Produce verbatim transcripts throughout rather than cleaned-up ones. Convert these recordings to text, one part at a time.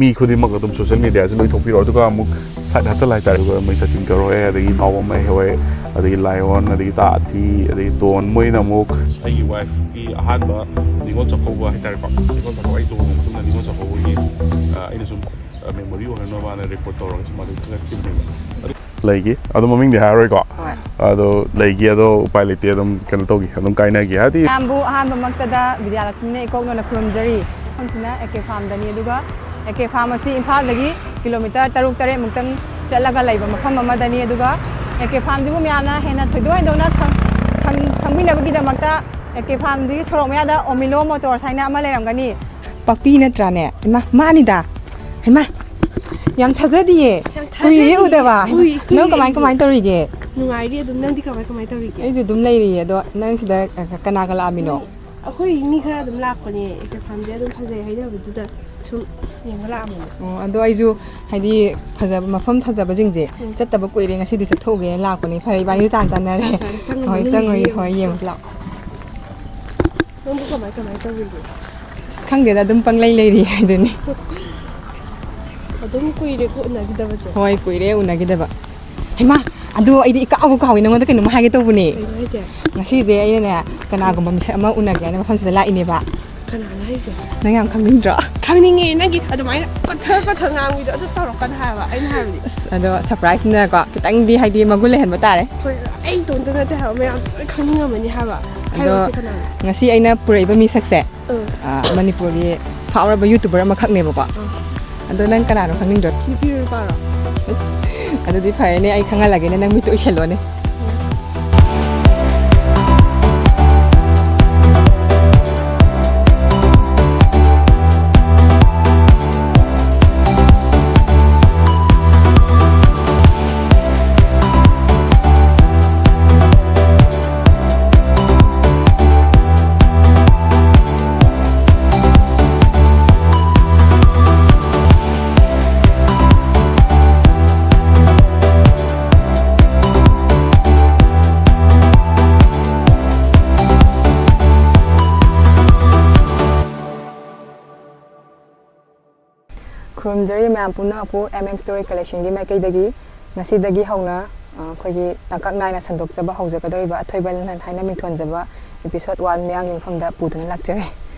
ꯃꯤ ꯈꯨꯗꯤꯡꯃꯛ ꯑꯗꯨꯝ social media ꯁꯤ ꯂꯣꯏ ꯊꯣꯛꯄꯤꯔꯣ, ꯑꯗꯨꯒ ꯑꯃꯨꯛ side hustle ꯍꯥꯏꯇꯥꯔꯦ, ꯑꯗꯨꯒ ꯃꯩ ꯁꯆꯤꯟ ꯀꯧꯔꯛꯑꯦ, ꯑꯗꯒꯤ ꯅꯥꯎꯕꯝ ꯃꯩꯍꯧꯔꯦ, ꯑꯗꯒꯤ ꯂꯥꯏꯑꯣꯟ, ꯑꯗꯒꯤ ꯇꯥꯊꯤ, ꯑꯗꯒꯤ ꯗꯣꯟ, ꯃꯣꯏꯅ ꯑꯃꯨꯛ ꯑꯩꯒꯤ wifeꯀꯤ ꯑꯍꯥꯟꯕ ꯅꯤꯉꯣꯜ ꯆꯥꯛꯀꯧꯕ ꯍꯥꯏꯇꯥꯔꯦꯀꯣ, ꯅꯤꯉꯣꯜ ꯆꯥꯛꯀꯧꯕ ꯑꯩ ꯂꯨꯍꯣꯡꯉ ꯃꯇꯨꯡꯗ ꯅꯤꯉꯣꯜ ꯆꯥꯛꯀꯧꯕꯒꯤ, ꯑ, ꯑꯩꯅ ꯁꯨꯝ, ꯑ, memory ꯑꯣꯏꯍꯧꯅꯕꯅ record ꯇꯧꯔꯒ ꯁꯨꯝ ꯑꯗꯨꯝ ꯊꯥꯒꯠꯈꯤꯕꯅꯦꯕ꯫ ꯑꯗꯨ ꯂꯩꯈꯤ꯫ ꯑꯗꯣ ꯃꯃꯤꯡꯗꯤ ꯍꯥꯏꯔꯔꯣꯏꯀꯣ꯫ ꯍꯣꯏ꯫ ꯑꯗꯣ ꯂꯩꯈꯤ, ꯑꯗꯣ ꯎꯄꯥꯏ ꯂꯩꯇꯦ, ꯑꯗꯨꯝ ꯀꯩꯅꯣ ꯇꯧꯈꯤ, ꯑꯗꯨꯝ ꯀꯥꯏꯅꯈꯤ꯫ ꯍꯥꯏꯗꯤ ꯃꯌꯥꯝꯕꯨ ꯑꯍꯥꯟꯕꯃꯛꯇꯗ ꯕꯤꯗ꯭ꯌꯥꯂꯛꯁꯃꯤꯅ ꯏꯀꯣꯛꯅꯅ ꯈꯨꯔꯨꯝꯖꯔꯤ꯫ ꯃꯐꯝꯁꯤꯅ A K farmꯗꯅꯤ, ꯑꯗꯨꯒ A K farm ꯑꯁꯤ ꯏꯝꯐꯥꯜꯗꯒꯤ kilometre ꯇꯔꯨꯛ ꯇꯔꯦꯠ ꯃꯨꯛꯇꯪ ꯆꯠꯂꯒ ꯂꯩꯕ ꯃꯐꯝ ꯑꯃꯗꯅꯤ꯫ ꯑꯗꯨꯒ A K farmꯁꯤꯕꯨ ꯃꯌꯥꯝꯅ ꯍꯦꯟꯅ ꯊꯣꯏꯗꯣꯛ ꯍꯦꯟꯗꯣꯛꯅ ꯈꯪ-, ꯈꯪ-, ꯈꯪꯕꯤꯅꯕꯒꯤꯗꯃꯛꯇ A K farmꯁꯤꯒꯤ ꯁꯣꯔꯣꯛ ꯃꯌꯥꯗ ꯑꯣꯃꯤꯂꯣ ꯃꯣꯇꯣꯔꯁ ꯍꯥꯏꯅ ꯑꯃ ꯂꯩꯔꯝꯒꯅꯤ꯫ ꯄꯥꯛꯄꯤ ꯅꯠꯇ꯭ꯔꯥꯅꯦ? ꯏꯃꯥ, ꯃꯥꯅꯤꯗ꯫ ꯍꯩꯃꯥ, ꯌꯥꯝ ꯊꯥꯖꯗꯤꯌꯦ꯫ ꯌꯥꯝ ꯊꯥꯖꯗꯤꯌꯦ꯫ ꯀꯨꯏꯔꯦ ꯎꯗꯕ꯫ ꯍꯩꯃꯥ, ꯎꯏ, ꯅꯪ ꯀꯨꯏꯔꯦ ꯀꯃꯥꯏ, ꯑꯩꯁꯨ꯫ ꯀꯃꯥꯏ ꯇꯧꯔꯤꯒꯦ? ꯅꯨꯡꯉꯥꯏꯔꯤ ꯑꯗꯨꯝ꯫ ꯅꯪꯗꯤ ꯀꯃꯥꯏ, ꯀꯃꯥꯏ ꯇꯧꯔꯤꯒꯦ? ꯑꯩꯁꯨ ꯑꯗꯨꯝ ꯂꯩꯔꯤꯌꯦ꯫ ꯑꯗꯣ ꯅꯪ ꯁꯤꯗ ꯀꯅꯥꯒ ꯂꯥꯛꯑꯝꯃꯤꯅꯣ? ꯃꯤ, ꯑꯩꯈꯣꯏ ꯃꯤ ꯈꯔ ꯑꯗꯨꯝ ꯂꯥꯛꯄꯅꯦ꯫ A K farmꯁꯦ ꯑꯗꯨꯝ ꯐꯖꯩ ꯍꯥꯏꯅꯕꯗꯨꯗ ꯁꯨꯝ ꯌꯦꯡꯕ ꯂꯥꯛꯑꯝꯕꯅꯦ꯫ ꯑꯣ, ꯑꯗꯣ ꯑꯩꯁꯨ ꯍꯥꯏꯗꯤ ꯐꯖꯕ, ꯃꯐꯝ ꯐꯖꯕꯁꯤꯡꯁꯦ ꯎꯝ꯫ ꯆꯠꯇꯕ ꯀꯨꯏꯔꯦ, ꯉꯁꯤꯗꯤ ꯆꯠꯊꯣꯛꯎꯒꯦꯅ ꯂꯥꯛꯄꯅꯦ꯫ ꯐꯔꯦ, ꯏꯕꯥꯅꯤ ꯇꯥꯟ ꯆꯥꯟꯅꯔꯦ꯫ ꯇꯥꯟ ꯆꯥꯟꯅꯔꯦ꯫ ꯆꯪꯉꯣ, ꯍꯣꯏ, ꯃꯅꯨꯡꯒꯤꯁꯤ ꯆꯪꯉꯨꯏ꯫ ꯌꯦꯡꯉꯨ꯫ ꯍꯣꯏ, ꯌꯦꯡꯉꯨꯁꯤ ꯂꯥꯛꯑꯣ꯫ ꯅꯪꯕꯨ ꯀꯃꯥꯏ ꯀꯃꯥꯏ ꯇꯧꯔꯤꯒꯦ? ꯑꯁ, ꯈꯪꯗꯦꯗ, ꯑꯗꯨꯝ ꯄꯪꯂꯩ ꯂꯩꯔꯤ ꯍꯥꯏꯗꯨꯅꯤ꯫ ꯑꯗꯨꯝ ꯀꯨꯏꯔꯦꯀꯣ ꯎꯅꯈꯤꯗꯕꯁꯦ꯫ ꯍꯣꯏ, ꯀꯨꯏꯔꯦ ꯎꯅꯈꯤꯗꯕ꯫ ꯍꯩꯃꯥ, ꯑꯗꯣ ꯑꯩꯗꯤ ꯏꯀꯥꯎꯕꯨ ꯀꯥꯎꯏ, ꯅꯉꯣꯟꯗ ꯀꯩꯅꯣꯝ ꯍꯥꯏꯒꯦ ꯇꯧꯕꯅꯦ꯫ ꯀꯩꯅꯣ ꯍꯥꯏꯁꯦ? ꯉꯁꯤꯁꯦ ꯑꯩꯅꯅꯦ, ꯀꯅꯥꯒꯨꯝꯕ ꯃꯤꯁꯛ ꯑꯃ ꯎꯅꯒꯦ ꯍꯥꯏꯅ ꯃꯐꯝꯁꯤꯗ ꯂꯥꯛꯏꯅꯦꯕ꯫ ꯀꯅꯥꯅꯣ ꯍꯥꯏꯁꯦ? ꯅꯪ ꯌꯥꯝ ꯈꯪꯅꯤꯡꯗ꯭ꯔꯣ? ꯈꯪꯅꯤꯡꯉꯦ, ꯅꯪꯒꯤ ꯑꯗꯨꯃꯥꯏꯅ ꯀꯣꯊ ꯀꯣꯊ ꯉꯥꯡꯕꯤꯗꯣ ꯑꯗꯨ ꯇꯧꯔꯛꯀꯅꯨ ꯍꯥꯏꯕ, ꯑꯩꯅ ꯍꯥꯏꯕꯗꯤ꯫ ꯑꯁ, ꯑꯗꯣ surpriseꯅꯤꯅꯀꯣ, ꯈꯤꯇꯪꯗꯤ ꯍꯥꯏꯗꯤ ꯃꯒꯨꯟ ꯂꯩꯍꯟꯕ ꯇꯥꯔꯦ꯫ ꯍꯣꯏ, ꯑꯩ ꯏꯇꯣꯝꯇ ꯅꯠꯇꯦ ꯍꯥꯏꯕ, ꯃꯌꯥꯝꯁꯨ ꯂꯣꯏ ꯈꯪꯅꯤꯡꯉꯝꯃꯅꯤ ꯍꯥꯏꯕ꯫ ꯑꯗꯣ ꯍꯥꯏꯔꯛꯑꯣꯁꯦ, ꯀꯅꯥꯅꯣ? ꯉꯁꯤ ꯑꯩꯅ ꯄꯨꯔꯛꯏꯕ ꯃꯤꯁꯛꯁꯦ, ꯑꯥ꯫ ꯑꯥ, ꯃꯅꯤꯄꯨꯔꯒꯤ ꯐꯥꯎꯔꯕ YouTuber ꯑꯃꯈꯛꯅꯦꯕꯀꯣ꯫ ꯑꯥ꯫ ꯑꯗꯣ ꯅꯪ ꯀꯅꯥꯅꯣ ꯈꯪꯅꯤꯡꯗ꯭ꯔꯣ? ꯅꯨꯄꯤꯔꯣ ꯅꯨꯄꯥꯔꯣ? ꯑꯁ, ꯑꯗꯨꯗꯤ ꯐꯔꯦꯅꯦ, ꯑꯩ ꯈꯪꯍꯜꯂꯒꯦꯅꯦ, ꯅꯪ ꯃꯤꯠꯇ ꯎꯏꯁꯜꯂꯣꯅꯦ꯫ ꯈꯨꯔꯨꯝꯖꯔꯤ ꯃꯌꯥꯝ ꯄꯨꯝꯅꯃꯛꯄꯨ ꯑꯦꯝ ꯑꯦꯝ ꯁ꯭ꯇꯣꯔꯤ ꯀꯂꯦꯛꯁꯟꯒꯤ ꯃꯥꯏꯀꯩꯗꯒꯤ꯫ ꯉꯁꯤꯗꯒꯤ ꯍꯧꯅ, ꯑ, ꯑꯩꯈꯣꯏꯒꯤ ꯇꯥꯡꯀꯛ ꯅꯥꯏꯅ ꯁꯟꯗꯣꯛꯆꯕ ꯍꯧꯖꯒꯗꯧꯔꯤꯕ ꯑꯊꯣꯏꯕ ꯂꯟ ꯍꯥꯏꯅ ꯃꯤꯡꯊꯣꯟꯖꯕ ꯏꯄꯤꯁꯣꯠ ꯋꯥꯟ ꯃꯌꯥꯝꯒꯤ ꯃꯐꯝꯗ ꯄꯨꯗꯨꯅ ꯂꯥꯛꯆꯔꯤ꯫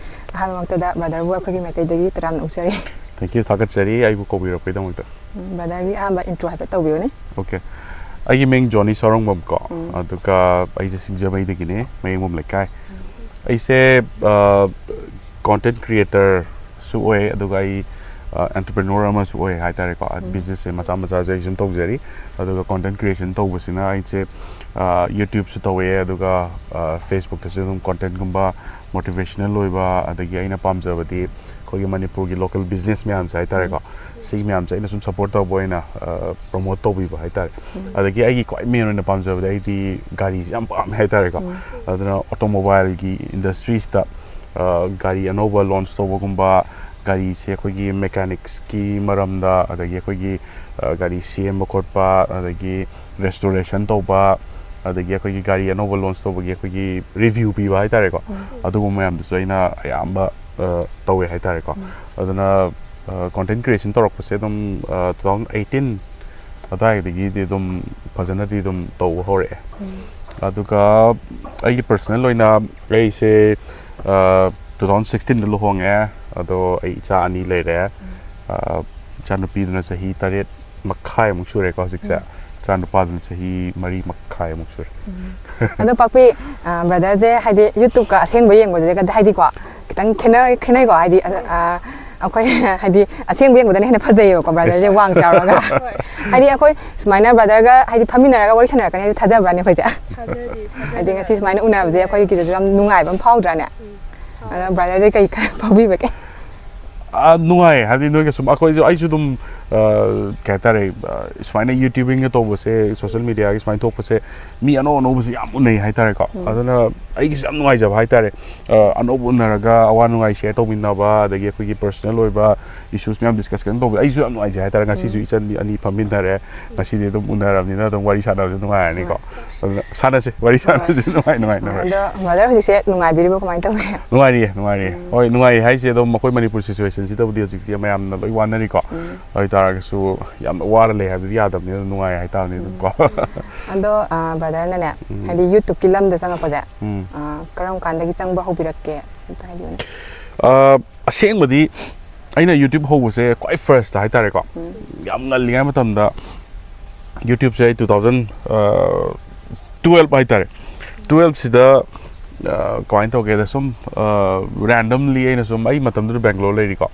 ꯑꯍꯥꯟꯕꯃꯛꯇꯗ ꯕ꯭ꯔꯗꯔꯕꯨ ꯑꯩꯈꯣꯏꯒꯤ ꯃꯥꯏꯀꯩꯗꯒꯤ ꯇꯔꯥꯝꯅ ꯑꯣꯛꯆꯔꯤ꯫ Thank you, ꯊꯥꯒꯠꯆꯔꯤ ꯑꯩꯕꯨ ꯀꯧꯕꯤꯔꯛꯄꯒꯤꯗꯃꯛꯇ꯫ ꯎꯝ, ꯕ꯭ꯔꯗꯔꯒꯤ ꯑꯍꯥꯟꯕ ꯏꯟꯇ꯭ꯔꯣ ꯍꯥꯏꯐꯦꯠ ꯇꯧꯕꯤꯌꯨꯅꯦ꯫ Okay, ꯑꯩꯒꯤ ꯃꯤꯡ ꯖꯣꯅꯤ ꯁꯥꯎꯔꯣꯡꯕꯝ ꯀꯣ꯫ ꯎꯝ꯫ ꯑꯗꯨꯒ ꯑꯩꯁꯦ ꯁꯤꯡꯖꯃꯩꯗꯒꯤꯅꯦ, ꯃꯌꯦꯡꯕꯝ ꯂꯩꯀꯥꯏ꯫ ꯑꯩꯁꯦ content creator ꯁꯨ ꯑꯣꯏ, ꯑꯗꯨꯒ ꯑꯩ entrepreneur ꯑꯃꯁꯨ ꯑꯣꯏ ꯍꯥꯏꯇꯥꯔꯦꯀꯣ꯫ ꯎꯝ꯫ Business ꯁꯦ ꯃꯆꯥ ꯃꯆꯥꯁꯦ ꯑꯩ ꯁꯨꯝ ꯇꯧꯖꯔꯤ꯫ ꯑꯗꯨꯒ content creation ꯇꯧꯕꯁꯤꯅ ꯑꯩꯁꯦ YouTube ꯁꯨ ꯇꯧꯋꯦ, ꯑꯗꯨꯒ Facebook ꯇꯁꯨ ꯑꯗꯨꯝ content ꯀꯨꯝꯕ, motivational ꯑꯣꯏꯕ, ꯑꯗꯒꯤ ꯑꯩꯅ ꯄꯥꯝꯖꯕꯗꯤ ꯑꯩꯈꯣꯏꯒꯤ ꯃꯅꯤꯄꯨꯔꯒꯤ local business ꯃꯌꯥꯝꯁꯦ ꯍꯥꯏꯇꯥꯔꯦꯀꯣ꯫ ꯁꯤꯒꯤ ꯃꯌꯥꯝꯁꯦ ꯑꯩꯅ ꯁꯨꯝ support ꯇꯧꯕ ꯑꯣꯏꯅ promote ꯇꯧꯕꯤꯕ ꯍꯥꯏꯇꯥꯔꯦ꯫ ꯎꯝ꯫ ꯑꯗꯒꯤ ꯑꯩꯒꯤ ꯈ꯭ꯋꯥꯏ main ꯑꯣꯏꯅ ꯄꯥꯝꯖꯕꯗꯤ ꯑꯩꯗꯤ ꯒꯥꯔꯤꯁꯦ ꯌꯥꯝ ꯄꯥꯝꯃꯦ ꯍꯥꯏꯇꯥꯔꯦꯀꯣ꯫ ꯎꯝ꯫ ꯑꯗꯨꯅ automobileꯒꯤ industry ꯁꯤꯗ ꯒꯥꯔꯤ ꯑꯅꯧꯕ launch ꯇꯧꯕꯒꯨꯝꯕ, ꯒꯥꯔꯤꯁꯦ ꯑꯩꯈꯣꯏꯒꯤ mechanics ꯀꯤ ꯃꯔꯝꯗ, ꯑꯗꯒꯤ ꯑꯩꯈꯣꯏꯒꯤ ꯒꯥꯔꯤ ꯁꯦꯝꯕ ꯈꯣꯠꯄ, ꯑꯗꯒꯤ restoration ꯇꯧꯕ, ꯑꯗꯒꯤ ꯑꯩꯈꯣꯏꯒꯤ ꯒꯥꯔꯤ ꯑꯅꯧꯕ launch ꯇꯧꯕꯒꯤ ꯑꯩꯈꯣꯏꯒꯤ review ꯄꯤꯕ ꯍꯥꯏꯇꯥꯔꯦꯀꯣ꯫ ꯎꯝ꯫ ꯑꯗꯨꯒꯨꯝꯕ ꯃꯌꯥꯝꯗꯨꯁꯨ ꯑꯩꯅ ꯑꯌꯥꯝꯕ ꯇꯧꯋꯦ ꯍꯥꯏꯇꯥꯔꯦꯀꯣ꯫ ꯎꯝ꯫ ꯑꯗꯨꯅ content creation ꯇꯧꯔꯛꯄꯁꯦ ꯑꯗꯨꯝ two thousand eighteen ꯑꯗꯨꯋꯥꯏꯗꯒꯤꯗꯤ ꯑꯗꯨꯝ ꯐꯖꯅꯗꯤ ꯑꯗꯨꯝ ꯇꯧꯕ ꯍꯧꯔꯛꯑꯦ꯫ ꯎꯝ꯫ ꯑꯗꯨꯒ ꯑꯩꯒꯤ personal ꯑꯣꯏꯅ ꯑꯩꯁꯦ two thousand sixteen ꯗ ꯂꯨꯍꯣꯡꯉꯦ꯫ ꯑꯗꯣ ꯑꯩ ꯏꯆꯥ ꯑꯅꯤ ꯂꯩꯔꯦ꯫ ꯏꯆꯥꯅꯨꯄꯤꯗꯨꯅ ꯆꯍꯤ ꯇꯔꯦꯠ ꯃꯈꯥꯏꯃꯨꯛ ꯁꯨꯔꯦꯀꯣ ꯍꯧꯖꯤꯛꯁꯦ꯫ ꯎꯝ꯫ ꯏꯆꯥꯅꯨꯄꯥꯗꯨꯅ ꯆꯍꯤ ꯃꯔꯤ ꯃꯈꯥꯏꯃꯨꯛ ꯁꯨꯔꯦ꯫ ꯎꯝ꯫ ꯑꯗꯣ ꯄꯥꯛꯄꯤ, ꯕ꯭ꯔꯗꯔꯁꯦ ꯍꯥꯏꯗꯤ YouTubeꯀ ꯑꯁꯦꯡꯕ ꯌꯦꯡꯕꯁꯦ ꯍꯥꯏꯗꯤꯀꯣ, ꯈꯤꯇꯪ ꯈꯦꯠꯅ-, ꯈꯦꯠꯅꯩꯀꯣ꯫ ꯍꯥꯏꯗꯤ ꯑ, ꯑ, ꯑꯩꯈꯣꯏ ꯍꯥꯏꯗꯤ ꯑꯁꯦꯡꯕ ꯌꯦꯡꯕꯗꯅ ꯍꯦꯟꯅ ꯐꯖꯩꯌꯦꯕꯀꯣ, ꯕ꯭ꯔꯗꯔꯁꯦ ꯋꯥꯡ ꯆꯥꯎꯔꯒ꯫ ꯍꯥꯏꯗꯤ ꯑꯩꯈꯣꯏ ꯁꯨꯃꯥꯏꯅ ꯕ꯭ꯔꯗꯔꯒ ꯍꯥꯏꯗꯤ ꯐꯝꯃꯤꯟꯅꯔꯒ ꯋꯥꯔꯤ ꯁꯥꯟꯅꯔꯛꯀꯅꯤ ꯍꯥꯏꯕꯁꯦ ꯊꯥꯖꯕ꯭ꯔꯥꯅꯦ ꯑꯩꯈꯣꯏꯁꯦ? ꯊꯥꯖꯗꯤ, ꯍꯥꯏꯗꯤ ꯉꯁꯤ ꯁꯨꯃꯥꯏꯅ ꯎꯅꯕꯁꯦ ꯑꯩꯈꯣꯏꯒꯤꯗꯁꯨ ꯌꯥꯝ ꯅꯨꯡꯉꯥꯏꯕ ꯑꯃ ꯐꯥꯎꯗ꯭ꯔꯥꯅꯦ? ꯎꯝ, ꯑꯗꯣ ꯕ꯭ꯔꯗꯔꯗꯤ ꯀꯩ ꯈꯔ ꯐꯥꯎꯕꯤꯕꯒꯦ? ꯑꯥ, ꯅꯨꯡꯉꯥꯏ꯫ ꯍꯥꯏꯗꯤ ꯅꯣꯏꯒ ꯁꯨꯝ ꯑꯩꯈꯣꯏꯁꯨ, ꯑꯩꯁꯨ ꯑꯗꯨꯝ, ꯑ, ꯀꯩ ꯍꯥꯏꯇꯥꯔꯦ, ꯑ, ꯁꯨꯃꯥꯏꯅ YouTubingꯒ ꯇꯧꯕꯁꯦ, social mediaꯒꯤ ꯁꯨꯃꯥꯏꯅ ꯊꯣꯛꯄꯁꯦ, ꯃꯤ ꯑꯅꯧ ꯑꯅꯧꯕꯁꯦ ꯌꯥꯝ ꯎꯅꯩ ꯍꯥꯏꯇꯥꯔꯦꯀꯣ꯫ ꯎꯝ꯫ ꯑꯗꯨꯅ ꯑꯩꯒꯤꯁꯨ ꯌꯥꯝ ꯅꯨꯡꯉꯥꯏꯖꯕ ꯍꯥꯏꯇꯥꯔꯦ꯫ ꯑ, ꯑꯅꯧꯕ ꯎꯅꯔꯒ ꯑꯋꯥ ꯅꯨꯡꯉꯥꯏ share ꯇꯧꯃꯤꯟꯅꯕ, ꯑꯗꯒꯤ ꯑꯩꯈꯣꯏꯒꯤ personal ꯑꯣꯏꯕ issues ꯃꯌꯥꯝ discuss ꯀꯩꯅꯣ ꯇꯧꯕ, ꯑꯩꯁꯨ ꯌꯥꯝ ꯅꯨꯡꯉꯥꯏꯖꯩ ꯍꯥꯏꯇꯥꯔꯦ꯫ ꯉꯁꯤꯁꯨ ꯎꯝ꯫ ꯏꯆꯟ ꯑꯅꯤ ꯐꯝꯃꯤꯟꯅꯔꯦ꯫ ꯉꯁꯤꯗꯤ ꯑꯗꯨꯝ ꯎꯅꯔꯕꯅꯤꯅ ꯑꯗꯨꯝ ꯋꯥꯔꯤ ꯁꯥꯟꯅꯕꯁꯨ ꯅꯨꯡꯉꯥꯏꯔꯅꯤꯀꯣ꯫ ꯑꯗꯨꯅ ꯁꯥꯟꯅꯁꯦ, ꯋꯥꯔꯤ ꯁꯥꯟꯅꯁꯦ꯫ ꯅꯨꯡꯉꯥꯏ, ꯅꯨꯡꯉꯥꯏ, ꯅꯨꯡꯉꯥꯏ꯫ ꯑꯗꯣ ꯕ꯭ꯔꯗꯔ ꯍꯧꯖꯤꯛꯁꯦ ꯅꯨꯡꯉꯥꯏꯕꯤꯔꯤꯕꯣ, ꯀꯃꯥꯏꯅ ꯇꯧꯔꯤ? ꯅꯨꯡꯉꯥꯏꯔꯤꯌꯦ, ꯅꯨꯡꯉꯥꯏꯔꯤꯌꯦ꯫ ꯍꯣꯏ, ꯅꯨꯡꯉꯥꯏꯔꯤ ꯍꯥꯏꯁꯦ ꯑꯗꯨꯝ ꯑꯩꯈꯣꯏ ꯃꯅꯤꯄꯨꯔ situation ꯁꯤꯗꯕꯨꯗꯤ ꯍꯧꯖꯤꯛꯁꯦ ꯃꯌꯥꯝꯅ ꯂꯣꯏ ꯋꯥꯅꯔꯤꯀꯣ꯫ ꯑꯗꯨ ꯑꯣꯏꯇꯥꯔꯒꯁꯨ ꯌꯥꯝꯅ ꯋꯥꯔ ꯂꯩ ꯍꯥꯏꯕꯗꯨꯗꯤ ꯌꯥꯗꯕꯅꯤꯅ ꯅꯨꯡꯉꯥꯏ ꯍꯥꯏꯇꯥꯕꯅꯤ ꯑꯗꯨꯝ ꯀꯣ꯫ ꯑꯗꯣ ꯕ꯭ꯔꯗꯔꯅꯅꯦ, ꯍꯥꯏꯗꯤ ꯌꯨꯇ꯭ꯌꯨꯕꯀꯤ ꯂꯝꯗ ꯆꯪꯉꯛꯄꯁꯦ, ꯎꯝ꯫ ꯑ, ꯀꯔꯝ ꯀꯥꯟꯗꯒꯤ ꯆꯪꯕ ꯍꯧꯕꯤꯔꯛꯀꯦ ꯑꯝꯇ ꯍꯥꯏꯕꯤꯌꯨꯅꯦ꯫ ꯑ, ꯑꯁꯦꯡꯕꯗꯤ ꯑꯩꯅ ꯌꯨꯇ꯭ꯌꯨꯕ ꯍꯧꯕꯁꯦ ꯈ꯭ꯋꯥꯏ ꯐꯥꯔꯁꯇ ꯍꯥꯏꯇꯥꯔꯦꯀꯣ, ꯌꯥꯝ ꯉꯜꯂꯤꯉꯩ ꯃꯇꯝꯗ ꯌꯨꯇ꯭ꯌꯨꯕꯁꯦ ꯑꯩ ꯇꯨ ꯊꯥꯎꯖꯟ ꯇꯨꯋꯦꯜꯞ ꯍꯥꯏꯇꯥꯔꯦ꯫ ꯇꯨꯋꯦꯜꯞꯁꯤꯗ ꯀꯃꯥꯏꯅ ꯇꯧꯒꯦꯗ, ꯁꯨꯝ ꯔꯦꯟꯗꯝꯂꯤ ꯑꯩꯅ ꯁꯨꯝ, ꯑꯩ ꯃꯇꯝꯗꯨꯗ ꯕꯦꯡꯒ꯭ꯂꯣꯔ ꯂꯩꯔꯤꯀꯣ꯫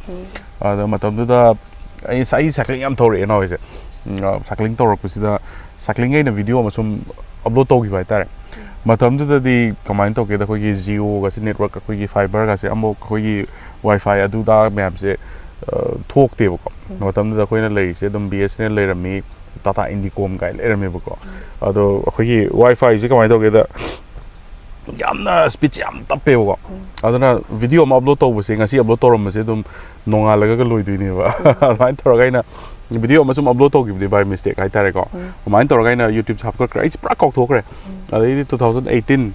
ꯑꯗ ꯃꯇꯝꯗꯨꯗ ꯑꯩ ꯑꯩ ꯁꯥꯏꯀ꯭ꯂꯤꯡ ꯌꯥꯝ ꯊꯧꯔꯛꯑꯦ ꯏꯅꯥꯎ ꯍꯣꯏꯁꯦ꯫ ꯁꯥꯏꯀ꯭ꯂꯤꯡ ꯇꯧꯔꯛꯄꯁꯤꯗ, ꯁꯥꯏꯀ꯭ꯂꯤꯡꯒꯤ ꯑꯩꯅ ꯚꯤꯗꯤꯑꯣ ꯑꯃ ꯁꯨꯝ ꯑꯞꯂꯣꯗ ꯇꯧꯈꯤꯕ ꯍꯥꯏꯇꯥꯔꯦ꯫ ꯃꯇꯝꯗꯨꯗꯗꯤ ꯀꯃꯥꯏꯅ ꯇꯧꯒꯦꯗ, ꯑꯩꯈꯣꯏꯒꯤ ꯖꯤꯑꯣꯒꯁꯦ, ꯅꯦꯠꯋꯥꯔꯛ, ꯑꯩꯈꯣꯏꯒꯤ ꯐꯥꯏꯕꯔꯒꯁꯦ ꯑꯃꯨꯛ, ꯑꯩꯈꯣꯏꯒꯤ ꯋꯥꯏꯐꯥꯏ ꯑꯗꯨꯗ ꯃꯌꯥꯝꯁꯦ ꯊꯣꯛꯇꯦꯕꯀꯣ꯫ ꯃꯇꯝꯗꯨꯗ ꯑꯩꯈꯣꯏꯅ ꯂꯩꯔꯤꯁꯦ ꯑꯗꯨꯝ ꯕꯤ ꯑꯦꯁ ꯑꯦꯟ ꯑꯦꯜ ꯂꯩꯔꯝꯃꯤ, ꯇꯥꯇꯥ ꯏꯟꯗꯤꯀꯣꯝ ꯀꯥꯏꯅ ꯂꯩꯔꯝꯃꯦꯕꯀꯣ꯫ ꯑꯗꯣ ꯑꯩꯈꯣꯏꯒꯤ ꯋꯥꯏꯐꯥꯏꯁꯦ ꯀꯃꯥꯏꯅ ꯇꯧꯒꯦꯗ, ꯌꯥꯝꯅ ꯁ꯭ꯄꯤꯗꯁꯦ ꯌꯥꯝ ꯇꯞꯄꯦꯕꯀꯣ꯫ ꯑꯗꯨꯅ ꯚꯤꯗꯤꯑꯣ ꯑꯃ ꯑꯞꯂꯣꯗ ꯇꯧꯕꯁꯦ, ꯉꯁꯤ ꯑꯞꯂꯣꯗ ꯇꯧꯔꯝꯕꯁꯦ ꯑꯗꯨꯝ ꯅꯣꯡꯉꯥꯜꯂꯒ ꯂꯣꯏꯗꯣꯏꯅꯦꯕ꯫ ꯑꯗꯨꯃꯥꯏꯅ ꯇꯧꯔꯒ ꯑꯩꯅ ꯚꯤꯗꯤꯑꯣ ꯑꯃ ꯁꯨꯝ ꯑꯞꯂꯣꯗ ꯇꯧꯈꯤꯕꯅꯦ, by mistake ꯍꯥꯏꯇꯥꯔꯦꯀꯣ꯫ ꯑꯗꯨꯃꯥꯏꯅ ꯇꯧꯔꯒ ꯑꯩꯅ ꯌꯨꯇ꯭ꯌꯨꯕꯁꯦ ꯍꯥꯞꯀꯠꯈ꯭ꯔꯦ꯫ ꯑꯩꯁꯦ ꯄꯨꯔꯥ ꯀꯥꯎꯊꯣꯛꯈ꯭ꯔꯦ꯫ ꯑꯗꯩꯗꯤ ꯇꯨ ꯊꯥꯎꯖꯟ ꯑꯩꯠꯇꯤꯟ,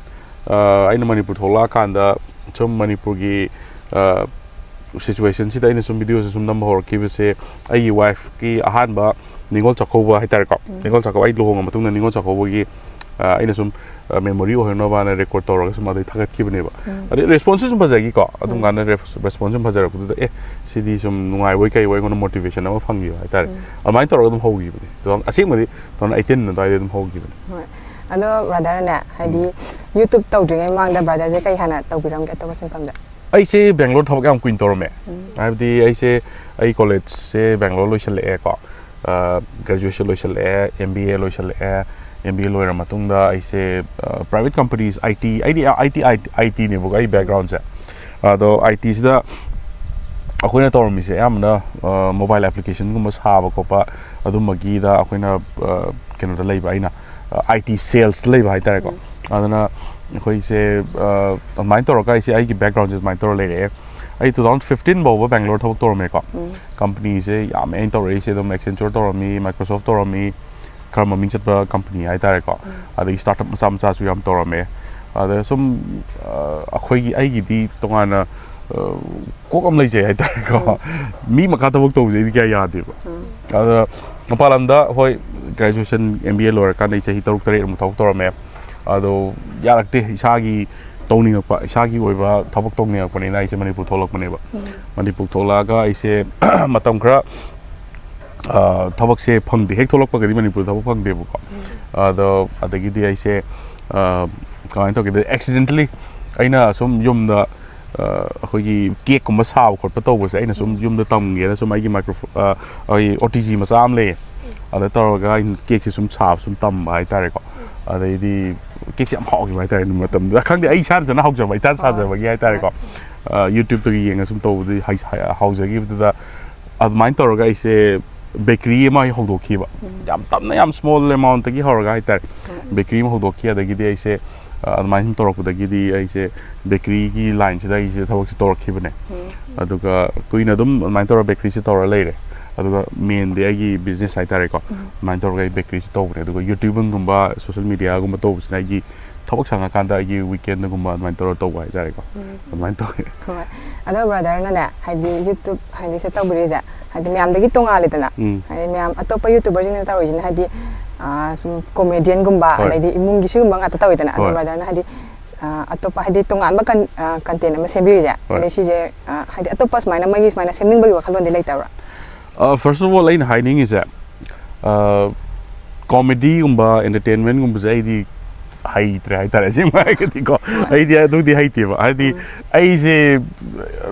ꯑꯩꯅ ꯃꯅꯤꯄꯨꯔ ꯊꯣꯛꯂꯛꯑꯀꯥꯟꯗ ꯁꯨꯝ ꯃꯅꯤꯄꯨꯔꯒꯤ ꯁꯤꯆꯨꯋꯦꯁꯟꯁꯤꯗ ꯑꯩꯅ ꯁꯨꯝ ꯚꯤꯗꯤꯑꯣꯁꯦ ꯁꯨꯝ ꯅꯝꯕ ꯍꯧꯔꯛꯈꯤꯕꯁꯦ, ꯑꯩꯒꯤ ꯋꯥꯏꯐꯀꯤ ꯑꯍꯥꯟꯕ ꯅꯤꯉꯣꯜ ꯆꯥꯛꯀꯧꯕ ꯍꯥꯏꯇꯥꯔꯦꯀꯣ꯫ ꯅꯤꯉꯣꯜ ꯆꯥꯛꯀꯧꯕ, ꯑꯩ ꯂꯨꯍꯣꯡꯉ ꯃꯇꯨꯡꯗ ꯅꯤꯉꯣꯜ ꯆꯥꯛꯀꯧꯕꯒꯤ, ꯑ, ꯑꯩꯅ ꯁꯨꯝ, ꯑ, ꯃꯦꯃꯣꯔꯤ ꯑꯣꯏꯍꯧꯅꯕꯅ ꯔꯦꯀꯣꯔꯗ ꯇꯧꯔꯒ ꯁꯨꯝ ꯑꯗꯩ ꯊꯥꯒꯠꯈꯤꯕꯅꯦꯕ꯫ ꯑꯗꯩ ꯔꯦꯁꯄꯣꯟꯁꯁꯨ ꯁꯨꯝ ꯐꯖꯈꯤꯀꯣ꯫ ꯑꯗꯨꯝ ꯀꯥꯟꯗ ꯔꯦꯁꯄꯣꯟꯁ ꯁꯨꯝ ꯐꯖꯔꯛꯄꯗꯨꯗ, "ꯑꯦ, ꯁꯤꯗꯤ ꯁꯨꯝ ꯅꯨꯡꯉꯥꯏꯕꯣꯏ ꯀꯩꯕꯣꯏ ꯑꯩꯉꯣꯟꯗ ꯃꯣꯇꯤꯚꯦꯁꯟ ꯑꯃ ꯐꯪꯈꯤꯕ ꯍꯥꯏꯇꯥꯔꯦ"꯫ ꯑꯗꯨꯃꯥꯏꯅ ꯇꯧꯔꯒ ꯑꯗꯨꯝ ꯍꯧꯈꯤꯕꯅꯦ꯫ ꯑꯗꯣ ꯑꯁꯦꯡꯕꯗꯤ ꯇꯨ ꯊꯥꯎꯖꯟ ꯑꯩꯠꯇꯤꯟ ꯑꯗꯨꯋꯥꯏꯗ ꯑꯗꯨꯝ ꯍꯧꯈꯤꯕꯅꯦ꯫ ꯍꯣꯏ꯫ ꯑꯗꯣ ꯕ꯭ꯔꯗꯔꯅꯦ, ꯍꯥꯏꯗꯤ ꯌꯨꯇ꯭ꯌꯨꯕ ꯇꯧꯗ꯭ꯔꯤꯉꯩ ꯃꯃꯥꯡꯗ ꯕ꯭ꯔꯗꯔꯁꯦ ꯀꯩ ꯍꯥꯟꯅ ꯇꯧꯕꯤꯔꯝꯒꯦ ꯑꯇꯣꯞꯄ ꯁꯤꯟꯐꯝꯗ? ꯑꯩꯁꯦ ꯕꯦꯡꯒ꯭ꯂꯣꯔ ꯊꯕꯛ ꯌꯥꯝ ꯀꯨꯏꯅ ꯇꯧꯔꯝꯃꯦ꯫ ꯍꯥꯏꯕꯗꯤ ꯑꯩꯁꯦ, ꯑꯩ ꯀꯣꯂꯦꯖꯁꯦ ꯕꯦꯡꯒ꯭ꯂꯣꯔ ꯂꯣꯏꯁꯤꯜꯂꯛꯑꯦꯀꯣ꯫ ꯑ, ꯒ꯭ꯔꯦꯖꯨꯑꯦꯁꯟ ꯂꯣꯏꯁꯤꯜꯂꯛꯑꯦ, ꯑꯦꯝ ꯕꯤ ꯑꯦ ꯂꯣꯏꯁꯤꯜꯂꯛꯑꯦ꯫ ꯑꯦꯝ ꯕꯤ ꯑꯦ ꯂꯣꯏꯔ ꯃꯇꯨꯡꯗ ꯑꯩꯁꯦ, ꯑ, ꯄ꯭ꯔꯥꯏꯚꯦꯠ ꯀꯝꯄꯅꯤꯁ, ꯑꯥꯏ ꯇꯤ, ꯑꯩꯗꯤ ꯑꯥꯏ ꯇꯤ, ꯑꯥꯏ ꯇꯤꯅꯦꯕꯀꯣ ꯑꯩ ꯕꯦꯛꯒ꯭ꯔꯥꯎꯟꯁꯦ꯫ ꯑꯗꯣ ꯑꯥꯏ ꯇꯤꯁꯤꯗ ꯑꯩꯈꯣꯏꯅ ꯇꯧꯔꯝꯃꯤꯁꯦ ꯑꯌꯥꯝꯕꯅ, ꯑ, ꯃꯣꯕꯥꯏꯜ ꯑꯦꯄ꯭ꯂꯤꯀꯦꯁꯟꯒꯨꯝꯕ ꯁꯥꯕ ꯈꯣꯠꯄ ꯑꯗꯨꯝꯕꯒꯤꯗ ꯑꯩꯈꯣꯏꯅ, ꯑ, ꯀꯩꯅꯣꯗ ꯂꯩꯕ ꯑꯩꯅ, ꯑ, ꯑꯥꯏ ꯇꯤ ꯁꯦꯜꯁꯇ ꯂꯩꯕ ꯍꯥꯏꯇꯥꯔꯦꯀꯣ꯫ ꯑꯗꯨꯅ ꯑꯩꯈꯣꯏꯁꯦ, ꯑ, ꯑꯗꯨꯃꯥꯏꯅ ꯇꯧꯔꯒ ꯑꯩꯁꯦ ꯑꯩꯒꯤ ꯕꯦꯛꯒ꯭ꯔꯥꯎꯟꯁꯦ ꯑꯗꯨꯃꯥꯏꯅ ꯇꯧꯔ ꯂꯩꯔꯛꯑꯦ꯫ ꯑꯩ ꯇꯨ ꯊꯥꯎꯖꯟ ꯐꯤꯐꯇꯤꯟ ꯐꯥꯎꯕ ꯕꯦꯡꯒ꯭ꯂꯣꯔ ꯊꯕꯛ ꯇꯧꯔꯝꯃꯦꯀꯣ꯫ ꯀꯝꯄꯅꯤꯁꯦ ꯌꯥꯝꯃꯦ ꯑꯩꯅ ꯇꯧꯔꯛꯏꯁꯦ, ꯑꯗꯨꯝ Accenture ꯇꯧꯔꯝꯃꯤ, Microsoft ꯇꯧꯔꯝꯃꯤ, ꯈꯔ ꯃꯃꯤꯡ ꯆꯠꯄ ꯀꯝꯄꯅꯤ ꯍꯥꯏꯇꯥꯔꯦꯀꯣ꯫ ꯑꯗꯒꯤ ꯁ꯭ꯇꯥꯔꯠ-ꯑꯞ ꯃꯆꯥ ꯃꯆꯥꯁꯨ ꯌꯥꯝ ꯇꯧꯔꯝꯃꯦ꯫ ꯑꯗ ꯁꯨꯝ, ꯑ, ꯑꯩꯈꯣꯏꯒꯤ, ꯑꯩꯒꯤꯗꯤ ꯇꯣꯉꯥꯟꯅ ꯀꯣꯛ ꯑꯃ ꯂꯩꯖꯩ ꯍꯥꯏꯇꯥꯔꯦꯀꯣ꯫ ꯃꯤ ꯃꯈꯥ ꯊꯕꯛ ꯇꯧꯕꯁꯦ ꯑꯩꯗꯤ ꯀꯌꯥ ꯌꯥꯗꯦꯕ꯫ ꯑꯗ ꯃꯄꯥꯟ ꯂꯝꯗ, ꯍꯣꯏ, ꯒ꯭ꯔꯦꯖꯨꯑꯦꯁꯟ, ꯑꯦꯝ ꯕꯤ ꯑꯦ ꯂꯣꯏꯔꯀꯥꯟꯗ ꯑꯩ ꯆꯍꯤ ꯇꯔꯨꯛ ꯇꯔꯦꯠꯃꯨꯛ ꯊꯕꯛ ꯇꯧꯔꯝꯃꯦ꯫ ꯑꯗꯣ ꯌꯥꯔꯛꯇꯦ꯫ ꯏꯁꯥꯒꯤ ꯇꯧꯅꯤꯡꯉꯛꯄ, ꯏꯁꯥꯒꯤ ꯑꯣꯏꯕ ꯊꯕꯛ ꯇꯧꯅꯤꯡꯉꯛꯄꯅꯤꯅ ꯑꯩꯁꯦ ꯃꯅꯤꯄꯨꯔ ꯊꯣꯛꯂꯛꯄꯅꯦꯕ꯫ ꯃꯅꯤꯄꯨꯔ ꯊꯣꯛꯂꯛꯑꯒ ꯑꯩꯁꯦ ꯃꯇꯝ ꯈꯔ ꯊꯕꯛꯁꯦ ꯐꯪꯗꯦ꯫ ꯍꯦꯛ ꯊꯣꯛꯂꯛꯄꯒꯗꯤ ꯃꯅꯤꯄꯨꯔꯗ ꯊꯕꯛ ꯐꯪꯗꯦꯕꯀꯣ꯫ ꯑꯗꯣ ꯑꯗꯒꯤꯗꯤ ꯑꯩꯁꯦ ꯀꯃꯥꯏꯅ ꯇꯧꯒꯦꯗ, ꯑꯦꯛꯁꯤꯗꯦꯟꯇꯂꯤ ꯑꯩꯅ ꯁꯨꯝ ꯌꯨꯝꯗ ꯑꯩꯈꯣꯏꯒꯤ ꯀꯦꯛꯀꯨꯝꯕ ꯁꯥꯕ ꯈꯣꯠꯄ ꯇꯧꯕꯁꯦ ꯑꯩꯅ ꯁꯨꯝ ꯌꯨꯝꯗ ꯇꯝꯒꯦꯅ ꯁꯨꯝ ꯑꯩꯒꯤ ꯃꯥꯏꯀ꯭ꯔꯣꯐꯣꯟ, ꯑꯩꯈꯣꯏꯒꯤ ꯑꯣ ꯇꯤ ꯖꯤ ꯃꯆꯥ ꯑꯃ ꯂꯩꯌꯦ꯫ ꯑꯗ ꯇꯧꯔꯒ ꯑꯩꯅ ꯀꯦꯛꯁꯦ ꯁꯨꯝ ꯁꯥꯕ ꯁꯨꯝ ꯇꯝꯕ ꯍꯥꯏꯇꯥꯔꯦꯀꯣ꯫ ꯑꯗꯩꯗꯤ ꯀꯦꯛꯁꯦ ꯌꯥꯝ ꯍꯥꯎꯈꯤꯕ ꯍꯥꯏꯇꯥꯔꯦ ꯑꯗꯨ ꯃꯇꯝꯗꯨꯗ꯫ ꯈꯪꯗꯦ, ꯑꯩ ꯏꯁꯥꯅ ꯏꯁꯥꯅ ꯍꯧꯖꯕ, ꯏꯁꯥꯅ ꯁꯥꯖꯕꯒꯤ ꯍꯥꯏꯇꯥꯔꯦꯀꯣ꯫ ꯌꯨꯇ꯭ꯌꯨꯕꯇꯒꯤ ꯌꯦꯡꯉ ꯁꯨꯝ ꯇꯧꯕꯗꯤ ꯍꯩ-, ꯍꯩ-, ꯍꯧꯖꯈꯤꯕꯗꯨꯗ ꯑꯗꯨꯃꯥꯏꯅ ꯇꯧꯔꯒ ꯑꯩꯁꯦ ꯕꯦꯀꯔꯤ ꯑꯃ ꯑꯩ ꯍꯧꯗꯣꯛꯈꯤꯕ꯫ ꯌꯥꯝ ꯇꯞꯅ, ꯌꯥꯝ ꯁ꯭ꯃꯣꯜ ꯑꯦꯃꯥꯎꯟꯠꯇꯒꯤ ꯍꯧꯔꯒ ꯍꯥꯏꯇꯥꯔꯦ꯫ ꯕꯦꯀꯔꯤ ꯑꯃ ꯍꯧꯗꯣꯛꯈꯤ꯫ ꯑꯗꯒꯤꯗꯤ ꯑꯩꯁꯦ, ꯑ, ꯑꯗꯨꯃꯥꯏꯅ ꯁꯨꯝ ꯇꯧꯔꯛꯄꯗꯒꯤꯗꯤ ꯑꯩꯁꯦ ꯕꯦꯀꯔꯤꯒꯤ ꯂꯥꯏꯟꯁꯤꯗ ꯑꯩꯁꯦ ꯊꯕꯛꯁꯦ ꯇꯧꯔꯛꯈꯤꯕꯅꯦ꯫ ꯑꯗꯨꯒ ꯀꯨꯏꯅ ꯑꯗꯨꯝ ꯑꯗꯨꯃꯥꯏꯅ ꯇꯧꯔꯒ ꯕꯦꯀꯔꯤꯁꯦ ꯇꯧꯔ ꯂꯩꯔꯦ꯫ ꯑꯗꯨꯒ ꯃꯦꯟꯗꯤ ꯑꯩꯒꯤ ꯕꯤꯖꯤꯅꯦꯁ ꯍꯥꯏꯇꯥꯔꯦꯀꯣ꯫ ꯑꯗꯨꯃꯥꯏꯅ ꯇꯧꯔꯒ ꯑꯩ ꯕꯦꯀꯔꯤꯁꯦ ꯇꯧꯕꯅꯦ꯫ ꯑꯗꯨꯒ ꯌꯨꯇ꯭ꯌꯨꯕꯤꯡꯒꯨꯝꯕ, ꯁꯣꯁꯦꯜ ꯃꯦꯗꯤꯌꯥꯒꯨꯝꯕ ꯇꯧꯕꯁꯤꯅ ꯑꯩꯒꯤ ꯊꯕꯛ ꯁꯪꯉꯀꯥꯟꯗ ꯑꯩꯒꯤ ꯋꯤꯀꯦꯟꯗꯒꯨꯝꯕ ꯑꯗꯨꯃꯥꯏꯅ ꯇꯧꯔ ꯇꯧꯕ ꯍꯥꯏꯇꯥꯔꯦꯀꯣ꯫ ꯑꯗꯨꯃꯥꯏꯅ ꯇꯧꯋꯦ꯫ ꯍꯣꯏ꯫ ꯑꯗꯣ ꯕ꯭ꯔꯗꯔꯅꯅꯦ, ꯍꯥꯏꯗꯤ ꯌꯨꯇ꯭ꯌꯨꯕ ꯍꯥꯏꯗꯤ ꯁꯦ ꯇꯧꯕꯤꯔꯤꯁꯦ, ꯍꯥꯏꯗꯤ ꯃꯌꯥꯝꯗꯒꯤ ꯇꯣꯡꯉꯥꯜꯂꯦꯗꯅ꯫ ꯎꯝ꯫ ꯍꯥꯏꯗꯤ ꯃꯌꯥꯝ ꯑꯇꯣꯞꯄ ꯌꯨꯇ꯭ꯌꯨꯕꯔꯁꯤꯡꯅ ꯇꯧꯔꯤꯁꯤꯅ ꯍꯥꯏꯗꯤ, ꯑ, ꯁꯨꯝ ꯀꯣꯃꯦꯗꯤꯌꯟꯒꯨꯝꯕ, ꯍꯣꯏ꯫ ꯑꯗꯩꯗꯤ ꯏꯃꯨꯡꯒꯤ ꯁꯤꯒꯨꯝꯕ ꯉꯥꯛꯇ ꯇꯧꯋꯤꯗꯅ꯫ ꯑꯗꯣ ꯍꯣꯏ꯫ ꯕ꯭ꯔꯗꯔꯅ ꯍꯥꯏꯗꯤ, ꯑ, ꯑꯇꯣꯞꯄ ꯍꯥꯏꯗꯤ ꯇꯣꯉꯥꯟꯕ ꯀꯟ-, ꯑ, ꯀꯟꯇꯦꯟ ꯑꯃ ꯁꯦꯝꯕꯤꯔꯤꯁꯦ, ꯍꯣꯏ꯫ ꯑꯗꯩ ꯁꯤꯁꯦ, ꯑ, ꯍꯥꯏꯗꯤ ꯑꯇꯣꯞꯄ ꯁꯨꯃꯥꯏꯅ ꯃꯣꯏꯒꯤ ꯁꯨꯃꯥꯏꯅ ꯁꯦꯝꯅꯤꯡꯕꯒꯤ ꯋꯥꯈꯜꯂꯣꯟꯗꯤ ꯂꯩꯇꯕ꯭ꯔꯥ? ꯑ, first of all, ꯑꯩꯅ ꯍꯥꯏꯅꯤꯡꯉꯤꯁꯦ, ꯑ, ꯀꯣꯃꯦꯗꯤꯒꯨꯝꯕ, ꯑꯦꯟꯇꯔꯇꯦꯟꯃꯦꯟꯒꯨꯝꯕꯁꯦ ꯑꯩꯗꯤ ꯍꯩꯇ꯭ꯔꯦ ꯍꯥꯏꯇꯥꯔꯦ, ꯑꯁꯦꯡꯕ ꯍꯥꯏꯔꯒꯗꯤꯀꯣ꯫ ꯍꯣꯏ꯫ ꯑꯩꯗꯤ ꯑꯗꯨꯗꯤ ꯍꯩꯇꯦꯕ꯫ ꯍꯥꯏꯗꯤ ꯎꯝ꯫ ꯑꯩꯁꯦ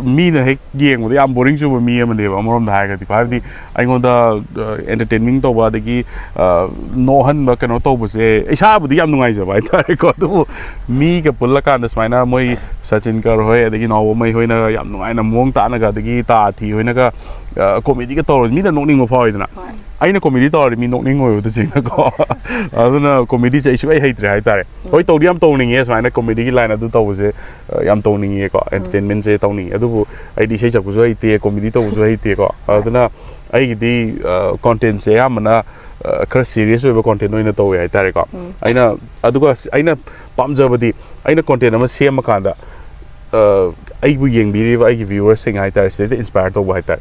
ꯃꯤꯅ ꯍꯦꯛ ꯌꯦꯡꯕꯗ ꯌꯥꯝ ꯕꯣꯔꯤꯡ ꯆꯨꯕ ꯃꯤ ꯑꯃꯅꯦꯕ, ꯑꯃꯔꯣꯝꯗ ꯍꯥꯏꯔꯒꯗꯤꯀꯣ꯫ ꯍꯥꯏꯕꯗꯤ ꯎꯝ꯫ ꯑꯩꯉꯣꯟꯗ, ꯑ, ꯑꯦꯟꯇꯔꯇꯦꯟꯃꯦꯟ ꯇꯧꯕ, ꯑꯗꯒꯤ, ꯑ, ꯅꯣꯛꯍꯟꯕ, ꯀꯩꯅꯣ ꯇꯧꯕꯁꯦ ꯏꯁꯥꯕꯨꯗꯤ ꯌꯥꯝ ꯅꯨꯡꯉꯥꯏꯖꯕ ꯍꯥꯏꯇꯥꯔꯦꯀꯣ꯫ ꯑꯗꯨꯕꯨ ꯃꯤꯒ ꯄꯨꯜꯂꯀꯥꯟꯗ ꯁꯨꯃꯥꯏꯅ ꯃꯣꯏ ꯁꯆꯤꯟ ꯀꯔ ꯍꯣꯏ, ꯑꯗꯒꯤ ꯅꯥꯎꯕꯝꯍꯩ ꯍꯣꯏꯅ ꯌꯥꯝ ꯅꯨꯡꯉꯥꯏꯅ ꯃꯑꯣꯡ ꯇꯥꯅꯒ, ꯑꯗꯒꯤ ꯇꯥ ꯑꯊꯤ ꯍꯣꯏꯅꯒ, ꯑ, ꯀꯣꯃꯦꯗꯤꯒ ꯇꯧꯔꯗꯤ ꯃꯤꯅ ꯅꯣꯛꯅꯤꯡꯕ ꯐꯥꯎꯋꯤꯗꯅ꯫ ꯍꯣꯏ꯫ ꯑꯩꯅ ꯀꯣꯃꯦꯗꯤ ꯇꯧꯔꯗꯤ ꯃꯤ ꯅꯣꯛꯅꯤꯡꯉꯣꯏꯕ ꯇꯁꯦꯡꯅꯀꯣ꯫ ꯑꯗꯨꯅ ꯀꯣꯃꯦꯗꯤꯁꯦ ꯑꯩ ꯁꯨꯡꯍꯩ ꯍꯩꯇ꯭ꯔꯦ ꯍꯥꯏꯇꯥꯔꯦ꯫ ꯎꯝ꯫ ꯍꯣꯏ, ꯇꯧꯗꯤ ꯌꯥꯝ ꯇꯧꯅꯤꯡꯉꯦ, ꯁꯨꯃꯥꯏꯅ ꯀꯣꯃꯦꯗꯤꯒꯤ ꯂꯥꯏꯟ ꯑꯗꯨ ꯇꯧꯕꯁꯦ, ꯑ, ꯌꯥꯝ ꯇꯧꯅꯤꯡꯉꯦꯀꯣ, ꯎꯝ꯫ ꯑꯦꯟꯇꯔꯇꯦꯟꯃꯦꯟꯁꯦ ꯇꯧꯅꯤꯡꯉꯦ꯫ ꯑꯗꯨꯕꯨ ꯑꯩꯗꯤ ꯏꯁꯩ ꯁꯛꯄꯁꯨ ꯍꯩꯇꯦ, ꯀꯣꯃꯦꯗꯤ ꯇꯧꯕꯁꯨ ꯍꯩꯇꯦꯀꯣ꯫ ꯍꯣꯏ꯫ ꯑꯗꯨꯅ ꯑꯩꯒꯤꯗꯤ, ꯑ, ꯀꯣꯟꯇꯦꯟꯁꯦ ꯑꯌꯥꯝꯕꯅ, ꯑ, ꯈꯔ ꯁꯤꯔꯤꯌꯁ ꯑꯣꯏꯕ ꯀꯣꯟꯇꯦꯟ ꯑꯣꯏꯅ ꯇꯧꯋꯦ ꯍꯥꯏꯇꯥꯔꯦꯀꯣ꯫ ꯎꯝ꯫ ꯑꯩꯅ, ꯑꯗꯨꯒ ꯑꯩꯅ ꯄꯥꯝꯖꯕꯗꯤ, ꯑꯩꯅ ꯀꯣꯟꯇꯦꯟ ꯑꯃ ꯁꯦꯝꯃꯀꯥꯟꯗ, ꯑ, ꯑꯩꯕꯨ ꯌꯦꯡꯕꯤꯔꯤꯕ ꯑꯩꯒꯤ ꯚ꯭ꯌꯨꯋꯔꯁꯤꯡ ꯍꯥꯏꯇꯥꯔꯦ, ꯁꯤꯗꯩꯗ ꯏꯟꯁꯄꯥꯌꯔ ꯇꯧꯕ ꯍꯥꯏꯇꯥꯔꯦ꯫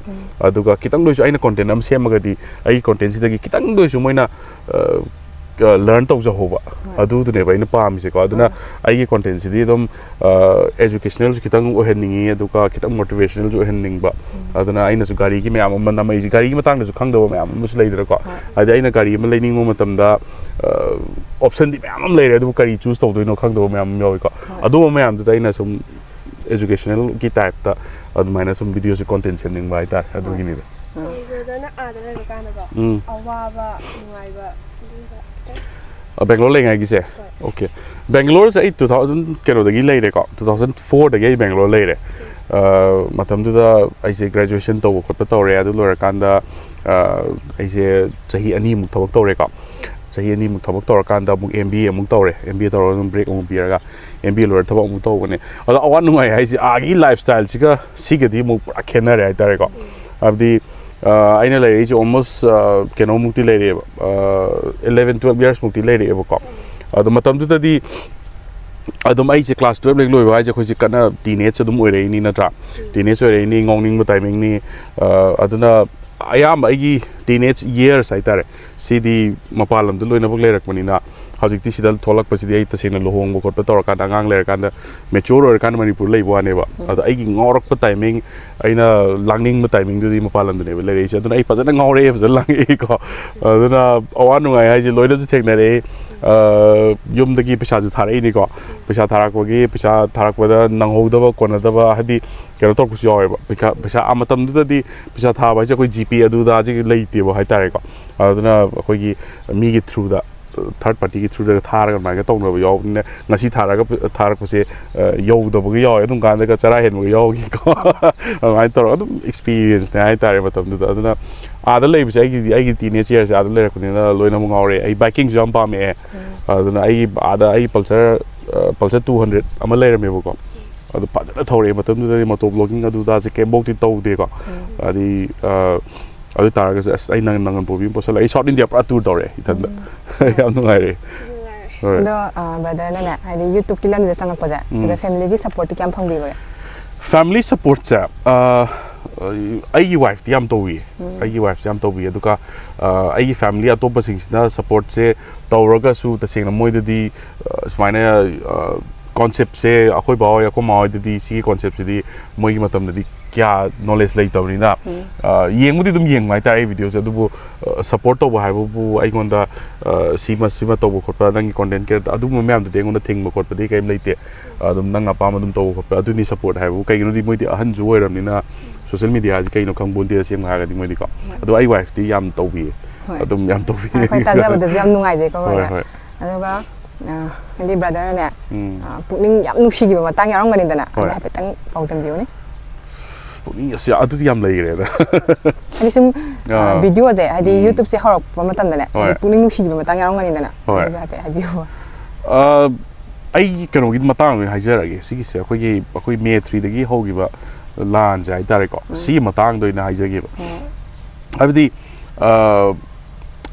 ꯑꯗꯨꯒ ꯈꯤꯇꯪꯗ ꯑꯣꯏꯁꯨ ꯑꯩꯅ ꯀꯣꯟꯇꯦꯟ ꯑꯃ ꯁꯦꯝꯃꯒꯗꯤ ꯑꯩꯒꯤ ꯀꯣꯟꯇꯦꯟꯁꯤꯗꯒꯤ ꯈꯤꯇꯪꯗ ꯑꯣꯏꯁꯨ ꯃꯣꯏꯅ ꯂꯔꯟ ꯇꯧꯖꯍꯧꯕ, ꯑꯗꯨꯗꯨꯅꯦꯕ ꯑꯩꯅ ꯄꯥꯝꯃꯤꯁꯦꯀꯣ꯫ ꯑꯗꯨꯅ ꯑꯩꯒꯤ ꯀꯣꯟꯇꯦꯟꯁꯤꯗꯤ ꯑꯗꯨꯝ ꯑꯦꯖꯨꯀꯦꯁꯅꯦꯜꯁꯨ ꯈꯤꯇꯪ ꯑꯣꯏꯍꯟꯅꯤꯡꯉꯤ, ꯑꯗꯨꯒ ꯈꯤꯇꯪ ꯃꯣꯇꯤꯚꯦꯁꯅꯦꯜꯁꯨ ꯑꯣꯏꯍꯟꯅꯤꯡꯕ꯫ ꯑꯗꯨꯅ ꯑꯩꯅꯁꯨ ꯒꯥꯔꯤꯒꯤ ꯃꯌꯥꯝ ꯑꯃ ꯅꯝꯃꯛꯏꯁꯦ, ꯒꯥꯔꯤꯒꯤ ꯃꯇꯥꯡꯗꯁꯨ ꯈꯪꯗꯕ ꯃꯌꯥꯝ ꯑꯃꯁꯨ ꯂꯩꯗꯅꯀꯣ꯫ ꯍꯥꯏꯗꯤ ꯑꯩꯅ ꯒꯥꯔꯤ ꯑꯃ ꯂꯩꯅꯤꯡꯕ ꯃꯇꯝꯗ ꯑꯣꯞꯁꯟꯗꯤ ꯃꯌꯥꯝ ꯑꯃ ꯂꯩꯔꯦ, ꯑꯗꯨꯕꯨ ꯀꯔꯤ ꯆꯨꯁ ꯇꯧꯗꯣꯏꯅꯣ ꯈꯪꯗꯕ ꯃꯌꯥꯝ ꯑꯃ ꯌꯥꯎꯋꯤꯀꯣ꯫ ꯑꯗꯨꯒꯨꯝꯕ ꯃꯌꯥꯝꯗꯨꯗ ꯑꯩꯅ ꯁꯨꯝ ꯑꯦꯖꯨꯀꯦꯁꯅꯦꯜꯒꯤ ꯇꯥꯏꯞꯇ ꯑꯗꯨꯃꯥꯏꯅ ꯁꯨꯝ ꯚꯤꯗꯤꯑꯣꯁꯦ ꯀꯣꯟꯇꯦꯟ ꯁꯦꯝꯅꯤꯡꯕ ꯍꯥꯏꯇꯥꯔꯦ, ꯑꯗꯨꯒꯤꯅꯤꯗ꯫ ꯕ꯭ꯔꯗꯔꯅ ꯑꯥꯗ ꯂꯩꯕ ꯀꯥꯟꯗꯀꯣ, ꯎꯝ꯫ ꯑꯋꯥꯕ, ꯅꯨꯡꯉꯥꯏꯕ, ꯑꯗꯨꯝꯕ ꯑ, ꯕꯦꯡꯒ꯭ꯂꯣꯔ ꯂꯩꯉꯥꯏꯒꯤꯁꯦ? ꯑꯣꯀꯦ꯫ ꯕꯦꯡꯒ꯭ꯂꯣꯔꯁꯦ ꯑꯩ ꯇꯨ ꯊꯥꯎꯖꯟ ꯀꯩꯅꯣꯗꯒꯤ ꯂꯩꯔꯦꯀꯣ, ꯇꯨ ꯊꯥꯎꯖꯟ ꯐꯣꯔꯗꯒꯤ ꯑꯩ ꯕꯦꯡꯒ꯭ꯂꯣꯔ ꯂꯩꯔꯦ꯫ ꯑ, ꯃꯇꯝꯗꯨꯗ ꯑꯩꯁꯦ ꯒ꯭ꯔꯦꯖꯨꯑꯦꯁꯟ ꯇꯧꯕ ꯈꯣꯠꯄ ꯇꯧꯔꯦ꯫ ꯑꯗꯨ ꯂꯣꯏꯔꯀꯥꯟꯗ, ꯑ, ꯑꯩꯁꯦ ꯆꯍꯤ ꯑꯅꯤꯃꯨꯛ ꯊꯕꯛ ꯇꯧꯔꯦꯀꯣ꯫ ꯆꯍꯤ ꯑꯅꯤꯃꯨꯛ ꯊꯕꯛ ꯇꯧꯔꯀꯥꯟꯗ ꯑꯃꯨꯛ ꯑꯦꯝ ꯕꯤ ꯑꯦ ꯑꯃꯨꯛ ꯇꯧꯔꯦ꯫ ꯑꯦꯝ ꯕꯤ ꯑꯦ ꯇꯧꯔꯒ ꯑꯗꯨꯝ ꯕ꯭ꯔꯦꯛ ꯑꯃꯨꯛ ꯄꯤꯔꯒ ꯑꯦꯝ ꯕꯤ ꯑꯦ ꯂꯣꯏꯔ ꯊꯕꯛ ꯑꯃꯨꯛ ꯇꯧꯕꯅꯦ꯫ ꯑꯗꯣ ꯑꯋꯥ ꯅꯨꯡꯉꯥꯏ ꯍꯥꯏꯁꯦ ꯑꯥꯒꯤ ꯂꯥꯏꯐ ꯁ꯭ꯇꯥꯏꯜꯁꯤꯒ ꯁꯤꯒꯗꯤ ꯑꯃꯨꯛ ꯄꯨꯔꯥ ꯈꯦꯠꯅꯔꯦ ꯍꯥꯏꯇꯥꯔꯦꯀꯣ꯫ ꯍꯥꯏꯕꯗꯤ, ꯑ, ꯑꯩꯅ ꯂꯩꯔꯛꯏꯁꯦ ꯑꯣꯜꯃꯣꯁ, ꯑ, ꯀꯩꯅꯣꯃꯨꯛꯇꯤ ꯂꯩꯔꯛꯑꯦꯕ, ꯑꯦꯂꯦꯚꯦꯟ ꯇꯨꯋꯦꯜꯐ ꯌꯔꯁꯃꯨꯛꯇꯤ ꯂꯩꯔꯛꯑꯦꯕꯀꯣ꯫ ꯑꯗꯣ ꯃꯇꯝꯗꯨꯗꯗꯤ ꯑꯗꯨꯝ ꯑꯩꯁꯦ ꯀ꯭ꯂꯥꯁ ꯇꯨꯋꯦꯜꯐ ꯍꯦꯛ ꯂꯣꯏꯕ ꯍꯥꯏꯁꯦ ꯑꯩꯈꯣꯏꯁꯦ ꯀꯟꯅ ꯇꯤꯅꯦꯖ ꯑꯗꯨꯝ ꯑꯣꯏꯔꯛꯏꯅꯤ ꯅꯠꯇ꯭ꯔꯥ? ꯇꯤꯅꯦꯖ ꯑꯣꯏꯔꯛꯏꯅꯤ, ꯉꯥꯎꯅꯤꯡꯕ ꯇꯥꯏꯃꯤꯡꯅꯤ꯫ ꯑ, ꯑꯗꯨꯅ ꯑꯌꯥꯝꯕ ꯑꯩꯒꯤ ꯇꯤꯅꯦꯖ ꯌꯔꯁ ꯍꯥꯏꯇꯥꯔꯦ, ꯁꯤꯗꯤ ꯃꯄꯥꯟ ꯂꯝꯗ ꯂꯣꯏꯅꯃꯛ ꯂꯩꯔꯛꯄꯅꯤꯅ ꯍꯧꯖꯤꯛꯇꯤ ꯁꯤꯗ ꯊꯣꯛꯂꯛꯄꯁꯤꯗꯤ ꯑꯩ ꯇꯁꯦꯡꯅ ꯂꯨꯍꯣꯡꯕ ꯈꯣꯠꯄ ꯇꯧꯔꯀꯥꯟꯗ, ꯑꯉꯥꯡ ꯂꯩꯔꯀꯥꯟꯗ, ꯃꯦꯆ꯭ꯌꯣꯔ ꯑꯣꯏꯔꯀꯥꯟꯗ ꯃꯅꯤꯄꯨꯔ ꯂꯩꯕ ꯋꯥꯅꯦꯕ꯫ ꯑꯗꯣ ꯑꯩꯒꯤ ꯉꯥꯎꯔꯛꯄ ꯇꯥꯏꯃꯤꯡ, ꯑꯩꯅ ꯂꯥꯡꯅꯤꯡꯕ ꯇꯥꯏꯃꯤꯡꯗꯨꯗꯤ ꯃꯄꯥꯟ ꯂꯝꯗꯅꯦꯕ ꯂꯩꯔꯛꯏꯁꯦ꯫ ꯑꯗꯨꯅ ꯑꯩ ꯐꯖꯅ ꯉꯥꯎꯔꯛꯑꯦ, ꯐꯖꯅ ꯂꯥꯡꯉꯛꯑꯦꯀꯣ꯫ ꯑꯗꯨꯅ ꯑꯋꯥ ꯅꯨꯡꯉꯥꯏ ꯍꯥꯏꯁꯦ ꯂꯣꯏꯅꯁꯨ ꯊꯦꯡꯅꯔꯛꯑꯦ꯫ ꯑ, ꯌꯨꯝꯗꯒꯤ ꯄꯩꯁꯥꯁꯨ ꯊꯥꯔꯛꯏꯅꯤꯀꯣ꯫ ꯄꯩꯁꯥ ꯊꯥꯔꯛꯄꯒꯤ, ꯄꯩꯁꯥ ꯊꯥꯔꯛꯄꯗ ꯅꯪꯍꯧꯗꯕ, ꯀꯣꯟꯅꯗꯕ, ꯍꯥꯏꯗꯤ ꯀꯩꯅꯣ ꯇꯧꯔꯛꯄꯁꯨ ꯌꯥꯎꯋꯦꯕ꯫ ꯄꯩꯁꯥ, ꯄꯩꯁꯥ, ꯑꯥ, ꯃꯇꯝꯗꯨꯗꯗꯤ ꯄꯩꯁꯥ ꯊꯥꯕ ꯍꯥꯏꯁꯦ ꯑꯩꯈꯣꯏ ꯖꯤꯄꯦ ꯑꯗꯨꯗ ꯍꯧꯖꯤꯛ ꯂꯩꯇꯦꯕ ꯍꯥꯏꯇꯥꯔꯦꯀꯣ꯫ ꯑꯗꯨꯅ ꯑꯩꯈꯣꯏꯒꯤ ꯃꯤꯒꯤ ꯊ꯭ꯔꯨꯗ, ꯊꯥꯔꯠ ꯄꯥꯔꯇꯤꯒꯤ ꯊ꯭ꯔꯨꯗꯒ ꯊꯥꯔꯒ ꯑꯗꯨꯃꯥꯏꯅ ꯇꯧꯅꯕ ꯌꯥꯎꯕꯅꯤꯅ, ꯉꯁꯤ ꯊꯥꯔꯒ, ꯊꯥꯔꯛꯄꯁꯦ, ꯑ, ꯌꯧꯗꯕꯒ ꯌꯥꯎꯋꯦ꯫ ꯑꯗꯨꯝ ꯀꯥꯟꯗꯒ ꯆꯔꯥ ꯍꯦꯟꯕꯒ ꯌꯥꯎꯈꯤꯀꯣ꯫ ꯑꯗꯨꯃꯥꯏꯅ ꯇꯧꯔꯒ ꯑꯗꯨꯝ ꯑꯦꯛꯁꯄꯤꯔꯤꯌꯦꯟꯁꯅꯦ ꯍꯥꯏꯇꯥꯔꯦ ꯃꯇꯝꯗꯨꯗ꯫ ꯑꯗꯨꯅ ꯑꯥꯗ ꯂꯩꯕꯁꯦ ꯑꯩꯒꯤꯗꯤ, ꯑꯩꯒꯤ ꯇꯤꯅꯦꯖ ꯌꯔꯁꯦ ꯑꯥꯗ ꯂꯩꯔꯛꯄꯅꯤꯅ ꯂꯣꯏꯅꯃꯛ ꯉꯥꯎꯔꯦ꯫ ꯑꯩ ꯕꯥꯏꯀꯤꯡꯁꯨ ꯌꯥꯝ ꯄꯥꯝꯃꯛꯑꯦ꯫ ꯑꯗꯨꯅ ꯑꯩꯒꯤ ꯑꯥꯗ ꯑꯩ ꯄꯜꯁꯔ, ꯑ, ꯄꯜꯁꯔ ꯇꯨ ꯍꯟꯗ꯭ꯔꯦꯗ ꯑꯃ ꯂꯩꯔꯝꯃꯦꯕꯀꯣ꯫ ꯑꯗꯨ ꯐꯖꯅ ꯊꯧꯔꯛꯑꯦ ꯃꯇꯝꯗꯨꯗꯗꯤ꯫ ꯃꯣꯇꯣ ꯕ꯭ꯂꯣꯒꯤꯡ ꯑꯗꯨ ꯑꯗꯥꯁꯦ ꯀꯩꯝꯐꯧꯗꯤ ꯇꯧꯗꯦꯀꯣ꯫ ꯑꯗꯩ, ꯑ, ꯑꯗꯨ ꯇꯥꯔꯒꯁꯨ ꯑꯁ, ꯑꯩ ꯅꯪ ꯅꯪꯒꯟ ꯄꯣꯕꯤ ꯑꯃ ꯄꯣꯠꯁꯜꯂꯦ꯫ ꯑꯩ ꯁꯥꯎꯠ ꯏꯟꯗꯤꯌꯥ ꯄꯨꯔꯥ ꯇꯨꯔ ꯇꯧꯔꯦ ꯏꯊꯟꯗ꯫ ꯌꯥꯝ ꯅꯨꯡꯉꯥꯏꯔꯦ꯫ ꯍꯣꯏ꯫ ꯑꯗꯣ, ꯑ, ꯕ꯭ꯔꯗꯔꯅꯅꯦ, ꯍꯥꯏꯗꯤ ꯌꯨꯇ꯭ꯌꯨꯕꯀꯤ ꯂꯝꯁꯤꯗ ꯆꯪꯉꯛꯄꯁꯦ, ꯎꯝ꯫ ꯑꯗ ꯐꯦꯃꯤꯂꯤꯒꯤ ꯁꯞꯄꯣꯔꯠꯇꯤ ꯀꯌꯥꯝ ꯐꯪꯕꯤꯕꯒꯦ? ꯐꯦꯃꯤꯂꯤ ꯁꯄꯣꯔꯠꯁꯦ ꯑꯩꯒꯤ ꯋꯥꯏꯐꯇꯤ ꯌꯥꯝ ꯇꯧꯕꯤ꯫ ꯑꯩꯒꯤ ꯋꯥꯏꯐꯁꯦ ꯌꯥꯝ ꯇꯧꯕꯤ꯫ ꯑꯗꯨꯒ ꯑ, ꯑꯩꯒꯤ ꯐꯦꯃꯤꯂꯤ ꯑꯇꯣꯞꯄꯁꯤꯡꯁꯤꯅ ꯁꯄꯣꯔꯠꯁꯦ ꯇꯧꯔꯒꯁꯨ ꯇꯁꯦꯡꯅ ꯃꯣꯏꯗꯗꯤ ꯑ, ꯁꯨꯃꯥꯏꯅ ꯀꯣꯟꯁꯦꯞꯁꯦ ꯑꯩꯈꯣꯏ ꯕꯥꯍꯣꯏ ꯑꯩꯈꯣꯏ ꯃꯥꯍꯣꯏꯗꯗꯤ ꯁꯤꯒꯤ ꯀꯣꯟꯁꯦꯞꯁꯤꯗꯤ ꯃꯣꯏꯒꯤ ꯃꯇꯝꯗꯗꯤ ꯀꯌꯥ ꯅꯣꯂꯦꯖ ꯂꯩꯇꯕꯅꯤꯅ ꯑ, ꯌꯦꯡꯕꯨꯗꯤ ꯑꯗꯨꯝ ꯌꯦꯡꯕ ꯍꯥꯏꯇꯥꯔꯦ ꯑꯩ ꯚꯤꯗꯤꯑꯣꯁꯦ꯫ ꯑꯗꯨꯕꯨ ꯁꯄꯣꯔꯠ ꯇꯧꯕ ꯍꯥꯏꯕꯕꯨ ꯑꯩꯉꯣꯟꯗ ꯑ, ꯁꯤꯃ ꯁꯤꯃ ꯇꯧꯕ ꯈꯣꯠꯄ, ꯅꯪꯒꯤ ꯀꯣꯟꯇꯦꯟ ꯀ꯭ꯔꯤꯌꯦꯇꯔ ꯑꯗꯨꯒꯨꯝꯕ ꯃꯌꯥꯝꯗꯨꯗꯤ ꯑꯩꯉꯣꯟꯗ ꯊꯤꯡꯕ ꯈꯣꯠꯄꯗꯤ ꯀꯔꯤꯝ ꯂꯩꯇꯦ꯫ ꯑꯗꯨꯝ ꯅꯪ ꯑꯄꯥꯝꯕ ꯑꯗꯨꯝ ꯇꯧꯕ ꯈꯣꯠꯄ ꯑꯗꯨꯅꯤ ꯁꯄꯣꯔꯠ ꯍꯥꯏꯕꯕꯨ꯫ ꯀꯩꯒꯤꯅꯣꯗꯤ ꯃꯣꯏꯗꯤ ꯑꯍꯟꯁꯨ ꯑꯣꯏꯔꯕꯅꯤꯅ ꯁꯣꯁꯦꯜ ꯃꯤꯗꯤꯌꯥꯁꯤ ꯀꯩꯅꯣ ꯈꯪꯕꯣꯟꯗꯦ, ꯇꯁꯦꯡꯅ ꯍꯥꯏꯔꯒꯗꯤ ꯃꯣꯏꯗꯤꯀꯣ꯫ ꯑꯗꯣ ꯑꯩ ꯋꯥꯏꯐꯇꯤ ꯌꯥꯝ ꯇꯧꯕꯤꯌꯦ꯫ ꯍꯣꯏ꯫ ꯑꯗꯨꯝ ꯌꯥꯝ ꯇꯧꯕꯤꯌꯦ꯫ ꯑꯩꯈꯣꯏ ꯇꯥꯖꯕꯗꯁꯨ ꯌꯥꯝ ꯅꯨꯡꯉꯥꯏꯖꯩꯀꯣ, ꯍꯣꯏ, brother꯫ ꯍꯣꯏ꯫ ꯑꯗꯨꯒ ꯑ, ꯍꯥꯏꯗꯤ ꯕ꯭ꯔꯗꯔꯅꯅꯦ, ꯎꯝ꯫ ꯑ, ꯄꯨꯛꯅꯤꯡ ꯌꯥꯝ ꯅꯨꯡꯁꯤꯈꯤꯕ ꯃꯇꯥꯡ ꯌꯥꯎꯔꯝꯒꯅꯤꯗꯅ, ꯑꯗꯣ ꯍꯣꯏ꯫ ꯍꯥꯏꯐꯦꯠꯇꯪ ꯄꯥꯎꯗꯝꯕꯤꯌꯨꯅꯦ꯫ ꯄꯨꯛꯅꯤꯡ ꯑꯁꯤ ꯑꯗꯨꯗꯤ ꯌꯥꯝ ꯂꯩꯈ꯭ꯔꯦꯗ꯫ ꯍꯥꯏꯗꯤ ꯁꯨꯝ, ꯑ, ꯑꯥ꯫ ꯚꯤꯗꯤꯑꯣꯁꯦ, ꯍꯥꯏꯗꯤ ꯎꯝ꯫ ꯌꯨꯇ꯭ꯌꯨꯕꯁꯦ ꯍꯧꯔꯛꯄ ꯃꯇꯝꯗꯅꯦ, ꯍꯣꯏ꯫ ꯍꯥꯏꯗꯤ ꯄꯨꯛꯅꯤꯡ ꯅꯨꯡꯁꯤꯈꯤꯕ ꯃꯇꯥꯡ ꯌꯥꯎꯔꯝꯒꯅꯤꯗꯅ, ꯍꯣꯏ꯫ ꯑꯗꯨꯗꯣ ꯍꯥꯏꯐꯦꯠ ꯍꯥꯏꯕꯤꯌꯨ꯫ ꯑ, ꯑꯩꯒꯤ ꯀꯩꯅꯣꯒꯤ ꯃꯇꯥꯡ ꯑꯣꯏꯅ ꯍꯥꯏꯖꯔꯒꯦ꯫ ꯁꯤꯒꯤꯁꯦ ꯑꯩꯈꯣꯏꯒꯤ, ꯑꯩꯈꯣꯏ ꯃꯦ ꯊ꯭ꯔꯤꯗꯒꯤ ꯍꯧꯈꯤꯕ ꯂꯥꯟꯁꯦ ꯍꯥꯏꯇꯥꯔꯦꯀꯣ, ꯎꯝ꯫ ꯁꯤꯒꯤ ꯃꯇꯥꯡꯗ ꯑꯣꯏꯅ ꯍꯥꯏꯖꯒꯦꯕ꯫ ꯎꯝ꯫ ꯍꯥꯏꯕꯗꯤ, ꯑ,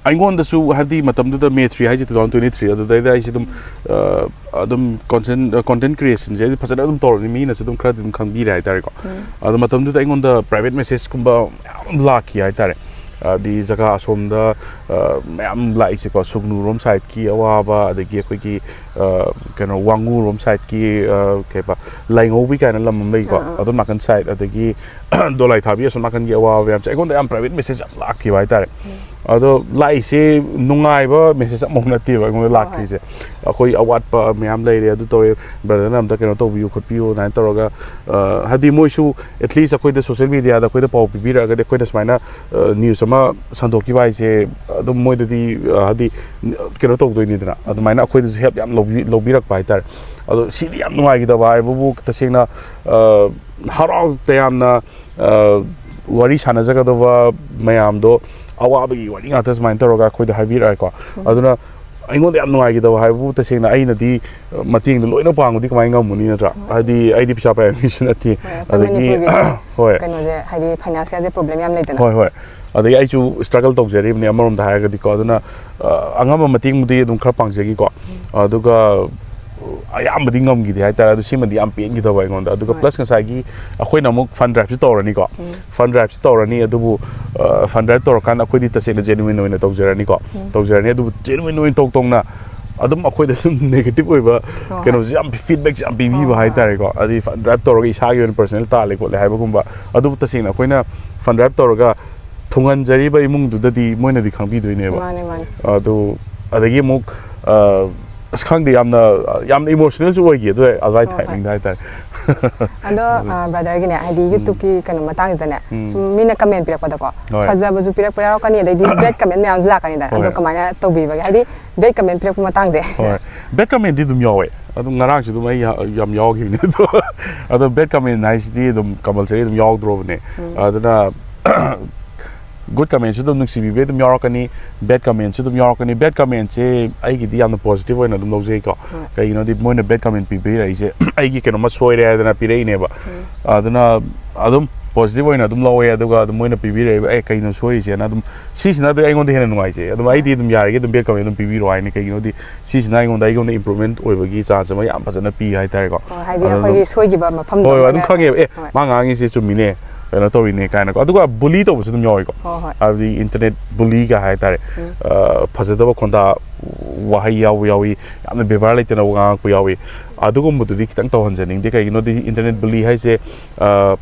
ꯑꯩꯉꯣꯟꯗꯁꯨ, ꯍꯥꯏꯕꯗꯤ, ꯃꯇꯝꯗꯨꯗ ꯃꯦ ꯊ꯭ꯔꯤ ꯍꯥꯏꯁꯦ two thousand twenty three, ꯑꯗꯨꯗꯩꯗ ꯑꯩꯁꯦ ꯑꯗꯨꯝ, ꯑ, ꯑꯗꯨꯝ ꯀꯣꯟꯇꯦꯟ, ꯀꯣꯟꯇꯦꯟ ꯀ꯭ꯔꯤꯌꯦꯁꯟꯁꯦ ꯑꯩꯗꯤ ꯐꯖꯅ ꯑꯗꯨꯝ ꯇꯧꯔꯕꯅꯤ, ꯃꯤꯅꯁꯨ ꯑꯗꯨꯝ ꯈꯔꯗꯤ ꯑꯗꯨꯝ ꯈꯪꯕꯤꯔꯦ ꯍꯥꯏꯇꯥꯔꯦꯀꯣ꯫ ꯎꯝ꯫ ꯑꯗꯣ ꯃꯇꯝꯗꯨꯗ ꯑꯩꯉꯣꯟꯗ ꯄ꯭ꯔꯥꯏꯚꯦꯠ ꯃꯦꯁꯦꯖꯀꯨꯝꯕ ꯃꯌꯥꯝ ꯑꯃ ꯂꯥꯛꯈꯤ ꯍꯥꯏꯇꯥꯔꯦ꯫ ꯍꯥꯏꯗꯤ ꯖꯒꯥ ꯑꯁꯣꯝꯗ, ꯑ, ꯃꯌꯥꯝ ꯂꯥꯛꯏꯁꯦꯀꯣ, ꯁꯨꯒꯅꯨꯔꯣꯝ ꯁꯥꯏꯠꯀꯤ ꯑꯋꯥꯕ, ꯑꯗꯒꯤ ꯑꯩꯈꯣꯏꯒꯤ, ꯑ, ꯀꯩꯅꯣ, ꯋꯥꯉꯨꯔꯣꯝ ꯁꯥꯏꯠꯀꯤ, ꯑ, ꯀꯩꯕ, ꯂꯥꯏꯉꯧꯕꯤ ꯀꯥꯏꯅ ꯂꯝ ꯑꯃ ꯂꯩꯀꯣ, ꯑꯥ, ꯑꯥ꯫ ꯑꯗꯣꯝ ꯅꯥꯀꯟ ꯁꯥꯏꯠ, ꯑꯗꯒꯤ ꯗꯣꯂꯥꯏ ꯊꯥꯕꯤ ꯑꯁꯣꯝ ꯅꯥꯀꯟꯒꯤ ꯑꯋꯥꯕ ꯃꯌꯥꯝꯁꯦ ꯑꯩꯉꯣꯟꯗ ꯌꯥꯝ ꯄ꯭ꯔꯥꯏꯚꯦꯠ ꯃꯦꯁꯦꯖ ꯌꯥꯝ ꯂꯥꯛꯈꯤꯕ ꯍꯥꯏꯇꯥꯔꯦ꯫ ꯎꯝ꯫ ꯑꯗꯣ ꯂꯥꯛꯏꯁꯦ ꯅꯨꯡꯉꯥꯏꯕ ꯃꯦꯁꯦꯖ ꯑꯃꯐꯥꯎ ꯅꯠꯇꯦꯕ ꯑꯩꯉꯣꯟꯗ ꯍꯣꯏ, ꯍꯣꯏ꯫ ꯂꯥꯛꯈꯤꯁꯦ꯫ ꯑꯩꯈꯣꯏ ꯑꯋꯥꯠꯄ ꯃꯌꯥꯝ ꯂꯩꯔꯦ, ꯑꯗꯨ ꯇꯧꯋꯦ, ꯕ꯭ꯔꯗꯔꯅ ꯑꯝꯇ ꯀꯩꯅꯣ ꯇꯧꯕꯤꯌꯨ ꯈꯣꯠꯄꯤꯌꯨ ꯑꯗꯨꯃꯥꯏꯅ ꯇꯧꯔꯒ, ꯑ, ꯍꯥꯏꯗꯤ ꯃꯣꯏꯁꯨ at least ꯑꯩꯈꯣꯏꯗ ꯁꯣꯁꯦꯜ ꯃꯤꯗꯤꯌꯥꯗ ꯑꯩꯈꯣꯏꯗ ꯄꯥꯎ ꯄꯤꯕꯤꯔꯛꯑꯒꯗꯤ ꯑꯩꯈꯣꯏꯅ ꯁꯨꯃꯥꯏꯅ, ꯑ, ꯅ꯭ꯌꯨꯁ ꯑꯃ ꯁꯟꯗꯣꯛꯈꯤꯕ ꯍꯥꯏꯁꯦ ꯑꯗꯨꯝ ꯃꯣꯏꯗꯗꯤ, ꯑ, ꯍꯥꯏꯗꯤ ꯀꯩꯅꯣ ꯇꯧꯗꯣꯏꯅꯤꯗꯅ, ꯑꯗꯨꯃꯥꯏꯅ ꯑꯩꯈꯣꯏꯗꯁꯨ ꯍꯦꯜꯞ ꯌꯥꯝ ꯂꯧꯕꯤ-, ꯂꯧꯕꯤꯔꯛꯄ ꯍꯥꯏꯇꯥꯔꯦ꯫ ꯑꯗꯣ ꯁꯤꯗꯤ ꯌꯥꯝ ꯅꯨꯡꯉꯥꯏꯈꯤꯗꯕ ꯍꯥꯏꯕꯕꯨ ꯇꯁꯦꯡꯅ, ꯑ, ꯍꯔꯥꯎ ꯇꯌꯥꯝꯅ, ꯑ, ꯋꯥꯔꯤ ꯁꯥꯟꯅꯖꯒꯗꯕ ꯃꯌꯥꯝꯗꯣ ꯑꯋꯥꯕꯒꯤ ꯋꯥꯔꯤ ꯉꯥꯛꯇ ꯁꯨꯃꯥꯏꯅ ꯇꯧꯔꯒ ꯑꯩꯈꯣꯏꯗ ꯍꯥꯏꯕꯤꯔꯛꯑꯦꯀꯣ꯫ ꯎꯝ꯫ ꯑꯗꯨꯅ ꯑꯩꯉꯣꯟꯗ ꯌꯥꯝ ꯅꯨꯡꯉꯥꯏꯈꯤꯗꯕ ꯍꯥꯏꯕꯕꯨ ꯇꯁꯦꯡꯅ ꯑꯩꯅꯗꯤ, ꯑ, ꯃꯇꯦꯡꯗꯣ ꯂꯣꯏꯅ ꯄꯥꯡꯕꯗꯤ ꯀꯃꯥꯏꯅ ꯉꯝꯃꯨꯅꯤ, ꯅꯠꯇ꯭ꯔꯥ? ꯍꯣꯏ꯫ ꯍꯥꯏꯗꯤ ꯑꯩꯗꯤ ꯄꯩꯁꯥ ꯄꯥꯏꯕ ꯃꯤꯁꯨ ꯅꯠꯇꯦ꯫ ꯍꯣꯏ, ꯑꯩꯈꯣꯏ ꯑꯗꯒꯤ, ꯃꯅꯤꯄꯨꯔꯒꯤꯗꯤ ꯍꯣꯏ꯫ ꯀꯩꯅꯣꯁꯦ, ꯍꯥꯏꯗꯤ ꯐꯥꯏꯅꯥꯟꯁꯤꯌꯦꯜꯁꯦ ꯄ꯭ꯔꯣꯕ꯭ꯂꯦꯝ ꯌꯥꯝ ꯂꯩꯗꯅ꯫ ꯍꯣꯏ, ꯍꯣꯏ꯫ ꯑꯗꯒꯤ ꯑꯩꯁꯨ ꯁ꯭ꯇ꯭ꯔꯒꯜ ꯇꯧꯖꯔꯤꯕꯅꯤ ꯑꯃꯔꯣꯝꯗ ꯍꯥꯏꯔꯒꯗꯤꯀꯣ꯫ ꯑꯗꯨꯅ, ꯑ, ꯑꯉꯝꯕ ꯃꯇꯦꯡꯕꯨꯗꯤ ꯑꯗꯨꯝ ꯈꯔ ꯄꯥꯡꯖꯈꯤꯀꯣ꯫ ꯎꯝ꯫ ꯑꯗꯨꯒ ꯑꯌꯥꯝꯕꯗꯤ ꯉꯝꯈꯤꯗꯦ ꯍꯥꯏꯇꯥꯔꯦ꯫ ꯑꯗꯨ ꯁꯤꯃꯗꯤ ꯌꯥꯝ ꯄꯦꯟꯈꯤꯗꯕ ꯑꯩꯉꯣꯟꯗ꯫ ꯑꯗꯨꯒ ꯍꯣꯏ. ꯄ꯭ꯂꯁ ꯉꯁꯥꯏꯒꯤ ꯑꯩꯈꯣꯏꯅ ꯑꯃꯨꯛ ꯐꯟ ꯗ꯭ꯔꯥꯏꯚꯁꯤ ꯇꯧꯔꯅꯤꯀꯣ꯫ ꯎꯝ. ꯐꯟ ꯗ꯭ꯔꯥꯏꯚꯁꯤ ꯇꯧꯔꯅꯤ, ꯑꯗꯨꯕꯨ ꯐꯟ ꯗ꯭ꯔꯥꯏꯚ ꯇꯧꯔꯀꯥꯟꯗ ꯑꯩꯈꯣꯏꯗꯤ ꯇꯁꯦꯡꯅ ꯖꯦꯅꯨꯋꯤꯟ ꯑꯣꯏꯅ ꯇꯧꯖꯔꯅꯤꯀꯣ꯫ ꯎꯝ. ꯇꯧꯖꯔꯅꯤ, ꯑꯗꯨꯕꯨ ꯖꯦꯅꯨꯋꯤꯟ ꯑꯣꯏꯅ ꯇꯧ ꯇꯧꯅ ꯑꯗꯨꯝ ꯑꯩꯈꯣꯏꯗ ꯁꯨꯝ ꯅꯦꯒꯦꯇꯤꯚ ꯑꯣꯏꯕ ꯍꯣꯏ. ꯀꯩꯅꯣꯁꯦ ꯌꯥꯝ ꯐꯤꯗꯕꯦꯛꯁꯦ ꯌꯥꯝ ꯄꯤꯕꯤꯕ ꯍꯣꯏ, ꯍꯣꯏ. ꯍꯥꯏꯇꯥꯔꯦꯀꯣ꯫ ꯑꯗꯩ ꯐꯟ ꯗ꯭ꯔꯥꯏꯚ ꯇꯧꯔꯒ ꯏꯁꯥꯒꯤ ꯑꯣꯏꯅ ꯄꯔꯁꯅꯦꯜ ꯇꯥꯜꯂꯦ ꯈꯣꯠꯂꯦ ꯍꯥꯏꯕꯒꯨꯝꯕ꯫ ꯑꯗꯨꯕꯨ ꯇꯁꯦꯡꯅ ꯑꯩꯈꯣꯏꯅ ꯐꯟ ꯗ꯭ꯔꯥꯏꯚ ꯇꯧꯔꯒ ꯊꯨꯡꯍꯟꯖꯔꯤꯕ ꯏꯃꯨꯡꯗꯨꯗꯗꯤ ꯃꯣꯏꯅꯗꯤ ꯈꯪꯕꯤꯗꯣꯏꯅꯦꯕ꯫ ꯃꯥꯅꯦ, ꯃꯥꯅꯦ. ꯑꯗꯨ ꯑꯗꯒꯤ ꯑꯃꯨꯛ ꯑ, ꯑꯁ, ꯈꯪꯗꯦ, ꯌꯥꯝꯅ ꯌꯥꯝꯅ ꯏꯃꯣꯁꯅꯦꯜꯁꯨ ꯑꯣꯏꯈꯤ ꯑꯗꯨ ꯑꯗꯨꯋꯥꯏ ꯍꯣꯏ, ꯍꯣꯏ. ꯇꯥꯏꯃꯤꯡꯗ ꯍꯥꯏꯇꯥꯔꯦ꯫ ꯑꯗꯣ ꯑ, ꯕ꯭ꯔꯗꯔꯒꯤꯅꯦ, ꯍꯥꯏꯗꯤ ꯌꯨꯇ꯭ꯌꯨꯕꯀꯤ ꯀꯩꯅꯣ ꯃꯇꯥꯡꯁꯤꯗꯅꯦ, ꯎꯝ. ꯁꯨꯝ ꯃꯤꯅ ꯀꯃꯦꯟ ꯄꯤꯔꯛꯄꯗꯀꯣ, ꯍꯣꯏ. ꯐꯖꯕꯁꯨ ꯄꯤꯔꯛꯄ ꯌꯥꯎꯔꯛꯀꯅꯤ, ꯑꯗꯩꯗꯤ ꯕꯦꯗ ꯀꯃꯦꯟ ꯃꯌꯥꯝꯁꯨ ꯂꯥꯛꯀꯅꯤꯗꯅ꯫ ꯑꯗꯣ ꯍꯣꯏ. ꯀꯃꯥꯏꯅ ꯇꯧꯕꯤꯕꯒꯦ, ꯍꯥꯏꯗꯤ ꯕꯦꯗ ꯀꯃꯦꯟ ꯄꯤꯔꯛꯄ ꯃꯇꯥꯡꯁꯦ? ꯍꯣꯏ. ꯕꯦꯗ ꯀꯃꯦꯟꯗꯤ ꯑꯗꯨꯝ ꯌꯥꯎꯋꯦ꯫ ꯑꯗꯨꯝ ꯉꯔꯥꯡꯁꯨ ꯑꯗꯨꯝ ꯑꯩ ꯌꯥ- ꯌꯥꯝ ꯌꯥꯎꯈꯤꯕꯅꯦ꯫ ꯑꯗꯣ ꯑꯗꯣ ꯕꯦꯗ ꯀꯃꯦꯟ ꯍꯥꯏꯁꯤꯗꯤ ꯑꯗꯨꯝ ꯀꯝꯄꯜꯁꯔꯤ ꯑꯗꯨꯝ ꯌꯥꯎꯗ꯭ꯔꯣꯕꯅꯦ꯫ ꯎꯝ. ꯑꯗꯨꯅ ꯒꯨꯗ ꯀꯃꯦꯟꯁꯨ ꯑꯗꯨꯝ ꯅꯨꯡꯁꯤꯕꯤꯕ ꯑꯗꯨꯝ ꯌꯥꯎꯔꯛꯀꯅꯤ, ꯕꯦꯗ ꯀꯃꯦꯟꯁꯨ ꯑꯗꯨꯝ ꯌꯥꯎꯔꯛꯀꯅꯤ꯫ ꯕꯦꯗ ꯀꯃꯦꯟꯁꯦ ꯑꯩꯒꯤꯗꯤ ꯌꯥꯝꯅ ꯄꯣꯖꯤꯇꯤꯚ ꯑꯣꯏꯅ ꯑꯗꯨꯝ ꯂꯧꯖꯩꯀꯣ꯫ ꯍꯣꯏ. ꯀꯩꯒꯤꯅꯣꯗꯤ ꯃꯣꯏꯅ ꯕꯦꯗ ꯀꯃꯦꯟ ꯄꯤꯕꯤꯔꯛꯏꯁꯦ ꯑꯩꯒꯤ ꯀꯩꯅꯣꯝꯃ ꯁꯣꯏꯔꯦ ꯍꯥꯏꯗꯅ ꯄꯤꯔꯛꯏꯅꯦꯕ꯫ ꯎꯝ. ꯑꯗꯨꯅ ꯑꯗꯨꯝ ꯄꯣꯖꯤꯇꯤꯚ ꯑꯣꯏꯅ ꯑꯗꯨꯝ ꯂꯧꯋꯦ꯫ ꯑꯗꯨꯒ ꯑꯗꯨꯝ ꯃꯣꯏꯅ ꯄꯤꯕꯤꯔꯛꯏꯕ, "ꯑꯦ, ꯀꯩꯅꯣ ꯁꯣꯏꯔꯤꯁꯦꯅ?" ꯑꯗꯨꯝ ꯁꯤꯁꯤꯅ ꯑꯗꯨ ꯑꯩꯉꯣꯟꯗ ꯍꯦꯟꯅ ꯅꯨꯡꯉꯥꯏꯖꯩ꯫ ꯑꯗꯨꯝ ꯑꯩꯗꯤ ꯑꯗꯨꯝ ꯌꯥꯔꯤꯒꯩ ꯑꯗꯨꯝ ꯕꯦꯗ ꯀꯃꯦꯟ ꯑꯗꯨꯝ ꯄꯤꯕꯤꯔꯛꯑꯣ ꯍꯥꯏꯅꯤ꯫ ꯀꯩꯒꯤꯅꯣꯗꯤ ꯁꯤꯁꯤꯅ ꯑꯩꯉꯣꯟꯗ ꯑꯩꯉꯣꯟꯗ ꯏꯝꯄ꯭ꯔꯨꯚꯃꯦꯟ ꯑꯣꯏꯕꯒꯤ ꯆꯥꯟꯁ ꯑꯃ ꯌꯥꯝ ꯐꯖꯅ ꯄꯤ ꯍꯥꯏꯇꯥꯔꯦꯀꯣ꯫ ꯑꯣ, ꯍꯥꯏꯗꯤ ꯑꯗꯨꯅ ꯑꯩꯈꯣꯏꯒꯤ ꯑꯗꯨꯝ ꯁꯣꯏꯈꯤꯕ ꯃꯐꯝꯗꯣ ꯍꯣꯏ, ꯍꯣꯏ, ꯑꯗꯨꯝ ꯃꯣꯏꯅ ꯈꯪꯉꯦꯕ꯫ ꯑꯦ, ꯍꯣꯏ. ꯃꯥ ꯉꯥꯡꯉꯤꯁꯦ ꯆꯨꯝꯃꯤꯅꯦ, ꯀꯩꯅꯣ ꯇꯧꯔꯤꯅꯦ ꯀꯥꯏꯅꯀꯣ꯫ ꯑꯗꯨꯒ ꯕꯨꯂꯤ ꯇꯧꯕꯁꯨ ꯑꯗꯨꯝ ꯌꯥꯎꯋꯤꯀꯣ꯫ ꯍꯣꯏ, ꯍꯣꯏ. ꯍꯥꯏꯕꯗꯤ ꯏꯟꯇꯔꯅꯦꯠ ꯕꯨꯂꯤꯒ ꯍꯥꯏꯇꯥꯔꯦ꯫ ꯎꯝ. ꯑ, ꯐꯖꯗꯕ ꯈꯣꯟꯗꯥ ꯋꯥꯍꯩ ꯌꯥꯎꯕ ꯌꯥꯎꯏ, ꯌꯥꯝꯅ ꯕꯦꯕꯥꯔ ꯂꯩꯇꯅ ꯉꯥꯡꯉꯛꯄ ꯌꯥꯎꯏ꯫ ꯑꯗꯨꯒꯨꯝꯕꯗꯨꯗꯤ ꯈꯤꯇꯪ ꯇꯧꯍꯟꯖꯅꯤꯡꯗꯦ꯫ ꯀꯩꯒꯤꯅꯣꯗꯤ ꯏꯟꯇꯔꯅꯦꯠ ꯕꯨꯂꯤ ꯍꯥꯏꯁꯦ, ꯑ,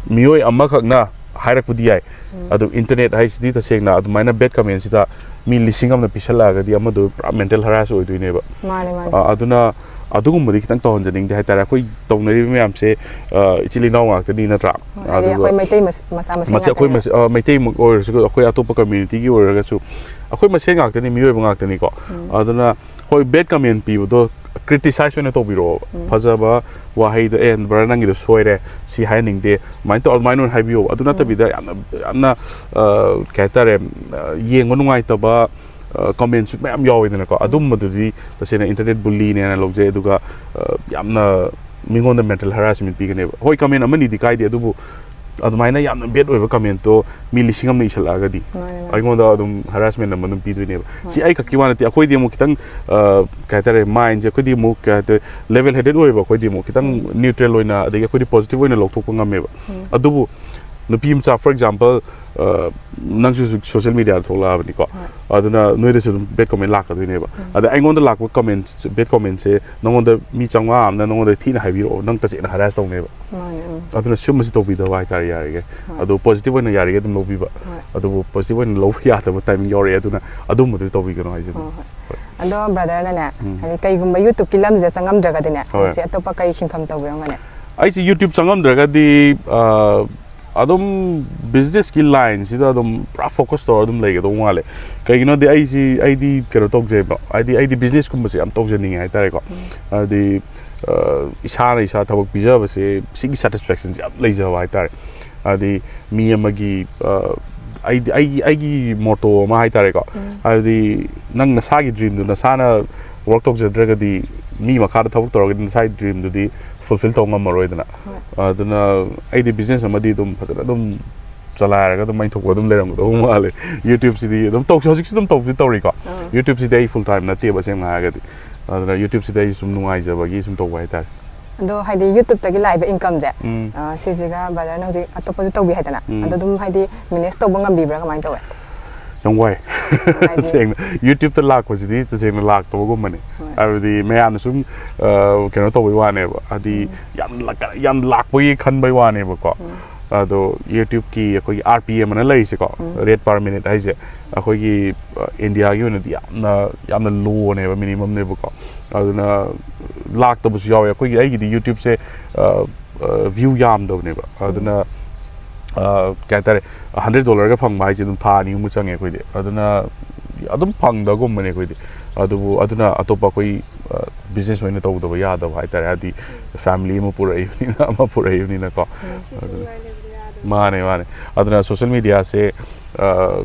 ꯃꯤꯑꯣꯏ ꯑꯃꯈꯛꯅ ꯍꯥꯏꯔꯛꯄꯗꯤ ꯌꯥꯏ꯫ ꯎꯝ. ꯑꯗꯨ ꯏꯟꯇꯔꯅꯦꯠ ꯍꯥꯏꯁꯤꯗꯤ ꯇꯁꯦꯡꯅ ꯑꯗꯨꯃꯥꯏꯅ ꯕꯦꯗ ꯀꯃꯦꯟꯁꯤꯗ ꯃꯤ ꯂꯤꯁꯤꯡ ꯑꯃꯅ ꯄꯤꯁꯜꯂꯛꯑꯒꯗꯤ ꯑꯃꯗꯨ ꯄꯨꯔꯥ ꯃꯦꯟꯇꯦꯜ ꯍꯔꯥꯁ ꯑꯣꯏꯗꯣꯏꯅꯦꯕ꯫ ꯃꯥꯅꯦ, ꯃꯥꯅꯦ. ꯑ, ꯑꯗꯨꯅ ꯑꯗꯨꯒꯨꯝꯕꯗꯤ ꯈꯤꯇꯪ ꯇꯧꯍꯟꯖꯅꯤꯡꯗꯦ ꯍꯥꯏꯇꯥꯔꯦ꯫ ꯑꯩꯈꯣꯏ ꯇꯧꯅꯔꯤꯕ ꯃꯌꯥꯝꯁꯦ, ꯑ, ꯏꯆꯤꯜ ꯏꯅꯥꯎ ꯉꯥꯛꯇꯅꯤ, ꯅꯠꯇ꯭ꯔꯥ? ꯍꯣꯏ, ꯍꯥꯏꯗꯤ ꯑꯗꯨꯒ ꯑꯩꯈꯣꯏ ꯃꯩꯇꯩ ꯃꯁ-, ꯃꯆꯥ ꯃꯁꯦꯟ ꯃꯁꯤ ꯑꯩꯈꯣꯏ ꯉꯥꯛꯇꯅꯤꯅ. ꯃꯁꯦ-, ꯑ, ꯃꯩꯇꯩꯃꯛ ꯑꯣꯏꯔꯁꯨ, ꯑꯩꯈꯣꯏ ꯑꯇꯣꯞꯄ ꯀꯝꯃ꯭ꯌꯨꯅꯤꯇꯤꯒꯤ ꯑꯣꯏꯔꯒꯁꯨ ꯑꯩꯈꯣꯏ ꯃꯁꯦꯟ ꯉꯥꯛꯇꯅꯤ, ꯃꯤꯑꯣꯏꯕ ꯉꯥꯛꯇꯅꯤꯀꯣ꯫ ꯎꯝ. ꯑꯗꯨꯅ ꯍꯣꯏ, ꯕꯦꯗ ꯀꯃꯦꯟ ꯄꯤꯕꯗꯣ ꯀ꯭ꯔꯤꯇꯤꯁꯥꯏꯁ ꯑꯣꯏꯅ ꯇꯧꯕꯤꯔꯛꯑꯣ꯫ ꯎꯝ. ꯐꯖꯕ ꯋꯥꯍꯩꯗ, "ꯑꯦ, ꯕ꯭ꯔꯗꯔ, ꯅꯪꯒꯤꯗꯣ ꯁꯣꯏꯔꯦ, ꯁꯤ ꯍꯥꯏꯍꯟꯅꯤꯡꯗꯦ", ꯑꯗꯨꯃꯥꯏꯅ ꯇꯧ, ꯑꯗꯨꯃꯥꯏꯅ ꯑꯣꯏꯅ ꯍꯥꯏꯕꯤꯌꯣ꯫ ꯑꯗꯨ ꯅꯠꯇꯕꯤꯗ ꯌꯥꯝꯅ, ꯌꯥꯝꯅ, ꯑ, ꯀꯩ ꯍꯥꯏꯇꯥꯔꯦ, ꯑ, ꯌꯦꯡꯕ ꯅꯨꯡꯉꯥꯏꯇꯕ, ꯑ, ꯀꯃꯦꯟꯁꯨ ꯃꯌꯥꯝ ꯌꯥꯎꯋꯤꯗꯅꯀꯣ꯫ ꯑꯗꯨꯝꯕꯗꯨꯗꯤ ꯇꯁꯦꯡꯅ ꯏꯟꯇꯔꯅꯦꯠ ꯕꯨꯂꯤꯅꯦꯅ ꯂꯧꯖꯩ꯫ ꯑꯗꯨꯒ, ꯑ, ꯌꯥꯝꯅ ꯃꯤꯉꯣꯟꯗ ꯃꯦꯟꯇꯦꯜ ꯍꯔꯥꯁꯃꯦꯟ ꯄꯤꯒꯅꯦꯕ꯫ ꯍꯣꯏ, ꯀꯃꯦꯟ ꯑꯃꯅꯤꯗꯤ ꯀꯥꯏꯗꯦ, ꯑꯗꯨꯕꯨ ꯑꯗꯨꯃꯥꯏꯅ ꯌꯥꯝꯅ ꯕꯦꯗ ꯑꯣꯏꯕ ꯀꯃꯦꯟꯠꯇꯣ ꯃꯤ ꯂꯤꯁꯤꯡ ꯑꯃꯅ ꯏꯁꯜꯂꯛꯑꯒꯗꯤ ꯃꯥꯅꯦ, ꯃꯥꯅꯦ. ꯑꯩꯉꯣꯟꯗ ꯑꯗꯨꯝ ꯍꯔꯥꯁꯃꯦꯟ ꯑꯃ ꯑꯗꯨꯝ ꯄꯤꯗꯣꯏꯅꯦꯕ꯫ ꯁꯤ ꯑꯩ ꯈꯛꯀꯤ ꯋꯥ ꯅꯠꯇꯦ, ꯑꯩꯈꯣꯏꯗꯤ ꯑꯃꯨꯛ ꯈꯤꯇꯪ ꯑ, ꯀꯩ ꯍꯥꯏꯇꯥꯔꯦ, ꯃꯥꯏꯟꯁꯦ ꯑꯩꯈꯣꯏꯗꯤ ꯑꯃꯨꯛ ꯀꯩ ꯍꯥꯏꯇꯥꯔꯦ, ꯂꯦꯚꯦꯜ ꯍꯦꯗꯦꯗ ꯑꯣꯏꯕ, ꯑꯩꯈꯣꯏꯗꯤ ꯑꯃꯨꯛ ꯈꯤꯇꯪ ꯅ꯭ꯌꯨꯇ꯭ꯔꯦꯜ ꯑꯣꯏꯅ, ꯑꯗꯒꯤ ꯑꯩꯈꯣꯏꯗꯤ ꯄꯣꯖꯤꯇꯤꯚ ꯑꯣꯏꯅ ꯂꯧꯊꯣꯛꯄ ꯉꯝꯃꯦꯕ꯫ ꯑꯗꯨꯕꯨ ꯅꯨꯄꯤ ꯃꯆꯥ, ꯐꯣꯔ ꯑꯦꯛꯖꯥꯝꯄꯜ, ꯅꯪꯁꯨ ꯍꯧꯖꯤꯛ ꯁꯣꯁꯦꯜ ꯃꯦꯗꯤꯌꯥꯗ ꯊꯣꯛꯂꯛꯑꯕꯅꯤꯀꯣ, ꯍꯣꯏ. ꯑꯗꯨꯅ ꯅꯣꯏꯗꯁꯨ ꯑꯗꯨꯝ ꯕꯦꯗ ꯀꯃꯦꯟ ꯂꯥꯛꯀꯗꯣꯏꯅꯦꯕ꯫ ꯑꯗ ꯑꯩꯉꯣꯟꯗ ꯂꯥꯛꯄ ꯀꯃꯦꯟ, ꯕꯦꯗ ꯀꯃꯦꯟꯁꯦ ꯅꯉꯣꯟꯗ ꯃꯤ ꯆꯥꯝꯃꯉꯥ ꯑꯃꯅ ꯅꯉꯣꯟꯗ ꯊꯤꯅ ꯍꯥꯏꯕꯤꯔꯛꯑꯣ, ꯅꯪ ꯇꯁꯦꯡꯅ ꯍꯔꯥꯁ ꯇꯧꯅꯦꯕ꯫ ꯃꯥꯅꯦ, ꯎꯝ. ꯑꯗꯨꯅ ꯁꯤꯒꯨꯝꯕꯁꯤ ꯇꯧꯕꯤꯗꯕ ꯍꯥꯏꯇꯥꯔꯦ, ꯌꯥꯔꯤꯈꯩ꯫ ꯍꯣꯏ. ꯑꯗꯣ ꯄꯣꯖꯤꯇꯤꯚ ꯑꯣꯏꯅ ꯌꯥꯔꯤꯈꯩ ꯑꯗꯨꯝ ꯂꯧꯕꯤꯕ꯫ ꯍꯣꯏ. ꯑꯗꯨꯕꯨ ꯄꯣꯖꯤꯇꯤꯚ ꯑꯣꯏꯅ ꯂꯧꯕ ꯌꯥꯗꯕ ꯇꯥꯏꯃꯤꯡ ꯌꯥꯎꯔꯛꯑꯦ, ꯑꯗꯨꯅ ꯑꯗꯨꯝꯕꯗꯨ ꯇꯧꯕꯤꯒꯅꯣ ꯍꯥꯏꯖꯕꯅꯤ꯫ ꯍꯣꯏ, ꯍꯣꯏ. ꯑꯗꯣ ꯕ꯭ꯔꯗꯔꯅꯅꯦ, ꯎꯝ. ꯍꯥꯏꯗꯤ ꯀꯩꯒꯨꯝꯕ ꯌꯨꯇ꯭ꯌꯨꯕꯀꯤ ꯂꯝꯁꯤꯗ ꯆꯪꯉꯝꯗ꯭ꯔꯒꯗꯤꯅꯦ, ꯍꯣꯏ. ꯁꯤ ꯑꯇꯣꯞꯄ ꯀꯩ ꯁꯤꯟꯐꯝ ꯇꯧꯕꯤꯔꯝꯒꯅꯤ? ꯑꯩꯁꯦ ꯌꯨꯇ꯭ꯌꯨꯕ ꯆꯪꯉꯝꯗ꯭ꯔꯒꯗꯤ ꯑ, ꯑꯗꯨꯝ ꯕꯤꯖꯤꯅꯦꯁꯀꯤ ꯂꯥꯏꯟꯁꯤꯗ ꯑꯗꯨꯝ ꯄꯨꯔꯥ ꯐꯣꯀꯁ ꯇꯧꯔ ꯑꯗꯨꯝ ꯂꯩꯒꯗꯧꯕ ꯃꯥꯜꯂꯦ꯫ ꯀꯩꯒꯤꯅꯣꯗꯤ ꯑꯩꯁꯤ, ꯑꯩꯗꯤ ꯀꯩꯅꯣ ꯇꯧꯖꯩꯕ, ꯍꯥꯏꯗꯤ ꯑꯩꯗꯤ ꯕꯤꯖꯤꯅꯦꯁꯀꯨꯝꯕꯁꯦ ꯌꯥꯝ ꯇꯧꯖꯅꯤꯡꯉꯦ ꯍꯥꯏꯇꯥꯔꯦꯀꯣ꯫ ꯍꯥꯏꯗꯤ ꯑ, ꯏꯁꯥꯅ ꯏꯁꯥ ꯊꯕꯛ ꯄꯤꯖꯕꯁꯦ, ꯁꯤꯒꯤ ꯁꯦꯇꯤꯁꯐꯦꯛꯁꯟꯁꯦ ꯌꯥꯝ ꯂꯩꯖꯕ ꯍꯥꯏꯇꯥꯔꯦ꯫ ꯍꯥꯏꯗꯤ ꯃꯤ ꯑꯃꯒꯤ ꯑ, ꯑꯩꯗꯤ, ꯑꯩꯒꯤ, ꯑꯩꯒꯤ ꯃꯣꯇꯣ ꯑꯃ ꯍꯥꯏꯇꯥꯔꯦꯀꯣ꯫ ꯍꯥꯏꯕꯗꯤ ꯅꯪ ꯅꯁꯥꯒꯤ ꯗ꯭ꯔꯤꯝꯗꯨ ꯅꯁꯥꯅ ꯋꯥꯔꯛ ꯇꯧꯖꯗ꯭ꯔꯒꯗꯤ ꯃꯤ ꯃꯈꯥꯗ ꯊꯕꯛ ꯇꯧꯔꯒꯗꯤ ꯅꯁꯥꯒꯤ ꯗ꯭ꯔꯤꯝꯗꯨꯗꯤ ꯐꯨꯜꯐꯤꯜ ꯇꯧꯕ ꯉꯝꯃꯔꯣꯏꯗꯅ꯫ ꯍꯣꯏ. ꯑꯗꯨꯅ ꯑꯩꯗꯤ ꯕꯤꯖꯤꯅꯦꯁ ꯑꯃꯗꯤ ꯑꯗꯨꯝ ꯐꯖꯅ ꯑꯗꯨꯝ ꯆꯂꯥꯏꯔꯒ ꯑꯗꯨꯝ ꯃꯩ ꯊꯣꯛꯄ ꯑꯗꯨꯝ ꯂꯩꯔꯝꯒꯗꯧꯕ ꯃꯥꯜꯂꯦ꯫ ꯌꯨꯇ꯭ꯌꯨꯕꯁꯤꯗꯤ ꯑꯗꯨꯝ ꯇꯧꯁꯤ, ꯍꯧꯖꯤꯛꯁꯨ ꯑꯗꯨꯝ ꯇꯧꯕꯗꯤ ꯇꯧꯔꯤꯀꯣ꯫ ꯑꯥ. ꯌꯨꯇ꯭ꯌꯨꯕꯁꯤꯗꯤ ꯑꯩ ꯐꯨꯜ ꯇꯥꯏꯝ ꯅꯠꯇꯦꯕ, ꯑꯁꯦꯡꯅ ꯍꯥꯏꯔꯒꯗꯤ꯫ ꯑꯗꯨꯅ ꯌꯨꯇ꯭ꯌꯨꯕꯁꯤꯗ ꯑꯩ ꯁꯨꯝ ꯅꯨꯡꯉꯥꯏꯖꯕꯒꯤ ꯁꯨꯝ ꯇꯧꯕ ꯍꯥꯏꯇꯥꯔꯦ꯫ ꯑꯗꯣ ꯍꯥꯏꯗꯤ ꯌꯨꯇ꯭ꯌꯨꯕꯇꯒꯤ ꯂꯥꯛꯏꯕ ꯏꯟꯀꯝꯁꯦ, ꯎꯝ. ꯑ, ꯁꯤꯁꯤꯒ ꯕ꯭ꯔꯗꯔꯅ ꯍꯧꯖꯤꯛ ꯑꯇꯣꯞꯄꯁꯨ ꯇꯧꯕꯤ ꯍꯥꯏꯗꯅ, ꯎꯝ. ꯑꯗꯣ ꯑꯗꯨꯝ ꯍꯥꯏꯗꯤ ꯃꯦꯅꯦꯖ ꯇꯧꯕ ꯉꯝꯕꯤꯕ꯭ꯔꯥ, ꯀꯃꯥꯏꯅ ꯇꯧꯋꯦ? ꯌꯥꯝ ꯋꯥꯏ꯫ ꯍꯥꯏꯗꯤ ꯇꯁꯦꯡꯅ ꯌꯨꯇ꯭ꯌꯨꯕꯇ ꯂꯥꯛꯄꯁꯤꯗꯤ ꯇꯁꯦꯡꯅ ꯂꯥꯛꯇꯕꯒꯨꯝꯕꯅꯤ꯫ ꯍꯣꯏ. ꯍꯥꯏꯕꯗꯤ ꯃꯌꯥꯝꯅ ꯁꯨꯝ ꯑ, ꯀꯩꯅꯣ ꯇꯧꯕꯩ ꯋꯥꯅꯦꯕ, ꯍꯥꯏꯗꯤ ꯌꯥꯝ ꯂꯥꯛ-, ꯌꯥꯝ ꯂꯥꯛꯄꯒꯤ ꯈꯟꯕꯩ ꯋꯥꯅꯦꯕꯀꯣ꯫ ꯑꯗꯣ ꯌꯨꯇ꯭ꯌꯨꯕꯀꯤ ꯑꯩꯈꯣꯏꯒꯤ ꯑꯥꯔ ꯄꯤ ꯑꯦꯝ ꯑꯅ ꯂꯩꯔꯤꯁꯦꯀꯣ, ꯔꯦꯠ ꯄꯥꯔ ꯃꯤꯅꯤꯠ ꯍꯥꯏꯁꯦ, ꯑꯩꯈꯣꯏꯒꯤ ꯑ, ꯏꯟꯗꯤꯌꯥꯒꯤ ꯑꯣꯏꯅꯗꯤ ꯌꯥꯝꯅ, ꯌꯥꯝꯅ ꯂꯣꯅꯦꯕ, ꯃꯤꯅꯤꯃꯝꯅꯦꯕꯀꯣ꯫ ꯑꯗꯨꯅ ꯂꯥꯛꯇꯕꯁꯨ ꯌꯥꯎꯋꯦ꯫ ꯑꯩꯈꯣꯏꯒꯤ, ꯑꯩꯒꯤꯗꯤ ꯌꯨꯇ꯭ꯌꯨꯕꯁꯦ ꯑ, ꯑ, ꯚ꯭ꯌꯨ ꯌꯥꯝꯗꯕꯅꯦꯕ꯫ ꯑꯗꯨꯅ ꯑ, ꯀꯩ ꯍꯥꯏꯇꯥꯔꯦ, ꯍꯟꯗ꯭ꯔꯦꯠ ꯗꯣꯂꯔꯒ ꯐꯪꯕ ꯍꯥꯏꯁꯦ ꯑꯗꯨꯝ ꯊꯥ ꯑꯅꯤ ꯑꯍꯨꯝ ꯆꯪꯉꯦ ꯑꯩꯈꯣꯏꯗꯤ꯫ ꯑꯗꯨꯅ ꯑꯗꯨꯝ ꯐꯪꯗꯒꯨꯝꯕꯅꯦ ꯑꯩꯈꯣꯏꯗꯤ꯫ ꯑꯗꯨꯕꯨ ꯑꯗꯨꯅ ꯑꯇꯣꯞꯄ ꯑꯩꯈꯣꯏ ꯑ, ꯕꯤꯖꯤꯅꯦꯁ ꯑꯣꯏꯅ ꯇꯧꯗꯕ ꯌꯥꯗꯕ ꯍꯥꯏꯇꯥꯔꯦ, ꯍꯥꯏꯗꯤ ꯐꯦꯃꯤꯂꯤ ꯑꯃ ꯄꯨꯔꯛꯏꯕꯅꯤꯅ, ꯑꯃ ꯄꯨꯔꯛꯏꯕꯅꯤꯅꯀꯣ꯫ ꯑꯗꯨꯅ ꯃꯥꯅꯦ, ꯃꯥꯅꯦ꯫ ꯑꯗꯨꯅ ꯁꯣꯁꯦꯜ ꯃꯤꯗꯤꯌꯥꯁꯦ ꯑ,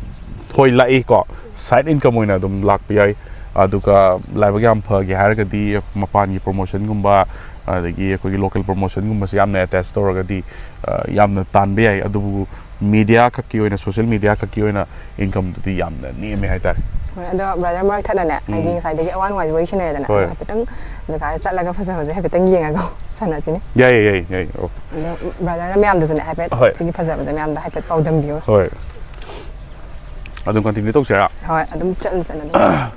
ꯍꯣꯏ, ꯂꯥꯛꯏꯀꯣ, ꯁꯥꯏꯠ ꯏꯟꯀꯝ ꯑꯣꯏꯅ ꯑꯗꯨꯝ ꯂꯥꯛꯄ ꯌꯥꯏ꯫ ꯑꯗꯨꯒ ꯂꯥꯏꯕꯛ ꯌꯥꯝ ꯐꯒꯦ ꯍꯥꯏꯔꯒꯗꯤ ꯃꯄꯥꯟꯒꯤ ꯄ꯭ꯔꯣꯃꯣꯁꯟꯒꯨꯝꯕ, ꯑꯗꯒꯤ ꯑꯩꯈꯣꯏꯒꯤ local promotionꯒꯨꯝꯕꯁꯦ ꯌꯥꯝꯅ attach ꯇꯧꯔꯒꯗꯤ, ꯑ, ꯌꯥꯝꯅ ꯇꯥꯟꯕ ꯌꯥꯏ꯫ ꯑꯗꯨꯕꯨ media ꯈꯛꯀꯤ ꯑꯣꯏꯅ, social media ꯈꯛꯀꯤ ꯑꯣꯏꯅ incomeꯗꯨꯗꯤ ꯌꯥꯝꯅ ꯅꯦꯝꯃꯦ ꯍꯥꯏꯇꯥꯔꯦ꯫ ꯍꯣꯏ, ꯑꯗꯣ brother, ꯃꯔꯛ ꯊꯠꯅꯅꯦ, ꯍꯥꯏꯗꯤ ꯎꯝ꯫ ꯉꯁꯥꯏꯗꯒꯤ ꯑꯋꯥ ꯅꯨꯡꯉꯥꯏ ꯋꯥꯔꯤ ꯁꯥꯟꯅꯔꯦꯗꯅ, ꯍꯣꯏ꯫ ꯑꯗꯣ ꯍꯥꯏꯐꯦꯠꯇꯪ ꯖꯒꯥꯗ ꯆꯠꯂꯒ ꯐꯖꯕꯁꯦ ꯍꯥꯏꯐꯦꯠꯇꯪ ꯌꯦꯡꯉꯒ ꯁꯥꯟꯅꯁꯤꯅꯦ꯫ ꯌꯥꯏꯌꯦ, ꯌꯥꯏꯌꯦ, ꯌꯥꯏꯌꯦ꯫ ꯑꯣ꯫ ꯑꯗꯣ brotherꯅ ꯃꯌꯥꯝꯗꯁꯨꯅꯦ ꯍꯥꯏꯐꯦꯠ ꯍꯣꯏ꯫ ꯁꯤꯒꯤ ꯐꯖꯕꯁꯦ ꯃꯌꯥꯝꯗ ꯍꯥꯏꯐꯦꯠ ꯄꯥꯎꯗꯝꯕꯤꯌꯣ꯫ ꯍꯣꯏ꯫ ꯑꯗꯨꯝ continue ꯇꯧꯁꯤꯔꯥ? ꯍꯣꯏ, ꯑꯗꯨꯝ ꯆꯠꯅ ꯆꯠꯅ ꯑꯗꯨꯝ꯫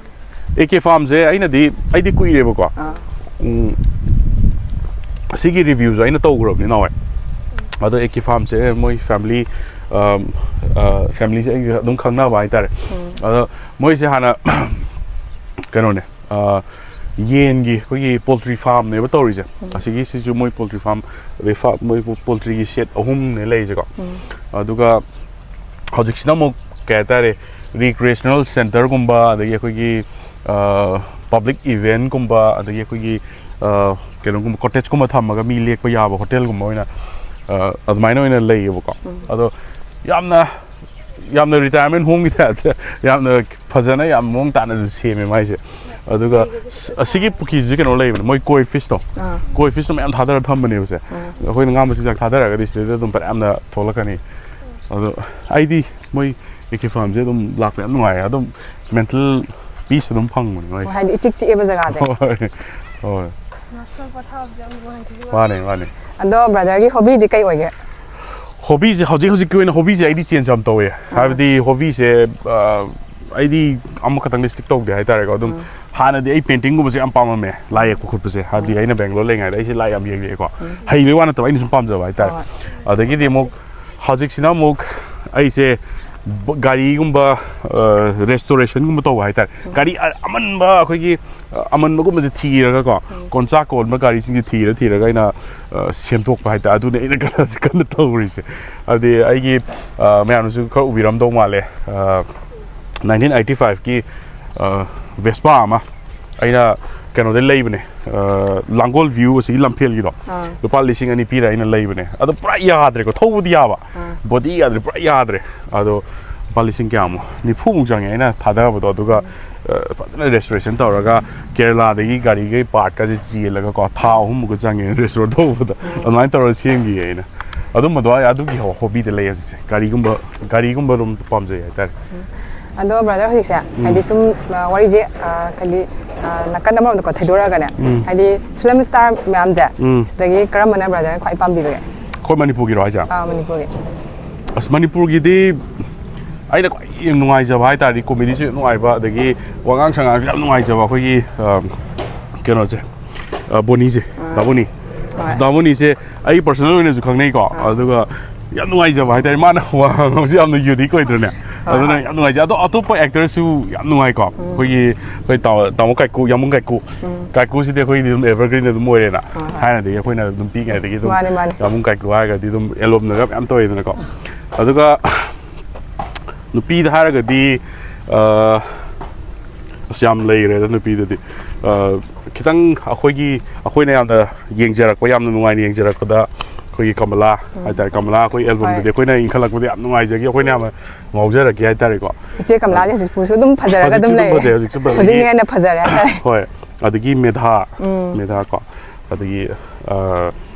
ꯑꯦ ꯀꯦ ꯐꯥꯔꯝꯁꯦ ꯑꯩꯅꯗꯤ, ꯑꯩꯗꯤ ꯀꯨꯏꯔꯦꯕꯀꯣ꯫ ꯑꯥ꯫ ꯎꯝ, ꯁꯤꯒꯤ reviewꯁꯨ ꯑꯩꯅ ꯇꯧꯈ꯭ꯔꯕꯅꯤ ꯅꯍꯥꯟꯋꯥꯏ꯫ ꯑꯗꯣ ꯑꯦ ꯀꯦ ꯐꯥꯔꯝꯁꯦ ꯃꯣꯏ family, ꯑꯝ, ꯑ, familyꯁꯦ ꯑꯩꯒ ꯑꯗꯨꯝ ꯈꯪꯅꯕ ꯍꯥꯏꯇꯥꯔꯦ꯫ ꯎꯝ꯫ ꯑꯗꯣ ꯃꯣꯏꯁꯦ ꯍꯥꯟꯅ ꯀꯩꯅꯣꯅꯦ, ꯑ, ꯌꯦꯟꯒꯤ ꯑꯩꯈꯣꯏꯒꯤ poultry farmꯅꯦꯕ ꯇꯧꯔꯤꯁꯦ꯫ ꯑꯁꯤꯒꯤꯁꯤꯁꯨ ꯃꯣꯏ poultry farm, ꯑꯗꯩ ꯐꯥ-, ꯃꯣꯏ poultryꯒꯤ shed ꯑꯍꯨꯝꯅꯦ ꯂꯩꯔꯤꯁꯦꯀꯣ꯫ ꯎꯝ꯫ ꯑꯗꯨꯒ ꯍꯧꯖꯤꯛꯁꯤꯅ ꯑꯃꯨꯛ ꯀꯩ ꯍꯥꯏꯇꯥꯔꯦ, recreational centreꯒꯨꯝꯕ, ꯑꯗꯒꯤ ꯑꯩꯈꯣꯏꯒꯤ, ꯑ, public eventꯀꯨꯝꯕ, ꯑꯗꯒꯤ ꯑꯩꯈꯣꯏꯒꯤ, ꯑ, ꯀꯩꯅꯣꯒꯨꯝꯕ, cottageꯀꯨꯝꯕ ꯊꯝꯃꯒ ꯃꯤ ꯂꯦꯛꯄ ꯌꯥꯕ hotelꯒꯨꯝꯕ ꯑꯣꯏꯅ, ꯑ, ꯑꯗꯨꯃꯥꯏꯅ ꯑꯣꯏꯅ ꯂꯩꯌꯦꯕꯀꯣ꯫ ꯑꯗꯣ ꯌꯥꯝꯅ, ꯌꯥꯝꯅ retirement homeꯒꯤ typeꯇ ꯌꯥꯝꯅ ꯐꯖꯅ, ꯌꯥꯝ ꯃꯑꯣꯡ ꯇꯥꯅꯁꯨ ꯁꯦꯝꯃꯦ ꯃꯥꯏꯁꯦ꯫ ꯑꯗꯨꯒ ꯁ-, ꯑꯁꯤꯒꯤ ꯄꯨꯈ꯭ꯔꯤꯁꯤꯁꯨ ꯀꯩꯅꯣ ꯂꯩꯕꯅꯦ, ꯃꯣꯏ koi fishꯇꯣ꯫ ꯑꯥ꯫ Koi fishꯇꯣ ꯃꯌꯥꯝ ꯊꯥꯗꯔ ꯊꯝꯕꯅꯦꯕꯁꯦ꯫ ꯑꯩꯈꯣꯏꯅ ꯉꯥ ꯃꯆꯤꯟꯖꯥꯛ ꯊꯥꯗꯔꯒꯗꯤ ꯁꯤꯗꯩꯗ ꯑꯗꯨꯝ ꯐꯅꯌꯥꯝꯅ ꯊꯣꯛꯂꯛꯀꯅꯤ꯫ ꯑꯗꯣ ꯑꯩꯗꯤ ꯃꯣꯏ ꯑꯦ ꯀꯦ ꯐꯥꯔꯝꯁꯦ ꯑꯗꯨꯝ ꯂꯥꯛꯄ ꯌꯥꯝ ꯅꯨꯡꯉꯥꯏꯌꯦ꯫ ꯑꯗꯨꯝ mental peace ꯑꯗꯨꯝ ꯐꯪꯕꯅꯦ ꯃꯣꯏ꯫ ꯍꯣꯏ, ꯍꯥꯏꯗꯤ ꯏꯆꯤꯛ ꯆꯤꯛꯑꯦꯕ ꯖꯒꯥꯁꯦ꯫ ꯍꯣꯏ, ꯍꯣꯏ꯫ ꯉꯥꯛꯇꯪ ꯄꯣꯊꯥꯕꯁꯦ ꯌꯥꯝ ꯅꯨꯡꯉꯥꯏꯇꯦ꯫ ꯃꯥꯅꯦ, ꯃꯥꯅꯦ꯫ ꯑꯗꯣ brotherꯒꯤ hobbyꯗꯤ ꯀꯩ ꯑꯣꯏꯒꯦ? Hobbyꯁꯦ, ꯍꯧꯖꯤꯛ ꯍꯧꯖꯤꯛꯀꯤ ꯑꯣꯏꯅ hobbyꯁꯦ ꯑꯩꯗꯤ change ꯌꯥꯝ ꯇꯧꯋꯦ꯫ ꯍꯥꯏꯕꯗꯤ hobbyꯁꯦ, ꯑ, ꯑꯩꯗꯤ ꯑꯃꯈꯛꯇꯪꯗꯤ stick ꯇꯧꯗꯦ ꯍꯥꯏꯇꯥꯔꯦꯀꯣ꯫ ꯑꯗꯨꯝ ꯍꯥꯟꯅꯗꯤ ꯑꯩ paintingꯒꯨꯝꯕꯁꯦ ꯌꯥꯝ ꯄꯥꯝꯃꯝꯃꯦ, ꯂꯥꯏ ꯌꯦꯛꯄ ꯈꯣꯠꯄꯁꯦ꯫ ꯍꯥꯏꯕꯗꯤ ꯑꯩꯅ ꯕꯦꯡꯒ꯭ꯂꯣꯔ ꯂꯩꯔꯤꯉꯩꯗ ꯑꯩꯁꯦ ꯂꯥꯏ ꯌꯥꯝ ꯌꯦꯛꯂꯛꯑꯦꯀꯣ꯫ ꯍꯩꯕꯩ ꯋꯥ ꯅꯠꯇꯕ, ꯑꯩꯅ ꯁꯨꯝ ꯄꯥꯝꯖꯕ ꯍꯥꯏꯇꯥꯔꯦ꯫ ꯍꯣꯏ꯫ ꯑꯗꯒꯤꯗꯤ ꯑꯃꯨꯛ ꯍꯧꯖꯤꯛꯁꯤꯅ ꯑꯃꯨꯛ ꯑꯩꯁꯦ ꯕ-, ꯒꯥꯔꯤꯒꯨꯝꯕ, ꯑ, restorationꯒꯨꯝꯕ ꯇꯧꯕ ꯍꯥꯏꯇꯥꯔꯦ꯫ ꯒꯥꯔꯤ ꯑ-, ꯑꯃꯟꯕ, ꯑꯩꯈꯣꯏꯒꯤ, ꯑ, ꯑꯃꯟꯕꯒꯨꯝꯕꯁꯦ ꯊꯤꯔꯒꯀꯣ, ꯀꯣꯟꯆꯥꯛ ꯀꯣꯟꯕ ꯒꯥꯔꯤꯁꯤꯡꯁꯦ ꯊꯤꯔ ꯊꯤꯔꯒ ꯑꯩꯅ, ꯑ, ꯁꯦꯝꯗꯣꯛꯄ ꯍꯥꯏꯇꯥꯔꯦ꯫ ꯑꯗꯨꯅꯦ ꯑꯩꯅ ꯀꯟꯅ ꯀꯟꯅ ꯇꯧꯔꯤꯁꯦ꯫ ꯑꯗꯨꯗꯤ ꯑꯩꯒꯤ, ꯑ, ꯃꯌꯥꯝꯅꯁꯨ ꯈꯔ ꯎꯕꯤꯔꯝꯗꯧ ꯃꯥꯜꯂꯦ꯫ ꯑ, nineteen eighty fiveꯀꯤ, ꯑ, Vespa ꯑꯃ ꯑꯩꯅ ꯀꯩꯅꯣꯗꯩ ꯂꯩꯕꯅꯦ, ꯑ, ꯂꯥꯡꯒꯣꯜ view ꯑꯁꯤꯒꯤ ꯂꯝꯐꯦꯜꯒꯤꯗꯣ꯫ ꯑꯥ꯫ ꯂꯨꯄꯥ ꯂꯤꯁꯤꯡ ꯑꯅꯤ ꯄꯤꯔ ꯑꯩꯅ ꯂꯩꯕꯅꯦ꯫ ꯑꯗꯣ ꯄꯨꯔꯥ ꯌꯥꯗ꯭ꯔꯦꯀꯣ, ꯊꯧꯕꯗꯤ ꯌꯥꯕ, ꯑꯥ꯫ body ꯌꯥꯗ꯭ꯔꯦ, ꯄꯨꯔꯥ ꯌꯥꯗ꯭ꯔꯦ꯫ ꯑꯗꯣ ꯂꯨꯄꯥ ꯂꯤꯁꯤꯡ ꯀꯌꯥꯃꯨꯛ, ꯅꯤꯐꯨꯃꯨꯛ ꯆꯪꯉꯦ ꯑꯩꯅ ꯊꯥꯗꯕꯗꯣ꯫ ꯑꯗꯨꯒ ꯑ, ꯐꯖꯅ ꯔꯦꯁꯇꯣꯔꯦꯁꯟ ꯇꯧꯔꯒ ꯀꯦꯔꯂꯥꯗꯒꯤ ꯒꯥꯔꯤꯒꯩ ꯄꯥꯔꯠꯀꯁꯦ ꯆꯦꯜꯂꯒꯀꯣ, ꯊꯥ ꯑꯍꯨꯝꯃꯨꯛꯀ ꯆꯪꯉꯦ ꯔꯦꯁꯇꯣꯔ ꯇꯧꯕꯗ꯫ ꯑꯗꯨꯃꯥꯏꯅ ꯇꯧꯔꯒ ꯁꯦꯝꯈꯤꯌꯦ ꯑꯩꯅ꯫ ꯑꯗꯨꯝꯕꯗꯣ ꯑꯩ ꯑꯗꯨꯒꯤ ꯍꯣꯕꯤꯗ ꯂꯩ ꯍꯧꯖꯤꯛꯁꯦ꯫ ꯒꯥꯔꯤꯒꯨꯝꯕ, ꯒꯥꯔꯤꯒꯨꯝꯕ ꯑꯗꯨꯝ ꯄꯥꯝꯖꯩ ꯍꯥꯏꯇꯥꯔꯦ꯫ ꯑꯗꯣ ꯕ꯭ꯔꯗꯔ ꯍꯧꯖꯤꯛꯁꯦ, ꯎꯝ꯫ ꯍꯥꯏꯗꯤ ꯁꯨꯝ, ꯑ, ꯋꯥꯔꯤꯁꯦ, ꯑ, ꯍꯥꯏꯗꯤ, ꯑ, ꯅꯥꯀꯟ ꯑꯃꯔꯣꯝꯗꯀꯣ ꯊꯩꯗꯣꯔꯛꯑꯒꯅꯦ, ꯎꯝ꯫ ꯍꯥꯏꯗꯤ ꯐꯤꯂꯝ ꯁ꯭ꯇꯥꯔ ꯃꯌꯥꯝꯁꯦ, ꯎꯝ꯫ ꯁꯤꯗꯒꯤ ꯀꯔꯝꯕꯅ ꯕ꯭ꯔꯗꯔ ꯈ꯭ꯋꯥꯏ ꯄꯥꯝꯕꯤꯕꯒꯦ? ꯑꯩꯈꯣꯏ ꯃꯅꯤꯄꯨꯔꯒꯤꯔꯣ ꯍꯥꯏꯁꯦ? ꯑꯥ, ꯃꯅꯤꯄꯨꯔꯒꯤ꯫ ꯑꯁ, ꯃꯅꯤꯄꯨꯔꯒꯤꯗꯤ ꯑꯩꯅ ꯈ꯭ꯋꯥꯏ ꯌꯥꯝ ꯅꯨꯡꯉꯥꯏꯖꯕ ꯍꯥꯏ ꯇꯥꯔꯗꯤ, ꯀꯣꯃꯦꯗꯤꯁꯨ ꯌꯥꯝ ꯅꯨꯡꯉꯥꯏꯕ, ꯑꯗꯒꯤ ꯋꯥꯉꯥꯡ ꯁꯉꯥꯡꯁꯨ ꯌꯥꯝ ꯅꯨꯡꯉꯥꯏꯖꯕ ꯑꯩꯈꯣꯏꯒꯤ, ꯑ, ꯀꯩꯅꯣꯁꯦ, ꯑ, ꯕꯣꯅꯤꯁꯦ, ꯑꯥ꯫ ꯗꯥ ꯕꯣꯅꯤ꯫ ꯍꯣꯏ꯫ ꯑꯁ, ꯗꯥ ꯕꯣꯅꯤꯁꯦ ꯑꯩ ꯄꯔꯁꯣꯅꯦꯜ ꯑꯣꯏꯅꯁꯨ ꯈꯪꯅꯩꯀꯣ, ꯑꯥ꯫ ꯑꯗꯨꯒ ꯌꯥꯝ ꯅꯨꯡꯉꯥꯏꯖꯕ ꯍꯥꯏꯇꯥꯔꯦ, ꯃꯥꯅ ꯋꯥ ꯉꯥꯡꯕꯁꯦ ꯌꯥꯝꯅ ꯌꯨꯅꯤꯛ ꯑꯣꯏꯗ꯭ꯔꯅꯦ? ꯍꯣꯏ, ꯑꯗꯨꯅ ꯍꯣꯏ꯫ ꯌꯥꯝ ꯅꯨꯡꯉꯥꯏꯖꯩ꯫ ꯑꯗꯣ ꯑꯇꯣꯞꯄ ꯑꯦꯛꯇꯔꯁꯨ ꯌꯥꯝ ꯅꯨꯡꯉꯥꯏꯀꯣ, ꯎꯝ꯫ ꯑꯩꯈꯣꯏꯒꯤ, ꯑꯩꯈꯣꯏ ꯇꯥꯃꯣ, ꯇꯥꯃꯣ ꯀꯥꯏꯀꯨ, ꯌꯥꯝꯕꯨꯡ ꯀꯥꯏꯀꯨ꯫ ꯎꯝ꯫ ꯀꯥꯏꯀꯨꯁꯤꯗꯤ ꯑꯩꯈꯣꯏꯒꯤꯗꯤ ꯑꯗꯨꯝ ꯑꯦꯚꯔꯒ꯭ꯔꯤꯟ ꯑꯗꯨꯝ ꯑꯣꯏꯔꯦꯅ꯫ ꯍꯣꯏ, ꯍꯣꯏ꯫ ꯊꯥꯏꯅꯗꯒꯤ ꯑꯩꯈꯣꯏꯅ ꯑꯗꯨꯝ ꯄꯤꯛꯏꯉꯩꯗꯒꯤ ꯑꯗꯨꯝ ꯃꯥꯅꯦ, ꯃꯥꯅꯦ꯫ ꯌꯥꯝꯕꯨꯡ ꯀꯥꯏꯀꯨ ꯍꯥꯏꯔꯒꯗꯤ ꯑꯗꯨꯝ ꯑꯦꯜꯕꯝꯗꯒ ꯃꯌꯥꯝ ꯇꯧꯋꯦꯗꯅꯀꯣ꯫ ꯑꯗꯨꯒ ꯅꯨꯄꯤꯗ ꯍꯥꯏꯔꯒꯗꯤ, ꯑ, ꯑꯁ, ꯌꯥꯝ ꯂꯩꯈ꯭ꯔꯦꯗ ꯅꯨꯄꯤꯗꯗꯤ꯫ ꯑ, ꯈꯤꯇꯪ ꯑꯩꯈꯣꯏꯒꯤ, ꯑꯩꯈꯣꯏꯅ ꯌꯥꯝꯅ ꯌꯦꯡꯖꯔꯛꯄ, ꯌꯥꯝꯅ ꯅꯨꯡꯉꯥꯏꯅ ꯌꯦꯡꯖꯔꯛꯄꯗ ꯑꯩꯈꯣꯏꯒꯤ ꯀꯃꯂꯥ ꯎꯝ꯫ ꯍꯥꯏꯇꯥꯔꯦ꯫ ꯀꯃꯂꯥ ꯑꯩꯈꯣꯏ ꯑꯦꯜꯕꯝꯗꯗꯤ ꯍꯣꯏ꯫ ꯑꯩꯈꯣꯏꯅ ꯏꯟꯈꯠꯂꯛꯄꯗ ꯌꯥꯝ ꯅꯨꯡꯉꯥꯏꯖꯈꯤ, ꯑꯩꯈꯣꯏꯅ ꯌꯥꯝꯅ ꯉꯥꯎꯖꯔꯛꯈꯤ ꯍꯥꯏꯇꯥꯔꯦꯀꯣ꯫ ꯏꯆꯦ ꯀꯃꯂꯥꯁꯦ ꯍꯧꯖꯤꯛꯄꯨꯁꯨ ꯑꯗꯨꯝ ꯐꯖꯔꯒ ꯍꯧꯖꯤꯛꯁꯨ ꯑꯗꯨꯝ ꯑꯗꯨꯝ ꯂꯩꯔꯦ꯫ ꯐꯖꯩ, ꯍꯧꯖꯤꯛꯁꯨ ꯐꯖꯩ꯫ ꯍꯧꯖꯤꯛꯅ ꯍꯦꯟꯅ ꯐꯖꯔꯦ ꯍꯥꯏꯇꯥꯔꯦ꯫ ꯍꯣꯏ꯫ ꯑꯗꯒꯤ ꯃꯦꯙꯥ, ꯎꯝ꯫ ꯃꯦꯙꯥ ꯀꯣ꯫ ꯑꯗꯒꯤ, ꯑ,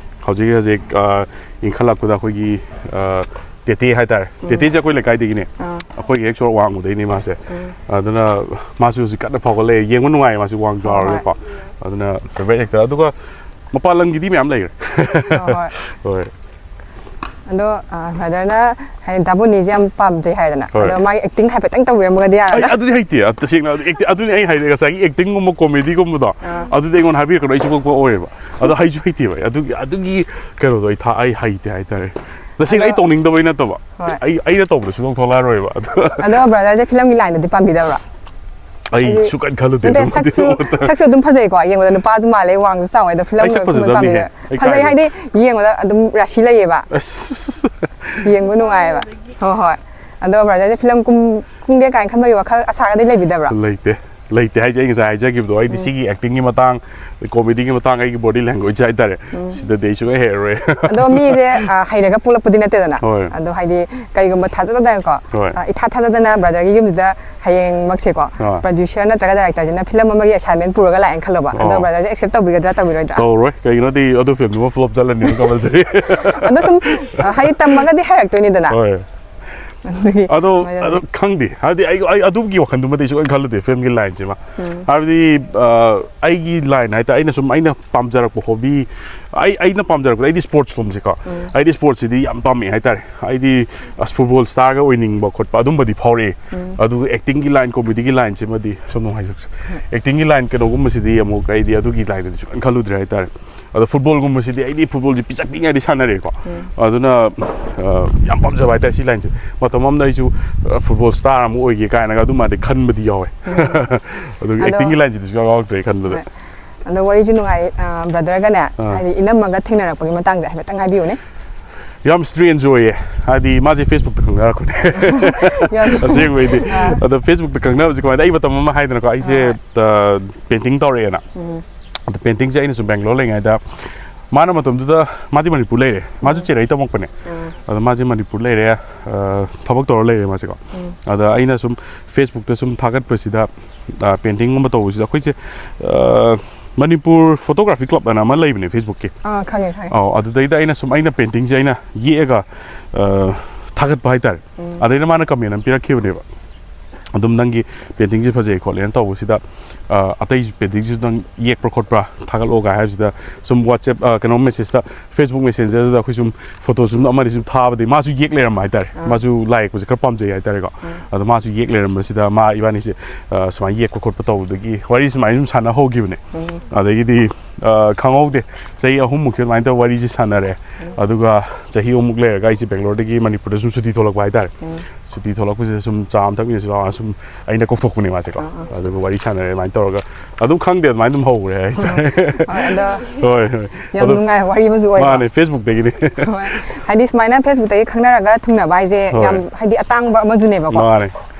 ꯍꯧꯖꯤꯛ ꯍꯧꯖꯤꯛ, ꯑ, ꯏꯟꯈꯠꯂꯛꯄꯗ ꯑꯩꯈꯣꯏꯒꯤ, ꯑ, ꯇꯦꯇꯦ ꯍꯥꯏꯇꯥꯔꯦ꯫ ꯎꯝ꯫ ꯇꯦꯇꯦꯁꯦ ꯑꯩꯈꯣꯏ ꯂꯩꯀꯥꯏꯗꯒꯤꯅꯦ꯫ ꯑꯥ꯫ ꯑꯩꯈꯣꯏꯒꯤ ꯍꯦꯛ ꯁꯣꯔꯣꯛ ꯋꯥꯡꯃꯗꯩꯅꯦ ꯃꯥꯁꯦ꯫ ꯎꯝ꯫ ꯑꯗꯨꯅ ꯃꯥꯁꯨ ꯍꯧꯖꯤꯛ ꯀꯟꯅ ꯐꯥꯎꯒꯠꯂꯛꯑꯦ꯫ ꯌꯦꯡꯕ ꯅꯨꯡꯉꯥꯏꯌꯦ ꯃꯥꯁꯦ, ꯋꯥꯡ ꯍꯣꯏ, ꯍꯣꯏ꯫ ꯆꯥꯎꯔꯒꯀꯣ꯫ ꯑꯗꯨꯅ ꯐꯦꯚꯔꯥꯏꯠ ꯑꯦꯛꯇꯔ꯫ ꯑꯗꯨꯒ ꯃꯄꯥꯟ ꯂꯝꯒꯤꯗꯤ ꯃꯌꯥꯝ ꯂꯩꯈ꯭ꯔꯦ꯫ ꯍꯣꯏ, ꯍꯣꯏ꯫ ꯍꯣꯏ꯫ ꯑꯗꯣ, ꯑ, ꯕ꯭ꯔꯗꯔꯅ ꯍꯥꯏꯗꯤ ꯗꯥ ꯕꯣꯅꯤꯁꯦ ꯌꯥꯝ ꯄꯥꯝꯖꯩ ꯍꯥꯏꯗꯅ꯫ ꯍꯣꯏ꯫ ꯑꯗꯣ ꯃꯥꯒꯤ ꯑꯦꯛꯇꯤꯡ ꯍꯥꯏꯐꯦꯠꯇꯪ ꯇꯧꯕꯤꯔꯝꯃꯒꯗꯤ ꯑꯩ ꯌꯥꯒꯗ꯭ꯔꯥ? ꯑꯗꯨꯗꯤ ꯍꯩꯇꯦ꯫ ꯑ, ꯇꯁꯦꯡꯅ ꯑꯦꯛꯇꯤ-, ꯑꯗꯨꯅꯤ ꯑꯩ ꯍꯥꯏꯗꯤ ꯉꯁꯥꯏꯒꯤ ꯑꯦꯛꯇꯤꯡꯒꯨꯝꯕ ꯀꯣꯃꯦꯗꯤꯒꯨꯝꯕꯗꯣ, ꯑꯥ꯫ ꯑꯗꯨꯗꯤ ꯑꯩꯉꯣꯟꯗ ꯍꯥꯏꯕꯤꯔꯛꯀꯅꯣ, ꯑꯩ ꯁꯨꯡꯄꯣꯛ ꯄꯣꯛꯑꯣꯏꯕ꯫ ꯑꯗꯣ ꯍꯩꯁꯨ ꯍꯩꯇꯦꯕ ꯑꯩ꯫ ꯑꯗꯨꯒꯤ, ꯑꯗꯨꯒꯤ ꯀꯩꯅꯣꯗꯣ ꯑꯩ ꯊꯥ-, ꯑꯩ ꯍꯩꯇꯦ ꯍꯥꯏꯇꯥꯔꯦ꯫ ꯇꯁꯦꯡꯅ ꯑꯩ ꯑꯗꯣ ꯇꯧꯅꯤꯡꯗꯕꯩ ꯅꯠꯇꯕ꯫ ꯍꯣꯏ꯫ ꯑꯩ, ꯑꯩꯅ ꯇꯧꯕꯗ ꯁꯨꯡꯊꯣꯛ ꯊꯣꯛꯂꯛꯑꯔꯣꯏꯕ꯫ ꯑꯗꯣ ꯕ꯭ꯔꯗꯔꯁꯦ ꯐꯤꯂꯝꯒꯤ ꯂꯥꯏꯟꯗꯗꯤ ꯄꯥꯝꯕꯤꯗꯕ꯭ꯔꯣ? ꯑꯩ ꯍꯥꯏꯗꯤ ꯁꯨꯡꯈꯟ ꯈꯜꯂꯨꯗꯦ ꯅꯠꯇꯦ, ꯑꯗꯨꯃꯗꯤ ꯁꯛꯁꯨ, ꯑꯃꯨꯛꯇ꯫ ꯁꯛꯁꯨ ꯑꯗꯨꯝ ꯐꯖꯩꯀꯣ, ꯌꯦꯡꯕꯗ ꯅꯨꯄꯥꯁꯨ ꯃꯥꯜꯂꯦ, ꯋꯥꯡꯁꯨ ꯆꯥꯎꯋꯦ, ꯑꯗꯣ ꯑꯩ ꯁꯛ ꯐꯤꯂꯝꯒꯨꯝꯕ ꯐꯖꯗꯕꯅꯤꯍꯦ, ꯄꯥꯝꯕꯤꯗꯕ? ꯑꯩ ꯐꯖꯩ ꯀꯥꯏꯗꯩ? ꯍꯥꯏꯗꯤ ꯌꯦꯡꯕꯗ ꯑꯗꯨꯝ ꯔꯥꯁꯤ ꯂꯩꯌꯦꯕ꯫ ꯑꯁ꯫ ꯌꯦꯡꯕ ꯅꯨꯡꯉꯥꯏꯌꯦꯕ꯫ ꯍꯣꯏ, ꯍꯣꯏ꯫ ꯑꯗꯣ ꯕ꯭ꯔꯗꯔꯁꯦ ꯐꯤꯂꯝ ꯀꯨꯝ-, ꯀꯨꯝꯒꯦ ꯀꯥꯏꯅ ꯈꯟꯕꯒꯤ ꯋꯥꯈꯜ ꯑꯁꯥꯒꯗꯤ ꯂꯩꯕꯤꯗꯕ꯭ꯔꯣ? ꯂꯩꯇꯦ꯫ ꯂꯩꯇꯦ ꯍꯥꯏꯁꯦ, ꯑꯩ ꯉꯁꯥꯏ ꯍꯥꯏꯖꯈꯤꯕꯗꯣ, ꯑꯩꯗꯤ ꯁꯤꯒꯤ ꯑꯦꯛꯇꯤꯡꯒꯤ ꯃꯇꯥꯡ, ꯀꯣꯃꯦꯗꯤꯒꯤ ꯃꯇꯥꯡ, ꯑꯩꯒꯤ ꯕꯣꯗꯤ ꯂꯦꯡꯒ꯭ꯋꯦꯖ ꯍꯥꯏꯇꯥꯔꯦ, ꯁꯤꯗꯗꯤ ꯑꯩ ꯁꯨꯡꯍꯩ ꯍꯩꯔꯔꯣꯏ꯫ ꯑꯗꯣ ꯃꯤꯁꯦ ꯑ, ꯍꯩꯔꯒ ꯄꯣꯛꯂꯛꯄꯗꯤ ꯅꯠꯇꯦꯗꯅ꯫ ꯍꯣꯏ꯫ ꯑꯗꯣ ꯍꯥꯏꯗꯤ ꯀꯩꯒꯨꯝꯕ ꯊꯥꯖꯗꯅꯀꯣ, ꯍꯣꯏ꯫ ꯑ, ꯏꯊꯥ ꯊꯥꯖꯗꯅ ꯕ꯭ꯔꯗꯔꯒꯤ ꯌꯨꯝꯁꯤꯗ ꯍꯌꯦꯡꯃꯛꯁꯦꯀꯣ, ꯑꯥ꯫ ꯄ꯭ꯔꯗ꯭ꯌꯨꯁꯔ ꯅꯠꯇ꯭ꯔꯒ ꯗꯥꯏꯔꯦꯛꯇꯔꯁꯤꯅ ꯐꯤꯂꯝ ꯑꯃꯒꯤ ꯑꯦꯁꯥꯏꯟꯃꯦꯟ ꯄꯨꯔꯒ ꯂꯥꯛꯑꯦꯅ ꯈꯜꯂꯣꯕ꯫ ꯑꯗꯣ ꯑꯣ꯫ ꯕ꯭ꯔꯗꯔꯁꯦ ꯑꯦꯛꯁꯦꯞ ꯇꯧꯕꯤꯒꯗ꯭ꯔꯥ, ꯇꯧꯕꯤꯔꯣꯏꯗ꯭ꯔꯥ? ꯇꯧꯔꯣꯏ꯫ ꯀꯩꯒꯤꯅꯣꯗꯤ ꯑꯗꯨ ꯐꯤꯂꯝꯗꯨꯃ ꯐ꯭ꯂꯣꯞ ꯆꯠꯂꯅꯤ, ꯀꯝꯄꯜꯁꯔꯤ꯫ ꯑꯗꯣ ꯁꯨꯝ ꯑ, ꯍꯥꯏꯗꯤ ꯇꯝꯃꯒꯗꯤ ꯍꯥꯏꯔꯛꯇꯣꯏꯅꯤꯗꯅ꯫ ꯍꯣꯏ꯫ ꯑꯗꯨꯒꯤ ꯑꯗꯣ ꯃꯌꯥꯝ- ꯑꯗꯣ ꯈꯪꯗꯦ, ꯍꯥꯏꯗꯤ ꯑꯩ ꯑꯩ ꯑꯗꯨꯒꯤ ꯋꯥꯈꯜꯗꯨꯃꯗꯤ ꯁꯨꯡꯈꯟ ꯈꯜꯂꯨꯗꯦ ꯐꯤꯂꯝꯒꯤ ꯂꯥꯏꯟꯁꯤꯃ꯫ ꯍꯥꯏꯕꯗꯤ ꯑ, ꯑꯩꯒꯤ ꯂꯥꯏꯟ ꯍꯥꯏꯇꯥꯔꯦ, ꯑꯩꯅ ꯁꯨꯝ ꯑꯩꯅ ꯄꯥꯝꯖꯔꯛꯄ ꯍꯣꯕꯤ, ꯑꯩ ꯑꯩꯅ ꯄꯥꯝꯖꯔꯛꯄꯗ ꯑꯩꯗꯤ ꯁ꯭ꯄꯣꯔꯠꯁ ꯂꯣꯝꯁꯦꯀꯣ꯫ ꯑꯩꯗꯤ ꯁ꯭ꯄꯣꯔꯠꯁꯁꯤꯗꯤ ꯌꯥꯝ ꯄꯥꯝꯃꯛꯑꯦ ꯍꯥꯏꯇꯥꯔꯦ꯫ ꯑꯩꯗꯤ ꯑꯁ, ꯐꯨꯠꯕꯣꯜ ꯁ꯭ꯇꯥꯔꯒ ꯑꯣꯏꯅꯤꯡꯕ ꯈꯣꯠꯄ ꯑꯗꯨꯝꯕꯗꯤ ꯐꯥꯎꯔꯛꯑꯦ꯫ ꯑꯗꯨꯒ ꯑꯦꯛꯇꯤꯡꯒꯤ ꯂꯥꯏꯟ, ꯀꯣꯃꯦꯗꯤꯒꯤ ꯂꯥꯏꯟꯁꯤꯃꯗꯤ ꯁꯨꯝ ꯅꯨꯡꯉꯥꯏꯖꯩ꯫ ꯑꯦꯛꯇꯤꯡꯒꯤ ꯂꯥꯏꯟ ꯀꯩꯅꯣꯒꯨꯝꯕꯁꯤꯗꯤ ꯑꯃꯨꯛ ꯑꯩꯗꯤ ꯑꯗꯨꯒꯤ ꯂꯥꯏꯟꯗꯗꯤ ꯁꯨꯡꯈꯟ ꯈꯜꯂꯨꯗ꯭ꯔꯦ ꯍꯥꯏꯇꯥꯔꯦ꯫ ꯑꯗꯣ ꯐꯨꯠꯕꯣꯜꯒꯨꯝꯕꯁꯤꯗꯤ ꯑꯩꯗꯤ ꯐꯨꯠꯕꯣꯜꯁꯦ ꯄꯤꯆꯛ ꯄꯤꯛꯉꯩꯗꯤ ꯁꯥꯟꯅꯔꯦꯀꯣ꯫ ꯑꯗꯨꯅ ꯑ, ꯌꯥꯝ ꯄꯥꯝꯖꯕ ꯍꯥꯏꯇꯥꯔꯦ ꯁꯤ ꯂꯥꯏꯟꯁꯦ꯫ ꯃꯇꯝ ꯑꯃꯗ ꯑꯩꯁꯨ ꯑ, ꯐꯨꯠꯕꯣꯜ ꯁ꯭ꯇꯥꯔ ꯑꯃ ꯑꯣꯏꯒꯦ ꯀꯥꯏꯅꯒ ꯑꯗꯨꯃꯥꯏꯗꯤ ꯈꯟꯕꯗꯤ ꯌꯥꯎꯋꯦ꯫ ꯑꯗꯨꯒ ꯑꯗꯣ- ꯑꯦꯛꯇꯤꯡꯒꯤ ꯂꯥꯏꯟꯁꯤꯗꯤ ꯁꯨꯡꯌꯥꯎ ꯌꯥꯎꯔꯛꯇ꯭ꯔꯦ ꯈꯟꯕꯗ꯫ ꯍꯣꯏ꯫ ꯑꯗꯣ ꯋꯥꯔꯤꯁꯨ ꯅꯨꯡꯉꯥꯏ, ꯑ, ꯕ꯭ꯔꯗꯔꯒꯅꯦ, ꯑꯥ꯫ ꯍꯥꯏꯗꯤ ꯏꯅꯝꯃꯒ ꯊꯦꯡꯅꯔꯛꯄꯒꯤ ꯃꯇꯥꯡꯗ ꯍꯥꯏꯐꯦꯠꯇꯪ ꯍꯥꯏꯕꯤꯌꯨꯅꯦ꯫ ꯌꯥꯝ ꯁ꯭ꯇ꯭ꯔꯦꯟꯖ ꯑꯣꯏꯌꯦ꯫ ꯍꯥꯏꯗꯤ ꯃꯥꯁꯦ ꯐꯦꯁꯕꯨꯛꯇ ꯈꯪꯅꯔꯛꯄꯅꯦ꯫ ꯌꯥꯝ- ꯑꯁꯦꯡꯕꯩꯗꯤ꯫ ꯑꯥ꯫ ꯑꯗꯣ ꯐꯦꯁꯕꯨꯛꯇ ꯈꯪꯅꯕꯁꯦ ꯀꯃꯥꯏꯅ, ꯑꯩ ꯃꯇꯝ ꯑꯃ ꯍꯥꯏꯗꯅꯀꯣ, ꯑꯩꯁꯦ ꯑꯥ꯫ ꯑ, ꯄꯦꯟꯇꯤꯡ ꯇꯧꯔꯛꯑꯦꯅ꯫ ꯎꯝ꯫ ꯑꯗꯣ ꯄꯦꯟꯇꯤꯡꯁꯦ ꯑꯩꯅꯁꯨ ꯕꯦꯡꯒ꯭ꯂꯣꯔ ꯂꯩꯉꯩꯗ, ꯃꯥꯅ ꯃꯇꯝꯗꯨꯗ, ꯃꯥꯗꯤ ꯃꯅꯤꯄꯨꯔ ꯂꯩꯔꯦ, ꯃꯥꯁꯨ ꯆꯦꯔꯩ ꯇꯝꯃꯛꯄꯅꯦ꯫ ꯑꯗꯣ ꯃꯥꯁꯦ ꯃꯅꯤꯄꯨꯔ ꯂꯩꯔꯦ, ꯑ, ꯊꯕꯛ ꯇꯧꯔ ꯂꯩꯔꯦ ꯃꯥꯁꯦꯀꯣ꯫ ꯑꯗ ꯑꯩꯅ ꯁꯨꯝ ꯐꯦꯁꯕꯨꯛꯇ ꯁꯨꯝ ꯊꯥꯒꯠꯄꯁꯤꯗ, ꯑ, ꯄꯦꯟꯇꯤꯡꯒꯨꯝꯕ ꯇꯧꯕꯁꯤꯗ ꯑꯩꯈꯣꯏꯁꯦ, ꯑ, ꯃꯅꯤꯄꯨꯔ ꯐꯣꯇꯣꯒ꯭ꯔꯥꯐꯤ ꯀ꯭ꯂꯕ ꯑꯅ ꯑꯃ ꯂꯩꯕꯅꯦ ꯐꯦꯁꯕꯨꯛꯀꯤ꯫ ꯑꯥ, ꯈꯪꯉꯦ, ꯈꯪꯉꯦ꯫ ꯑꯧ, ꯑꯗꯨꯗꯩꯗ ꯑꯩꯅ ꯁꯨꯝ, ꯑꯩꯅ ꯄꯦꯟꯇꯤꯡꯁꯦ ꯑꯩꯅ ꯌꯦꯛꯑꯒ, ꯑ, ꯊꯥꯒꯠꯄ ꯍꯥꯏꯇꯥꯔꯦ꯫ ꯑꯗꯩꯗ ꯃꯥꯅ ꯀꯃꯦꯟ ꯑꯃ ꯄꯤꯔꯛꯈꯤꯕꯅꯦꯕ, ꯑꯗꯨꯝ ꯅꯪꯒꯤ ꯄꯦꯟꯇꯤꯡꯁꯦ ꯐꯖꯩ ꯈꯣꯠꯂꯦꯅ ꯇꯧꯕꯁꯤꯗ, ꯑ, ꯑꯇꯩ ꯄꯦꯟꯇꯤꯡꯁꯨ ꯅꯪ ꯌꯦꯛꯄ꯭ꯔꯥ ꯈꯣꯠꯄ꯭ꯔꯥ ꯊꯥꯒꯠꯂꯛꯑꯣꯒ ꯍꯥꯏꯕꯁꯤꯗ, ꯁꯨꯝ ꯋꯥꯆꯦꯞ, ꯑ, ꯀꯩꯅꯣ, ꯃꯦꯁꯦꯖꯇ, ꯐꯦꯁꯕꯨꯛ ꯃꯦꯁꯦꯟꯖꯔꯗ ꯑꯩꯈꯣꯏ ꯁꯨꯝ ꯐꯣꯇꯣ ꯁꯨꯝ ꯑꯃꯅꯤ ꯁꯨꯝ ꯊꯥꯕꯗꯤ, ꯃꯥꯁꯨ ꯌꯦꯛ ꯂꯩꯔꯝꯕ ꯍꯥꯏꯇꯥꯔꯦ꯫ ꯃꯥꯁꯨ ꯂꯥꯏ ꯌꯦꯛꯄꯁꯦ ꯈꯔ ꯄꯥꯝꯖꯩ ꯍꯥꯏꯇꯥꯔꯦꯀꯣ꯫ ꯑꯗꯣ ꯃꯥꯁꯨ ꯌꯦꯛ ꯂꯩꯔꯝꯕꯁꯤꯗ ꯃꯥ ꯏꯕꯥꯅꯤꯁꯦ, ꯑ, ꯁꯨꯃꯥꯏꯅ ꯌꯦꯛꯄ ꯈꯣꯠꯄ ꯇꯧꯕꯗꯒꯤ ꯋꯥꯔꯤ ꯁꯨꯃꯥꯏꯅ ꯁꯨꯝ ꯁꯥꯟꯅ ꯍꯧꯈꯤꯕꯅꯦ꯫ ꯑꯗꯒꯤꯗꯤ, ꯑ, ꯈꯪꯍꯧꯗꯦ, ꯆꯍꯤ ꯑꯍꯨꯝꯃꯨꯛꯀꯤ ꯑꯗꯨꯃꯥꯏꯅ ꯇꯧꯔ ꯋꯥꯔꯤꯁꯦ ꯁꯥꯟꯅꯔꯦ꯫ ꯑꯗꯨꯒ ꯆꯍꯤ ꯑꯍꯨꯝꯃꯨꯛ ꯂꯩꯔꯒ ꯑꯩꯁꯦ ꯕꯦꯡꯒ꯭ꯂꯣꯔꯗꯒꯤ ꯃꯅꯤꯄꯨꯔꯗ ꯁꯨꯝ ꯁꯨꯇꯤ ꯊꯣꯛꯂꯛꯄ ꯍꯥꯏꯇꯥꯔꯦ꯫ ꯁꯨꯇꯤ ꯊꯣꯛꯂꯛꯄꯁꯤꯗ ꯁꯨꯝ ꯆꯥ ꯑꯃ ꯊꯛꯃꯤꯟꯅꯁꯤ ꯂꯥꯛꯑꯣ, ꯁꯨꯝ ꯑꯩꯅ ꯀꯧꯊꯣꯛꯄꯅꯦ ꯃꯥꯁꯦꯀꯣ꯫ ꯑꯗꯨꯒ ꯋꯥꯔꯤ ꯁꯥꯟꯅꯔꯦ, ꯑꯗꯨꯃꯥꯏꯅ ꯇꯧꯔꯒ ꯑꯗꯨꯝ ꯈꯪꯗꯦ, ꯑꯗꯨꯃꯥꯏꯅ ꯑꯗꯨꯝ ꯍꯧꯈ꯭ꯔꯦ ꯍꯥꯏꯇꯥꯔꯦ꯫ ꯍꯣꯏ, ꯑꯗꯣ ꯍꯣꯏ, ꯍꯣꯏ꯫ ꯌꯥꯝ ꯑꯗꯣ ꯅꯨꯡꯉꯥꯏꯕ ꯋꯥꯔꯤ ꯑꯃꯁꯨ ꯑꯣꯏꯕ꯫ ꯃꯥꯅꯦ, ꯐꯦꯁꯕꯨꯛꯇꯒꯤꯅꯦ꯫ ꯍꯣꯏ꯫ ꯍꯥꯏꯗꯤ ꯁꯨꯃꯥꯏꯅ ꯐꯦꯁꯕꯨꯛꯇꯒꯤ ꯈꯪꯅꯔꯒ ꯊꯨꯡꯅꯕ ꯍꯥꯏꯁꯦ ꯍꯣꯏ꯫ ꯌꯥꯝ ꯍꯥꯏꯗꯤ ꯑꯇꯥꯡꯕ ꯑꯃꯁꯨꯅꯦꯕꯀꯣ꯫ ꯃꯥꯅꯦ꯫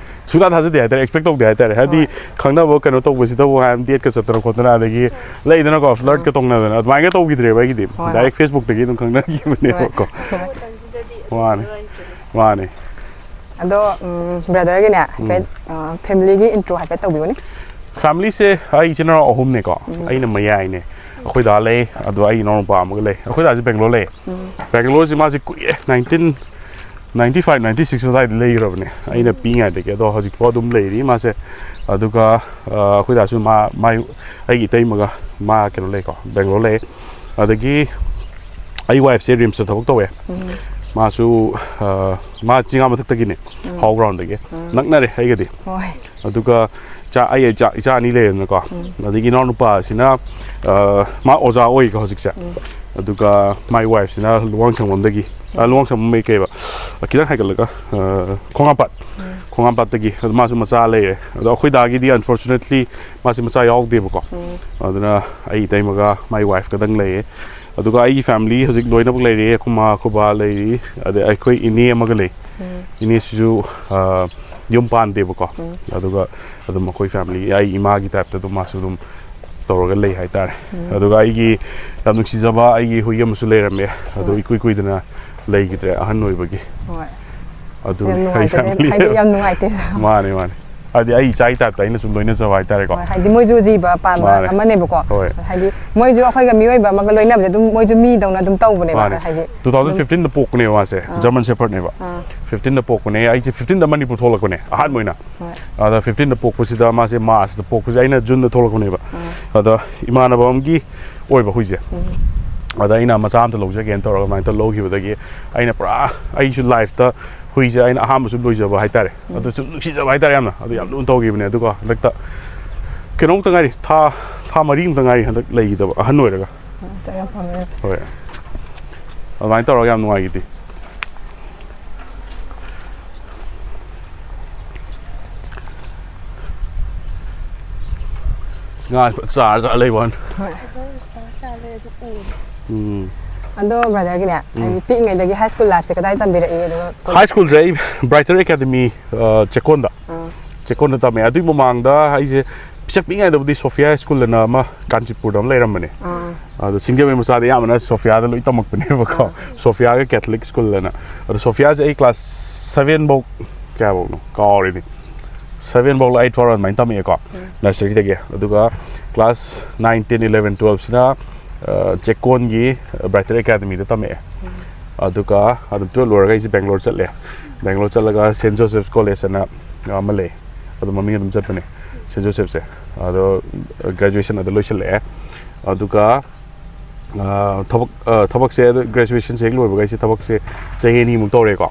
ꯁꯨꯡꯊꯥ ꯊꯥꯖꯗꯦ ꯍꯥꯏꯇꯥꯔꯦ, ꯑꯦꯛꯁꯄꯦꯛ ꯇꯧꯗꯦ ꯍꯥꯏꯇꯥꯔꯦ꯫ ꯍꯥꯏꯗꯤ, ꯍꯣꯏ꯫ ꯈꯪꯅꯕ ꯀꯩꯅꯣ ꯇꯧꯕꯁꯤꯗꯕꯨ ꯍꯥꯏ, ꯗꯦꯠꯀ ꯆꯠꯇꯅ ꯈꯣꯠꯇꯅ, ꯑꯗꯒꯤ ꯂꯩꯗꯅꯀꯣ, ꯐ꯭ꯂꯔꯠꯀ ꯇꯧꯅꯗꯅ, ꯑꯗꯨꯃꯥꯏꯅ ꯇꯧꯈꯤꯗ꯭ꯔꯦꯕ ꯑꯩꯒꯤꯗꯤ꯫ ꯍꯣꯏ, ꯍꯣꯏ꯫ ꯗꯥꯏꯔꯦꯛ ꯐꯦꯁꯕꯨꯛꯇꯒꯤ ꯑꯗꯨꯝ ꯈꯪꯅꯈꯤꯕꯅꯦꯕꯀꯣ꯫ ꯍꯣꯏ꯫ ꯃꯥꯅꯦ꯫ ꯃꯥꯅꯦ꯫ ꯑꯗꯣ, ꯎꯝ, ꯕ꯭ꯔꯗꯔꯒꯤꯅꯦ, ꯎꯝ꯫ ꯍꯥꯏꯐꯦꯠ, ꯑ, ꯐꯦꯃꯤꯂꯤꯒꯤ ꯏꯟꯇ꯭ꯔꯣ ꯍꯥꯏꯐꯦꯠ ꯇꯧꯕꯤꯌꯨꯅꯦ꯫ ꯐꯦꯃꯤꯂꯤꯁꯦ ꯑꯩ ꯏꯆꯤꯟ ꯏꯅꯥꯎ ꯑꯍꯨꯝꯅꯦꯀꯣ꯫ ꯎꯝ꯫ ꯑꯩꯅ ꯃꯌꯥꯏꯅꯦ꯫ ꯑꯩꯈꯣꯏ ꯗꯥ ꯂꯩ, ꯑꯗꯣ ꯑꯩ ꯏꯅꯥꯎꯅꯨꯄꯥ ꯑꯃꯒ ꯂꯩ꯫ ꯑꯩꯈꯣꯏ ꯗꯥꯁꯦ ꯕꯦꯡꯒ꯭ꯂꯣꯔ ꯂꯩ꯫ ꯎꯝ꯫ ꯕꯦꯡꯒ꯭ꯂꯣꯔꯁꯦ ꯃꯥꯁꯦ ꯀꯨꯏꯔꯦ, nineteen ninety five, ninety six ꯑꯗꯨꯋꯥꯏꯗ ꯂꯩꯈ꯭ꯔꯕꯅꯦ, ꯑꯩꯅ ꯄꯤꯛꯏꯉꯩꯗꯒꯤ꯫ ꯑꯗꯣ ꯍꯧꯖꯤꯛꯐꯥꯎ ꯑꯗꯨꯝ ꯂꯩꯔꯤ ꯃꯥꯁꯦ꯫ ꯑꯗꯨꯒ, ꯑ, ꯑꯩꯈꯣꯏ ꯗꯥꯁꯨ ꯃꯥ, ꯃꯥꯏ, ꯑꯩꯒꯤ ꯏꯇꯩꯃꯒ ꯃꯥ ꯀꯩꯅꯣ ꯂꯩꯀꯣ, ꯕꯦꯡꯒ꯭ꯂꯣꯔ ꯂꯩ꯫ ꯑꯗꯒꯤ ꯑꯩ ꯋꯥꯏꯐꯁꯦ ꯔꯤꯝꯁꯇ ꯊꯕꯛ ꯇꯧꯋꯦ꯫ ꯎꯝ꯫ ꯃꯥꯁꯨ, ꯑ, ꯃꯥ ꯆꯤꯡꯉꯥ ꯃꯊꯛꯇꯒꯤꯅꯦ, ꯎꯝ꯫ ꯍꯥꯎ ꯒ꯭ꯔꯥꯎꯟꯗꯒꯤ꯫ ꯎꯝ꯫ ꯅꯛꯅꯔꯦ ꯑꯩꯒꯗꯤ꯫ ꯍꯣꯏ꯫ ꯑꯗꯨꯒ ꯏꯆꯥ, ꯑꯩ ꯏꯆꯥ, ꯏꯆꯥ ꯑꯅꯤ ꯂꯩꯔꯦꯗꯅꯀꯣ꯫ ꯎꯝ꯫ ꯑꯗꯒꯤ ꯏꯅꯥꯎꯅꯨꯄꯥꯁꯤꯅ, ꯑ, ꯃꯥ ꯑꯣꯖꯥ ꯑꯣꯏꯀꯣ ꯍꯧꯖꯤꯛꯁꯦ꯫ ꯎꯝ꯫ ꯑꯗꯨꯒ ꯃꯥꯏ ꯋꯥꯏꯐꯁꯤꯅ ꯂꯨꯋꯥꯡꯁꯪꯕꯝꯗꯒꯤ, ꯑ, ꯎꯝ꯫ ꯂꯨꯋꯥꯡꯁꯪꯕꯝ ꯀꯩꯕ, ꯑ, ꯈꯤꯇꯪ ꯍꯥꯏꯒꯠꯂꯒ, ꯑ, ꯈꯣꯡꯉꯥꯝꯄꯥꯠ, ꯎꯝ꯫ ꯈꯣꯡꯉꯥꯝꯄꯥꯠꯇꯒꯤ꯫ ꯑꯗꯣ ꯃꯥꯁꯨ ꯃꯆꯥ ꯂꯩꯔꯦ꯫ ꯑꯗꯣ ꯑꯩꯈꯣꯏ ꯗꯥꯒꯤꯗꯤ unfortunately ꯃꯥꯁꯦ ꯃꯆꯥ ꯌꯥꯎꯗꯦꯕꯀꯣ꯫ ꯎꯝ꯫ ꯑꯗꯨꯅ ꯑꯩ ꯏꯇꯩꯃꯒ ꯃꯥꯏ ꯋꯥꯏꯐꯀꯗꯪ ꯂꯩꯌꯦ꯫ ꯑꯗꯨꯒ ꯑꯩꯒꯤ ꯐꯦꯃꯤꯂꯤ ꯍꯧꯖꯤꯛ ꯂꯣꯏꯅꯃꯛ ꯂꯩꯔꯦ꯫ ꯑꯩꯈꯣꯏ ꯃꯥ, ꯑꯩꯈꯣꯏ ꯕꯥ ꯂꯩꯔꯤ, ꯑꯗꯩ ꯑꯩꯈꯣꯏ ꯏꯅꯦ ꯑꯃꯒ ꯂꯩ꯫ ꯎꯝ꯫ ꯏꯅꯦꯁꯤꯁꯨ, ꯑ, ꯌꯨꯝ ꯄꯥꯟꯗꯦꯕꯀꯣ꯫ ꯎꯝ꯫ ꯑꯗꯨꯒ ꯑꯗꯨꯝ ꯑꯩꯈꯣꯏ ꯐꯦꯃꯤꯂꯤ, ꯑꯩ ꯏꯃꯥꯒꯤ ꯇꯥꯏꯞꯇ ꯑꯗꯨꯝ ꯃꯥꯁꯨ ꯑꯗꯨꯝ ꯇꯧꯔꯒ ꯂꯩ ꯍꯥꯏꯇꯥꯔꯦ꯫ ꯎꯝ꯫ ꯑꯗꯨꯒ ꯑꯩꯒꯤ ꯌꯥꯝ ꯅꯨꯡꯁꯤꯖꯕ ꯑꯩꯒꯤ ꯍꯨꯏ ꯑꯃꯁꯨ ꯂꯩꯔꯝꯃꯦ, ꯑꯗꯣ ꯍꯣꯏ꯫ ꯏꯀꯨꯏ ꯀꯨꯏꯗꯅ ꯂꯩꯈꯤꯗ꯭ꯔꯦ, ꯑꯍꯟ ꯑꯣꯏꯕꯒꯤ꯫ ꯍꯣꯏ꯫ ꯑꯁ, ꯑꯗꯨꯅꯤ ꯌꯥꯝ ꯑꯩ ꯅꯨꯡꯉꯥꯏꯇꯦ, ꯐꯦꯃꯤꯂꯤ ꯍꯥꯏꯗꯤ ꯍꯥꯏꯕ꯫ ꯌꯥꯝ ꯅꯨꯡꯉꯥꯏꯇꯦ꯫ ꯃꯥꯅꯦ, ꯃꯥꯅꯦ꯫ ꯍꯥꯏꯗꯤ ꯑꯩ ꯏꯆꯥꯒꯤ ꯇꯥꯏꯞꯇ ꯑꯩꯅ ꯁꯨꯝ ꯂꯣꯏꯅꯖꯕ ꯍꯥꯏꯇꯥꯔꯦꯀꯣ꯫ ꯍꯣꯏ, ꯍꯥꯏꯗꯤ ꯃꯣꯏꯁꯨ ꯖꯤꯕ ꯄꯥꯟꯕ ꯃꯥꯅꯦ꯫ ꯑꯃꯅꯦꯕꯀꯣ꯫ ꯍꯣꯏ꯫ ꯍꯥꯏꯗꯤ ꯃꯣꯏꯁꯨ ꯑꯩꯈꯣꯏꯒ ꯃꯤꯑꯣꯏꯕ ꯑꯃꯒ ꯂꯣꯏꯅꯕꯁꯦ ꯑꯗꯨꯝ ꯃꯣꯏꯁꯨ ꯃꯤꯗꯧꯅ ꯑꯗꯨꯝ ꯇꯧꯕꯅꯦꯕ꯫ ꯃꯥꯅꯦ꯫ ꯍꯥꯏꯗꯤ ꯇꯨ ꯊꯥꯎꯖꯟ ꯐꯤꯐꯇꯤꯟꯗ ꯄꯣꯛꯄꯅꯦꯕ ꯃꯥꯁꯦ, ꯑꯥ꯫ ꯖꯔꯃꯟ ꯁꯦꯐꯔꯗꯅꯦꯕ꯫ ꯑꯥ꯫ ꯐꯤꯐꯇꯤꯟꯗ ꯄꯣꯛꯄꯅꯦ, ꯑꯩꯁꯦ ꯐꯤꯐꯇꯤꯟꯗ ꯃꯅꯤꯄꯨꯔ ꯊꯣꯛꯂꯛꯄꯅꯦ ꯑꯍꯥꯟꯕ ꯑꯣꯏꯅ꯫ ꯍꯣꯏ꯫ ꯑꯗ ꯐꯤꯐꯇꯤꯟꯗ ꯄꯣꯛꯄꯁꯤꯗ ꯃꯥꯁꯦ ꯃꯥꯔꯆꯇ ꯄꯣꯛꯄꯁꯦ, ꯑꯩꯅ ꯖꯨꯟꯗ ꯊꯣꯛꯂꯛꯄꯅꯦꯕ꯫ ꯑꯥ꯫ ꯑꯗ ꯏꯃꯥꯟꯅꯕ ꯑꯃꯒꯤ ꯑꯣꯏꯕ ꯍꯨꯏꯁꯦ꯫ ꯎꯝ꯫ ꯑꯗ ꯑꯩꯅ ꯃꯆꯥ ꯑꯝꯇ ꯂꯧꯖꯒꯦꯅ ꯇꯧꯔꯒ ꯑꯗꯨꯃꯥꯏꯅ ꯇꯧꯔ ꯂꯧꯈꯤꯕꯗꯒꯤ ꯑꯩꯅ ꯄꯨꯔꯥ ꯑꯩꯁꯨ ꯂꯥꯏꯐꯇ ꯍꯨꯏꯁꯦ ꯑꯩꯅ ꯑꯍꯥꯟꯕ ꯁꯨꯝ ꯂꯣꯏꯖꯕ ꯍꯥꯏꯇꯥꯔꯦ꯫ ꯎꯝ꯫ ꯑꯗꯨ ꯁꯨꯝ ꯅꯨꯡꯁꯤꯖꯕ ꯍꯥꯏꯇꯥꯔꯦ ꯌꯥꯝꯅ꯫ ꯑꯗꯨ ꯌꯥꯝ ꯂꯨꯅ ꯇꯧꯈꯤꯕꯅꯦ꯫ ꯑꯗꯨꯒ ꯍꯟꯗꯛꯇ ꯀꯩꯅꯣꯝꯇ ꯉꯥꯏꯔꯤ, ꯊꯥ, ꯊꯥ ꯃꯔꯤꯃꯨꯛꯇ ꯉꯥꯏꯔꯤ ꯍꯟꯗꯛ ꯂꯩꯈꯤꯗꯕ ꯑꯍꯟ ꯑꯣꯏꯔꯒ꯫ ꯎꯝ, ꯌꯥꯝ ꯐꯕꯅꯦ꯫ ꯍꯣꯏ꯫ ꯑꯗꯨꯃꯥꯏꯅ ꯇꯧꯔꯒ ꯌꯥꯝ ꯅꯨꯡꯉꯥꯏꯈꯤꯗꯦ꯫ ꯉꯥ ꯆꯥꯔ ꯆꯥꯔ ꯂꯩꯕ ꯋꯥꯅꯤ꯫ ꯍꯣꯏ꯫ ꯎꯝ꯫ ꯑꯗꯣ ꯕ꯭ꯔꯗꯔꯒꯤꯅꯦ, ꯎꯝ꯫ ꯍꯥꯏꯗꯤ ꯄꯤꯛꯏꯉꯩꯗꯒꯤ ꯍꯥꯏ ꯁ꯭ꯀꯨꯜ ꯂꯥꯏꯐꯁꯦ ꯀꯗꯥꯏ ꯇꯝꯕꯤꯔꯛꯏ? ꯑꯗꯨꯒ ꯍꯥꯏ ꯁ꯭ꯀꯨꯜꯁꯦ ꯑꯩ ꯕ꯭ꯔꯥꯏꯇꯔ ꯑꯦꯀꯥꯗꯃꯤ, ꯑ, ꯆꯦꯛꯀꯣꯟꯗ꯫ ꯑꯥ꯫ ꯆꯦꯛꯀꯣꯟꯗ ꯇꯝꯃꯦ꯫ ꯑꯗꯨꯒꯤ ꯃꯃꯥꯡꯗ ꯑꯩꯁꯦ ꯄꯤꯁꯛ ꯄꯤꯛꯏꯉꯩꯗꯕꯨꯗꯤ ꯁꯣꯐꯤꯌꯥ ꯁ꯭ꯀꯨꯜ ꯑꯅ ꯑꯃ ꯀꯥꯟꯆꯤꯄꯨꯔꯗ ꯑꯃ ꯂꯩꯔꯝꯕꯅꯦ꯫ ꯑꯗꯣ ꯁꯤꯡꯖꯃꯩ ꯃꯆꯥꯗꯤ ꯑꯌꯥꯝꯕꯅ ꯁꯣꯐꯤꯌꯥꯗ ꯂꯣꯏ ꯇꯝꯃꯛꯄꯅꯦꯕꯀꯣ꯫ ꯁꯣꯐꯤꯌꯥꯒ ꯀꯦꯊꯂꯤꯛ ꯁ꯭ꯀꯨꯜ ꯑꯅ꯫ ꯑꯗꯣ ꯁꯣꯐꯤꯌꯥꯁꯦ ꯑꯩ ꯀ꯭ꯂꯥꯁ ꯁꯚꯦꯟ ꯐꯧ, ꯀꯌꯥꯐꯧꯅꯣ ꯀꯥꯎꯔꯦꯅꯦ, ꯁꯚꯦꯟ ꯐꯧꯂ ꯑꯩꯠ ꯐꯧꯔ ꯑꯗꯨꯃꯥꯏꯅ ꯇꯝꯃꯛꯑꯦꯀꯣ, ꯅꯔꯁꯔꯤꯗꯒꯤ꯫ ꯑꯗꯨꯒ ꯀ꯭ꯂꯥꯁ ꯅꯥꯏꯟ, ꯇꯦꯟ, ꯏꯂꯚꯦꯟ, ꯇꯨꯋꯦꯜꯐꯁꯤꯅ ꯆꯦꯛꯀꯣꯟꯒꯤ ꯕ꯭ꯔꯥꯏꯇꯔ ꯑꯦꯀꯥꯗꯃꯤꯗ ꯇꯝꯃꯛꯑꯦ꯫ ꯑꯗꯨꯒ ꯑꯗꯨꯝ ꯇꯨꯋꯦꯜꯐ ꯂꯣꯏꯔꯒ ꯑꯩꯁꯦ ꯕꯦꯡꯒ꯭ꯂꯣꯔ ꯆꯠꯂꯦ꯫ ꯕꯦꯡꯒ꯭ꯂꯣꯔ ꯆꯠꯂꯒ ꯁꯦꯟ ꯖꯣꯁꯦꯐ ꯀꯣꯂꯦꯖ ꯑꯅ ꯑꯃ ꯂꯩ, ꯑꯗꯨ ꯃꯃꯤꯡ ꯑꯗꯨꯝ ꯆꯠꯄꯅꯦ ꯁꯦꯟ ꯖꯣꯁꯦꯐꯁꯦ꯫ ꯑꯗꯣ ꯒ꯭ꯔꯦꯖꯨꯑꯦꯁꯟ ꯑꯗ ꯂꯣꯏꯁꯤꯜꯂꯛꯑꯦ꯫ ꯑꯗꯨꯒ ꯊꯕꯛ ꯊꯕꯛꯁꯦ, ꯒ꯭ꯔꯦꯖꯨꯑꯦꯁꯟꯁꯦ ꯍꯦꯛ ꯂꯣꯏꯕꯒ ꯑꯩꯁꯦ ꯊꯕꯛꯁꯦ ꯆꯍꯤ ꯑꯅꯤꯃꯨꯛ ꯇꯧꯔꯦꯀꯣ꯫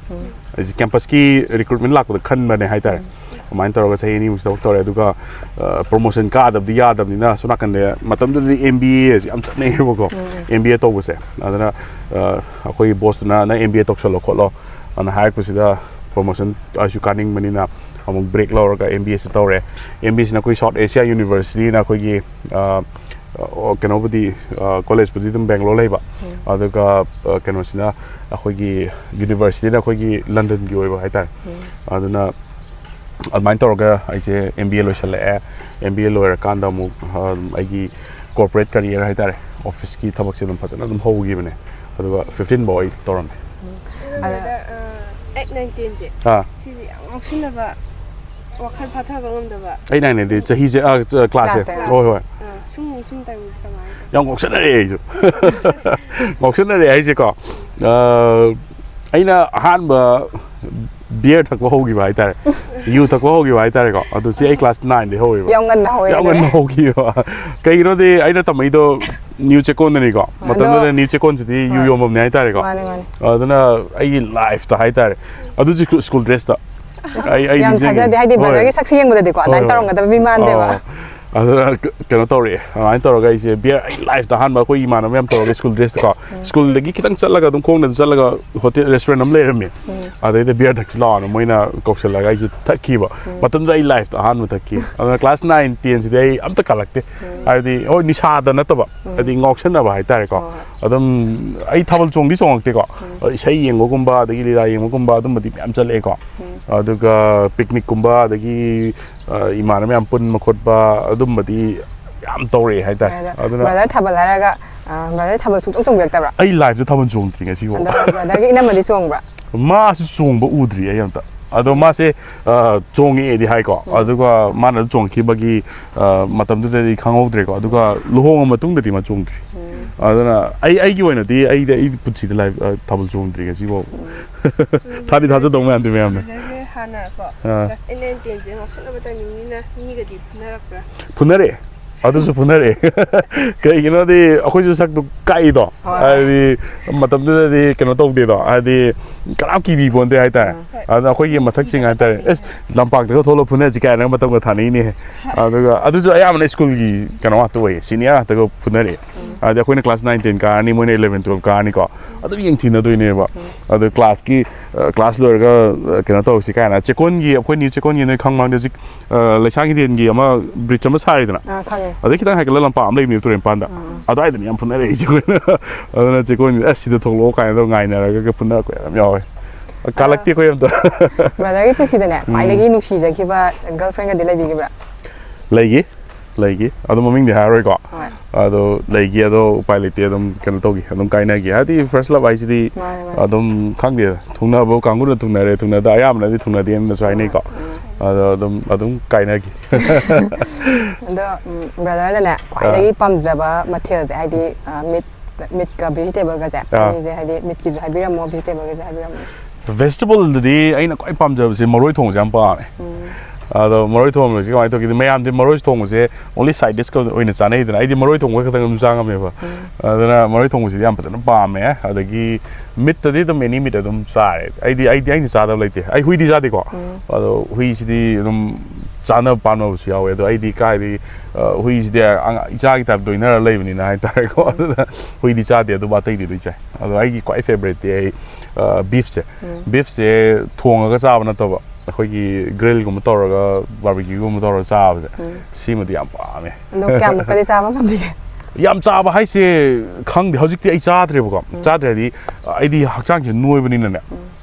ꯑꯩꯁꯦ ꯀꯦꯝꯄꯁꯀꯤ ꯔꯤꯀ꯭ꯔꯨꯠꯃꯦꯟ ꯂꯥꯛꯄꯗ ꯈꯟꯕꯅꯦ ꯍꯥꯏꯇꯥꯔꯦ꯫ ꯑꯗꯨꯃꯥꯏꯅ ꯇꯧꯔꯒ ꯆꯍꯤ ꯑꯅꯤꯃꯨꯛ ꯊꯕꯛ ꯇꯧꯔꯦ꯫ ꯑꯗꯨꯒ ꯄ꯭ꯔꯣꯃꯣꯁꯟ ꯀꯥꯗꯕꯗꯤ ꯌꯥꯗꯕꯅꯤꯅ, ꯁꯣꯝ ꯅꯥꯀꯟꯗ ꯃꯇꯝꯗꯨꯗꯗꯤ ꯑꯦꯝ ꯕꯤ ꯑꯦꯁꯦ ꯌꯥꯝ ꯆꯠꯅꯩꯌꯦꯕꯀꯣ, ꯑꯦꯝ ꯕꯤ ꯑꯦ ꯇꯧꯕꯁꯦ꯫ ꯑꯗꯨꯅ ꯑꯩꯈꯣꯏꯒꯤ ꯕꯣꯁꯇꯨꯅ "ꯅꯪ ꯑꯦꯝ ꯕꯤ ꯑꯦ ꯇꯧꯁꯜꯂꯣ ꯈꯣꯠꯂꯣ" ꯑꯅ ꯍꯥꯏꯔꯛꯄꯁꯤꯗ, ꯄ꯭ꯔꯣꯃꯣꯁꯟ ꯑꯩꯁꯨ ꯀꯥꯅꯤꯡꯕꯅꯤꯅ ꯑꯃꯨꯛ ꯕ꯭ꯔꯦꯛ ꯂꯧꯔꯒ ꯑꯦꯝ ꯕꯤ ꯑꯦꯁꯦ ꯇꯧꯔꯦ꯫ ꯑꯦꯝ ꯕꯤ ꯑꯦꯁꯤꯅ ꯑꯩꯈꯣꯏ ꯁꯥꯎꯠ ꯑꯦꯁꯤꯌꯥ ꯌꯨꯅꯤꯚꯔꯁꯤꯇꯤꯅ ꯑꯩꯈꯣꯏꯒꯤ, ꯑ, ꯑ, ꯀꯩꯅꯣꯕꯨꯗꯤ, ꯀꯣꯂꯦꯖꯄꯨꯗꯤ ꯑꯗꯨꯝ ꯕꯦꯡꯒ꯭ꯂꯣꯔ ꯂꯩꯕ, ꯑꯗꯨꯒ ꯀꯩꯅꯣꯁꯤꯅ ꯑꯩꯈꯣꯏꯒꯤ ꯌꯨꯅꯤꯚꯔꯁꯤꯇꯤꯅ ꯑꯩꯈꯣꯏꯒꯤ ꯂꯟꯗꯟꯒꯤ ꯑꯣꯏꯕ ꯍꯥꯏꯇꯥꯔꯦ꯫ ꯑꯗꯨꯅ ꯑꯗꯨꯃꯥꯏꯅ ꯇꯧꯔꯒ ꯑꯩꯁꯦ ꯑꯦꯝ ꯕꯤ ꯑꯦ ꯂꯣꯏꯁꯤꯜꯂꯛꯑꯦ꯫ ꯑꯦꯝ ꯕꯤ ꯑꯦ ꯂꯣꯏꯔꯀꯥꯟꯗ ꯑꯃꯨꯛ, ꯑ, ꯑꯩꯒꯤ ꯀꯣꯔꯄꯣꯔꯦꯠ ꯀꯔꯤꯌꯔ ꯍꯥꯏꯇꯥꯔꯦ, ꯑꯣꯐꯤꯁꯀꯤ ꯊꯕꯛꯁꯦ ꯑꯗꯨꯝ ꯐꯖꯅ ꯑꯗꯨꯝ ꯍꯧꯈꯤꯕꯅꯦ꯫ ꯑꯗꯨꯒ ꯐꯤꯐꯇꯤꯟ ꯐꯥꯎ ꯑꯩ ꯇꯧꯔꯝꯃꯦ꯫ ꯑꯗ ꯑꯩꯠ, ꯅꯥꯏꯟ, ꯇꯦꯟꯁꯦ, ꯑꯥ꯫ ꯁꯤꯁꯦ ꯌꯥꯝ ꯉꯥꯎꯁꯤꯟꯅꯕ, ꯋꯥꯈꯜ ꯐꯥꯊꯕ ꯉꯝꯗꯕ꯫ ꯑꯩꯠ, ꯅꯥꯏꯟ, ꯇꯦꯟꯗꯤ ꯆꯍꯤꯁꯦ, ꯑꯥ, ꯀ꯭ꯂꯥꯁꯁꯦ꯫ ꯀ꯭ꯂꯥꯁꯁꯦ꯫ ꯍꯣꯏ, ꯍꯣꯏ꯫ ꯑꯥ, ꯁꯨꯝ, ꯁꯨꯝ ꯇꯥꯏꯃꯤꯡꯁꯦ ꯀꯃꯥꯏꯅ ꯇꯧ? ꯌꯥꯝ ꯉꯥꯎꯁꯟꯅꯔꯛꯑꯦ ꯑꯩꯁꯨ꯫ ꯉꯥꯎꯁꯟꯅꯔꯛꯑꯦ ꯍꯥꯏꯁꯦꯀꯣ꯫ ꯑ, ꯑꯩꯅ ꯑꯍꯥꯟꯕ ꯕꯤꯌꯔ ꯊꯛꯄ ꯍꯧꯈꯤꯕ ꯍꯥꯏꯇꯥꯔꯦ꯫ ꯌꯨ ꯊꯛꯄ ꯍꯧꯈꯤꯕ ꯍꯥꯏꯇꯥꯔꯦꯀꯣ꯫ ꯑꯗꯨ ꯁꯤ ꯑꯩ ꯀ꯭ꯂꯥꯁ ꯅꯥꯏꯟꯗꯩ ꯍꯧꯋꯦꯕ꯫ ꯌꯥꯝ ꯉꯟꯅ ꯍꯧꯋꯦ ꯌꯥꯝ ꯑꯗꯨꯗꯤ꯫ ꯉꯟꯅ ꯍꯧꯈꯤꯕ꯫ ꯀꯩꯒꯤꯅꯣꯗꯤ ꯑꯩꯅ ꯇꯝꯃꯛꯏꯗꯣ ꯅ꯭ꯌꯨ ꯆꯦꯛꯀꯣꯟꯗꯅꯤꯀꯣ꯫ ꯃꯇꯝꯗꯨꯗ ꯅ꯭ꯌꯨ ꯆꯦꯛꯀꯣꯟꯁꯤꯗꯤ ꯌꯨ ꯍꯣꯏ꯫ ꯌꯣꯟꯐꯝꯅꯦ ꯍꯥꯏꯇꯥꯔꯦꯀꯣ꯫ ꯃꯥꯅꯦ, ꯃꯥꯅꯦ꯫ ꯑꯗꯨꯅ ꯑꯩꯒꯤ ꯂꯥꯏꯐꯇ ꯍꯥꯏꯇꯥꯔꯦ꯫ ꯑꯗꯨꯁꯨ ꯁ꯭ꯀꯨꯜ ꯗ꯭ꯔꯦꯁꯇ꯫ ꯑꯩ, ꯑꯩ ꯌꯥꯝ ꯅꯤꯡꯁꯤꯡꯉꯦ꯫ ꯊꯥꯖꯗꯦ, ꯍꯥꯏꯗꯤ ꯍꯣꯏ꯫ ꯕ꯭ꯔꯗꯔꯒꯤ ꯁꯛꯁꯦ ꯌꯦꯡꯕꯗꯗꯤꯀꯣ ꯍꯣꯏ, ꯑꯗꯨꯃꯥꯏꯅ ꯍꯣꯏ꯫ ꯇꯧꯔꯝꯒꯗꯕ ꯃꯤ ꯃꯥꯟꯗꯦꯕ꯫ ꯑꯣ꯫ ꯑꯗꯨꯅ ꯀ- ꯀꯩꯅꯣ ꯇꯧꯔꯛꯑꯦ꯫ ꯑꯗꯨꯃꯥꯏꯅ ꯇꯧꯔꯒ ꯑꯩꯁꯦ ꯕꯤꯌꯔ, ꯑꯩ ꯂꯥꯏꯐꯇ ꯑꯍꯥꯟꯕ ꯑꯩꯈꯣꯏ ꯏꯃꯥꯟꯅꯕ ꯌꯥꯝ ꯇꯧꯔꯒ ꯁ꯭ꯀꯨꯜ ꯗ꯭ꯔꯦꯁꯇꯀꯣ, ꯁ꯭ꯀꯨꯜꯗꯒꯤ ꯈꯤꯇꯪ ꯆꯠꯂꯒ ꯑꯗꯨꯝ ꯈꯣꯡꯅ ꯑꯗꯨꯝ ꯆꯠꯂꯒ ꯍꯣꯇꯦꯜ, ꯔꯦꯁꯇꯨꯔꯦꯟ ꯑꯃ ꯂꯩꯔꯝꯃꯦ꯫ ꯑꯗꯩꯗ ꯕꯤꯌꯔ ꯊꯛꯁꯤ ꯂꯥꯛꯑꯣꯅ ꯃꯣꯏꯅ ꯀꯧꯁꯜꯂꯒ ꯑꯩꯁꯦ ꯊꯛꯈꯤꯕ꯫ ꯃꯇꯝꯗꯨꯗ ꯑꯩ ꯂꯥꯏꯐꯇ ꯑꯍꯥꯟꯕ ꯊꯛꯈꯤ꯫ ꯑꯗꯨꯅ ꯀ꯭ꯂꯥꯁ ꯅꯥꯏꯟ ꯇꯦꯟꯁꯤꯗꯤ ꯑꯩ ꯑꯝꯇ ꯀꯜꯂꯛꯇꯦ꯫ ꯍꯥꯏꯕꯗꯤ ꯍꯣꯏ, ꯅꯤꯁꯥꯗ ꯅꯠꯇꯕ, ꯍꯥꯏꯗꯤ ꯉꯥꯎꯁꯟꯅꯕ ꯍꯥꯏꯇꯥꯔꯦꯀꯣ꯫ ꯑꯗꯨꯝ ꯑꯩ ꯊꯥꯕꯜ ꯆꯣꯡꯗꯤ ꯆꯣꯡꯉꯛꯇꯦꯀꯣ꯫ ꯑꯗꯣ ꯏꯁꯩ ꯌꯦꯡꯕꯒꯨꯝꯕ ꯑꯗꯒꯤ ꯂꯤꯂꯥ ꯌꯦꯡꯕꯒꯨꯝꯕ ꯑꯗꯨꯝꯕꯗꯤ ꯃꯌꯥꯝ ꯆꯠꯂꯛꯑꯦꯀꯣ꯫ ꯑꯗꯨꯒ ꯄꯤꯛꯅꯤꯛꯀꯨꯝꯕ ꯑꯗꯒꯤ, ꯑ, ꯏꯃꯥꯟꯅꯕ ꯃꯌꯥꯝ ꯄꯨꯟꯕ ꯈꯣꯠꯄ ꯑꯗꯨꯝꯕꯗꯤ ꯌꯥꯝ ꯇꯧꯔꯛꯑꯦ ꯍꯥꯏꯇꯥꯔꯦ꯫ ꯑꯗꯨꯅ ꯕ꯭ꯔꯗꯔ ꯊꯥꯕꯜ ꯍꯥꯏꯔꯒ, ꯑ, ꯕ꯭ꯔꯗꯔ ꯊꯥꯕꯜ ꯁꯨꯡꯆꯣꯡ ꯆꯣꯡꯕꯤꯔꯛꯇꯕ꯭ꯔꯥ? ꯑꯩ ꯂꯥꯏꯐꯇ ꯊꯥꯕꯜ ꯆꯣꯡꯗ꯭ꯔꯤ ꯉꯁꯤꯐꯥꯎ꯫ ꯑꯗꯣ ꯕ꯭ꯔꯗꯔꯒꯤ ꯏꯅꯝꯃꯗꯤ ꯆꯣꯡꯕ꯭ꯔꯥ? ꯃꯥꯁꯨ ꯆꯣꯡꯕ ꯎꯗ꯭ꯔꯤ ꯑꯩ ꯑꯝꯇ꯫ ꯑꯗꯣ ꯃꯥꯁꯦ, ꯑ, ꯆꯣꯡꯉꯛꯑꯦꯗꯤ ꯍꯥꯏꯀꯣ꯫ ꯑꯗꯨꯒ ꯃꯥꯅ ꯆꯣꯡꯈꯤꯕꯒꯤ, ꯑ, ꯃꯇꯝꯗꯨꯗꯗꯤ ꯈꯪꯍꯧꯗ꯭ꯔꯦꯀꯣ꯫ ꯑꯗꯨꯒ ꯂꯨꯍꯣꯡꯉ ꯃꯇꯨꯡꯗꯗꯤ ꯃꯥ ꯆꯣꯡꯗ꯭ꯔꯤ꯫ ꯑꯗꯨꯅ ꯑꯩ, ꯑꯩꯒꯤ ꯑꯣꯏꯅꯗꯤ ꯑꯩꯗꯤ, ꯑꯩ ꯄꯨꯟꯁꯤꯗ ꯂꯥꯏꯐ, ꯑ, ꯊꯥꯕꯜ ꯆꯣꯡꯗ꯭ꯔꯤ ꯉꯁꯤꯐꯥꯎ꯫ ꯊꯥꯗꯤ ꯊꯥꯖꯗꯧ ꯃꯥꯟꯗꯦ ꯃꯌꯥꯝꯅ꯫ ꯕ꯭ꯔꯗꯔꯁꯦ ꯍꯥꯟꯅ ꯀꯣ, ꯑꯥ꯫ ꯀ꯭ꯂꯥꯁ ꯑꯩꯠ, ꯅꯥꯏꯟ, ꯇꯦꯟꯁꯦ ꯉꯥꯎꯁꯟꯅꯕ ꯇꯥꯏꯃꯤꯡꯅꯤꯅ ꯃꯤꯒꯗꯤ ꯐꯨꯅꯔꯛꯄ꯭ꯔꯥ? ꯐꯨꯅꯔꯛꯑꯦ꯫ ꯑꯗꯨꯁꯨ ꯐꯨꯅꯔꯛꯑꯦ꯫ ꯀꯩꯒꯤꯅꯣꯗꯤ ꯑꯩꯈꯣꯏꯁꯨ ꯁꯛꯇꯨ ꯀꯛꯏꯗꯣ꯫ ꯍꯣꯏ꯫ ꯍꯥꯏꯗꯤ ꯃꯇꯝꯗꯨꯗꯗꯤ ꯀꯩꯅꯣ ꯇꯧꯗꯦꯗꯣ꯫ ꯍꯥꯏꯗꯤ ꯀꯅꯥꯝ ꯀꯤꯕꯤ ꯄꯣꯟꯇꯦ ꯍꯥꯏꯇꯥꯔꯦ꯫ ꯑꯥ꯫ ꯍꯣꯏ꯫ ꯑꯗꯨꯅ ꯑꯩꯈꯣꯏꯒꯤ ꯃꯊꯛꯁꯤꯡ ꯍꯥꯏꯇꯥꯔꯦ, "ꯑꯦꯁ, ꯂꯝꯄꯥꯛꯇꯒ ꯊꯣꯛꯂꯒ ꯐꯨꯅꯁꯤ" ꯀꯥꯏꯅꯒ ꯃꯇꯝꯒ ꯊꯥꯅꯩꯅꯦ꯫ ꯑꯗꯨꯒ ꯑꯗꯨꯁꯨ ꯑꯌꯥꯝꯕꯅ ꯁ꯭ꯀꯨꯜꯒꯤ ꯀꯩꯅꯣ ꯉꯥꯛꯇ ꯑꯣꯏꯌꯦ, ꯁꯤꯅꯤꯌꯔ ꯉꯥꯛꯇꯒ ꯐꯨꯅꯔꯛꯑꯦ꯫ ꯎꯝ꯫ ꯍꯥꯏꯗꯤ ꯑꯩꯈꯣꯏꯅ ꯀ꯭ꯂꯥꯁ ꯅꯥꯏꯟ, ꯇꯦꯟ ꯀꯥꯔꯅꯤ, ꯃꯣꯏꯅ ꯏꯂꯚꯦꯟ, ꯇꯨꯋꯦꯜꯞ ꯀꯥꯔꯅꯤꯀꯣ꯫ ꯑꯗꯨꯝ ꯌꯦꯡꯊꯤꯅꯗꯣꯏꯅꯦꯕ꯫ ꯎꯝ꯫ ꯑꯗꯣ ꯀ꯭ꯂꯥꯁꯀꯤ, ꯑ, ꯀ꯭ꯂꯥꯁ ꯂꯣꯏꯔꯒ, ꯑ, ꯀꯩꯅꯣ ꯇꯧꯁꯤ ꯀꯥꯏꯅ, ꯆꯦꯛꯀꯣꯟꯒꯤ, ꯑꯩꯈꯣꯏ ꯅ꯭ꯌꯨ ꯆꯦꯛꯀꯣꯟꯒꯤ, ꯅꯣꯏ ꯈꯪꯕ꯭ꯔꯥ ꯈꯪꯗꯦ, ꯍꯧꯖꯤꯛ, ꯑ, ꯂꯩꯁꯥꯡ ꯍꯤꯗꯦꯟꯒꯤ ꯑꯃ ꯕ꯭ꯔꯤꯖ ꯑꯃ ꯁꯥꯔꯤꯗꯅ, ꯑꯥ, ꯈꯪꯉꯦ꯫ ꯑꯗꯩ ꯈꯤꯇꯪ ꯍꯥꯏꯒꯠꯂ ꯂꯝꯄꯥꯛ ꯑꯃ ꯂꯩꯕꯅꯦꯕ ꯇꯨꯔꯦꯟ ꯄꯥꯟꯗ꯫ ꯑꯥ, ꯑꯥ꯫ ꯑꯗꯨꯋꯥꯏꯗꯅꯤ ꯌꯥꯝ ꯐꯨꯅꯔꯛꯏꯁꯦ ꯑꯩꯈꯣꯏꯅ꯫ ꯑꯗꯨꯅ ꯆꯦꯛꯀꯣꯟꯒꯤ, "ꯑꯁ, ꯁꯤꯗ ꯊꯣꯛꯂꯛꯑꯣ" ꯀꯥꯏꯅ ꯇꯧꯔ ꯉꯥꯏꯅꯔꯒ ꯐꯨꯅꯔꯛꯄ ꯌꯥꯝ ꯌꯥꯎꯋꯦ꯫ ꯀꯥꯂꯛꯇꯦ ꯑꯩꯈꯣꯏ ꯑꯝꯇ꯫ ꯕ꯭ꯔꯗꯔꯒꯤ ꯄꯨꯟꯁꯤꯗꯅꯦ, ꯎꯝ꯫ ꯈ꯭ꯋꯥꯏꯗꯒꯤ ꯅꯨꯡꯁꯤꯖꯈꯤꯕ ꯒꯔꯜ ꯐ꯭ꯔꯦꯟꯒꯗꯤ ꯂꯩꯕꯤꯈꯤꯕ꯭ꯔꯥ? ꯂꯩꯈꯤ, ꯂꯩꯈꯤ꯫ ꯑꯗꯣ ꯃꯃꯤꯡꯗꯤ ꯍꯥꯏꯔꯔꯣꯏꯀꯣ꯫ ꯍꯣꯏ꯫ ꯑꯗꯣ ꯂꯩꯈꯤ, ꯑꯗꯣ ꯎꯄꯥꯏ ꯂꯩꯇꯦ, ꯑꯗꯨꯝ ꯀꯩꯅꯣ ꯇꯧꯈꯤ, ꯑꯗꯨꯝ ꯀꯥꯏꯅꯈꯤ꯫ ꯍꯥꯏꯗꯤ ꯐꯥꯔꯁ ꯂꯞ ꯍꯥꯏꯁꯤꯗꯤ ꯃꯥꯅꯦ, ꯃꯥꯅꯦ꯫ ꯑꯗꯨꯝ ꯈꯪꯗꯦ, ꯊꯨꯡꯅꯕ ꯀꯥꯡꯕꯨꯅ ꯊꯨꯡꯅꯔꯦ, ꯊꯨꯡꯅꯗ ꯑꯌꯥꯝꯕꯅꯗꯤ ꯊꯨꯡꯅꯗꯦꯅꯁꯨ ꯍꯥꯏꯅꯩꯀꯣ꯫ ꯎꯝ꯫ ꯑꯗꯣ ꯑꯗꯨꯝ, ꯑꯗꯨꯝ ꯀꯥꯏꯅꯈꯤ꯫ ꯑꯗꯣ, ꯎꯝ, ꯕ꯭ꯔꯗꯔꯅꯅꯦ, ꯈ꯭ꯋꯥꯏꯗꯒꯤ ꯑꯥ꯫ ꯄꯥꯝꯖꯕ ꯃꯊꯦꯜꯁꯦ, ꯍꯥꯏꯗꯤ, ꯑ, ꯃꯤꯠ, ꯃꯤꯠꯀ ꯚꯦꯖꯤꯇꯦꯕꯜꯒꯁꯦ, ꯑꯥ꯫ ꯑꯅꯤꯁꯦ, ꯍꯥꯏꯗꯤ ꯃꯤꯠꯀꯤꯁꯨ ꯍꯥꯏꯕꯤꯔꯝꯃꯣ, ꯚꯦꯖꯤꯇꯦꯕꯜꯒꯤꯁꯨ ꯍꯥꯏꯕꯤꯔꯝꯃꯣ꯫ ꯚꯦꯖꯤꯇꯦꯕꯜꯗꯗꯤ ꯑꯩꯅ ꯈ꯭ꯋꯥꯏ ꯄꯥꯝꯖꯕꯁꯦ ꯃꯔꯣꯏ ꯊꯣꯡꯕꯁꯦ ꯌꯥꯝ ꯄꯥꯝꯃꯦ꯫ ꯎꯝ꯫ ꯑꯗꯣ ꯃꯔꯣꯏ ꯊꯣꯡꯕꯁꯤ ꯀꯃꯥꯏꯅ ꯇꯧꯒꯦꯗꯤ, ꯃꯌꯥꯝꯗꯤ ꯃꯔꯣꯏ ꯊꯣꯡꯕꯁꯦ only side dishꯀ ꯑꯣꯏꯅ ꯆꯥꯅꯩꯗꯅ, ꯑꯩꯗꯤ ꯃꯔꯣꯏ ꯊꯣꯡꯕ ꯈꯛꯇꯪ ꯑꯗꯨꯝ ꯆꯥ ꯉꯝꯃꯦꯕ꯫ ꯎꯝ꯫ ꯑꯗꯨꯅ ꯃꯔꯣꯏ ꯊꯣꯡꯕꯁꯤꯗꯤ ꯌꯥꯝ ꯐꯖꯅ ꯄꯥꯝꯃꯦ꯫ ꯑꯗꯒꯤ ꯃꯤꯠꯇꯗꯤ ꯑꯗꯨꯝ any meat ꯑꯗꯨꯝ ꯆꯥꯔꯦ꯫ ꯑꯩꯗꯤ, ꯑꯩꯗꯤ ꯑꯩꯅ ꯆꯥꯗꯕ ꯂꯩꯇꯦ꯫ ꯑꯩ ꯍꯨꯏꯗꯤ ꯆꯥꯗꯦꯀꯣ꯫ ꯎꯝ꯫ ꯑꯗꯣ ꯍꯨꯏꯁꯤꯗꯤ ꯑꯗꯨꯝ ꯆꯥꯅꯕ ꯄꯥꯝꯅꯕꯁꯨ ꯌꯥꯎꯋꯦ꯫ ꯑꯗꯣ ꯑꯩꯗꯤ ꯀꯥꯏꯗꯤ ꯍꯨꯏꯁꯤꯗꯤ ꯑꯉꯥꯡ ꯏꯆꯥꯒꯤ ꯇꯥꯏꯞꯇ ꯂꯣꯏꯅꯔ ꯂꯩꯕꯅꯤꯅ ꯍꯥꯏꯇꯥꯔꯦꯀꯣ꯫ ꯑꯗꯨꯅ ꯍꯨꯏꯗꯤ ꯆꯥꯗꯦ, ꯑꯗꯨꯕꯨ ꯑꯇꯩꯗꯤ ꯂꯣꯏ ꯆꯥꯏ꯫ ꯑꯗꯣ ꯑꯩꯒꯤ ꯈ꯭ꯋꯥꯏ ꯐꯦꯕꯔꯦꯠꯇꯤ ꯑꯩ ꯕꯤꯐꯁꯦ꯫ ꯕꯤꯐꯁꯦ ꯊꯣꯡꯉꯒ ꯆꯥꯕ ꯅꯠꯇꯕ, ꯑꯩꯈꯣꯏꯒꯤ ꯒ꯭ꯔꯤꯜꯒꯨꯝꯕ ꯇꯧꯔꯒ, ꯕꯥꯔꯕꯤꯀ꯭ꯌꯨꯒꯨꯝꯕ ꯇꯧꯔꯒ ꯆꯥꯕꯁꯦ, ꯁꯤꯃꯗꯤ ꯌꯥꯝ ꯄꯥꯝꯃꯦ꯫ ꯑꯗꯣ ꯀꯌꯥꯃꯨꯛꯀꯗꯤ ꯆꯥꯕ ꯉꯝꯕꯤꯒꯦ? ꯌꯥꯝ ꯆꯥꯕ ꯍꯥꯏꯁꯦ ꯈꯪꯗꯦ, ꯍꯧꯖꯤꯛꯇꯤ ꯑꯩ ꯆꯥꯗ꯭ꯔꯦꯕꯀꯣ꯫ ꯆꯥꯗ꯭ꯔꯦ ꯍꯥꯏꯗꯤ ꯑꯩꯗꯤ ꯍꯛꯆꯥꯡꯁꯦ ꯅꯣꯏꯕꯅꯤꯅꯅꯦ꯫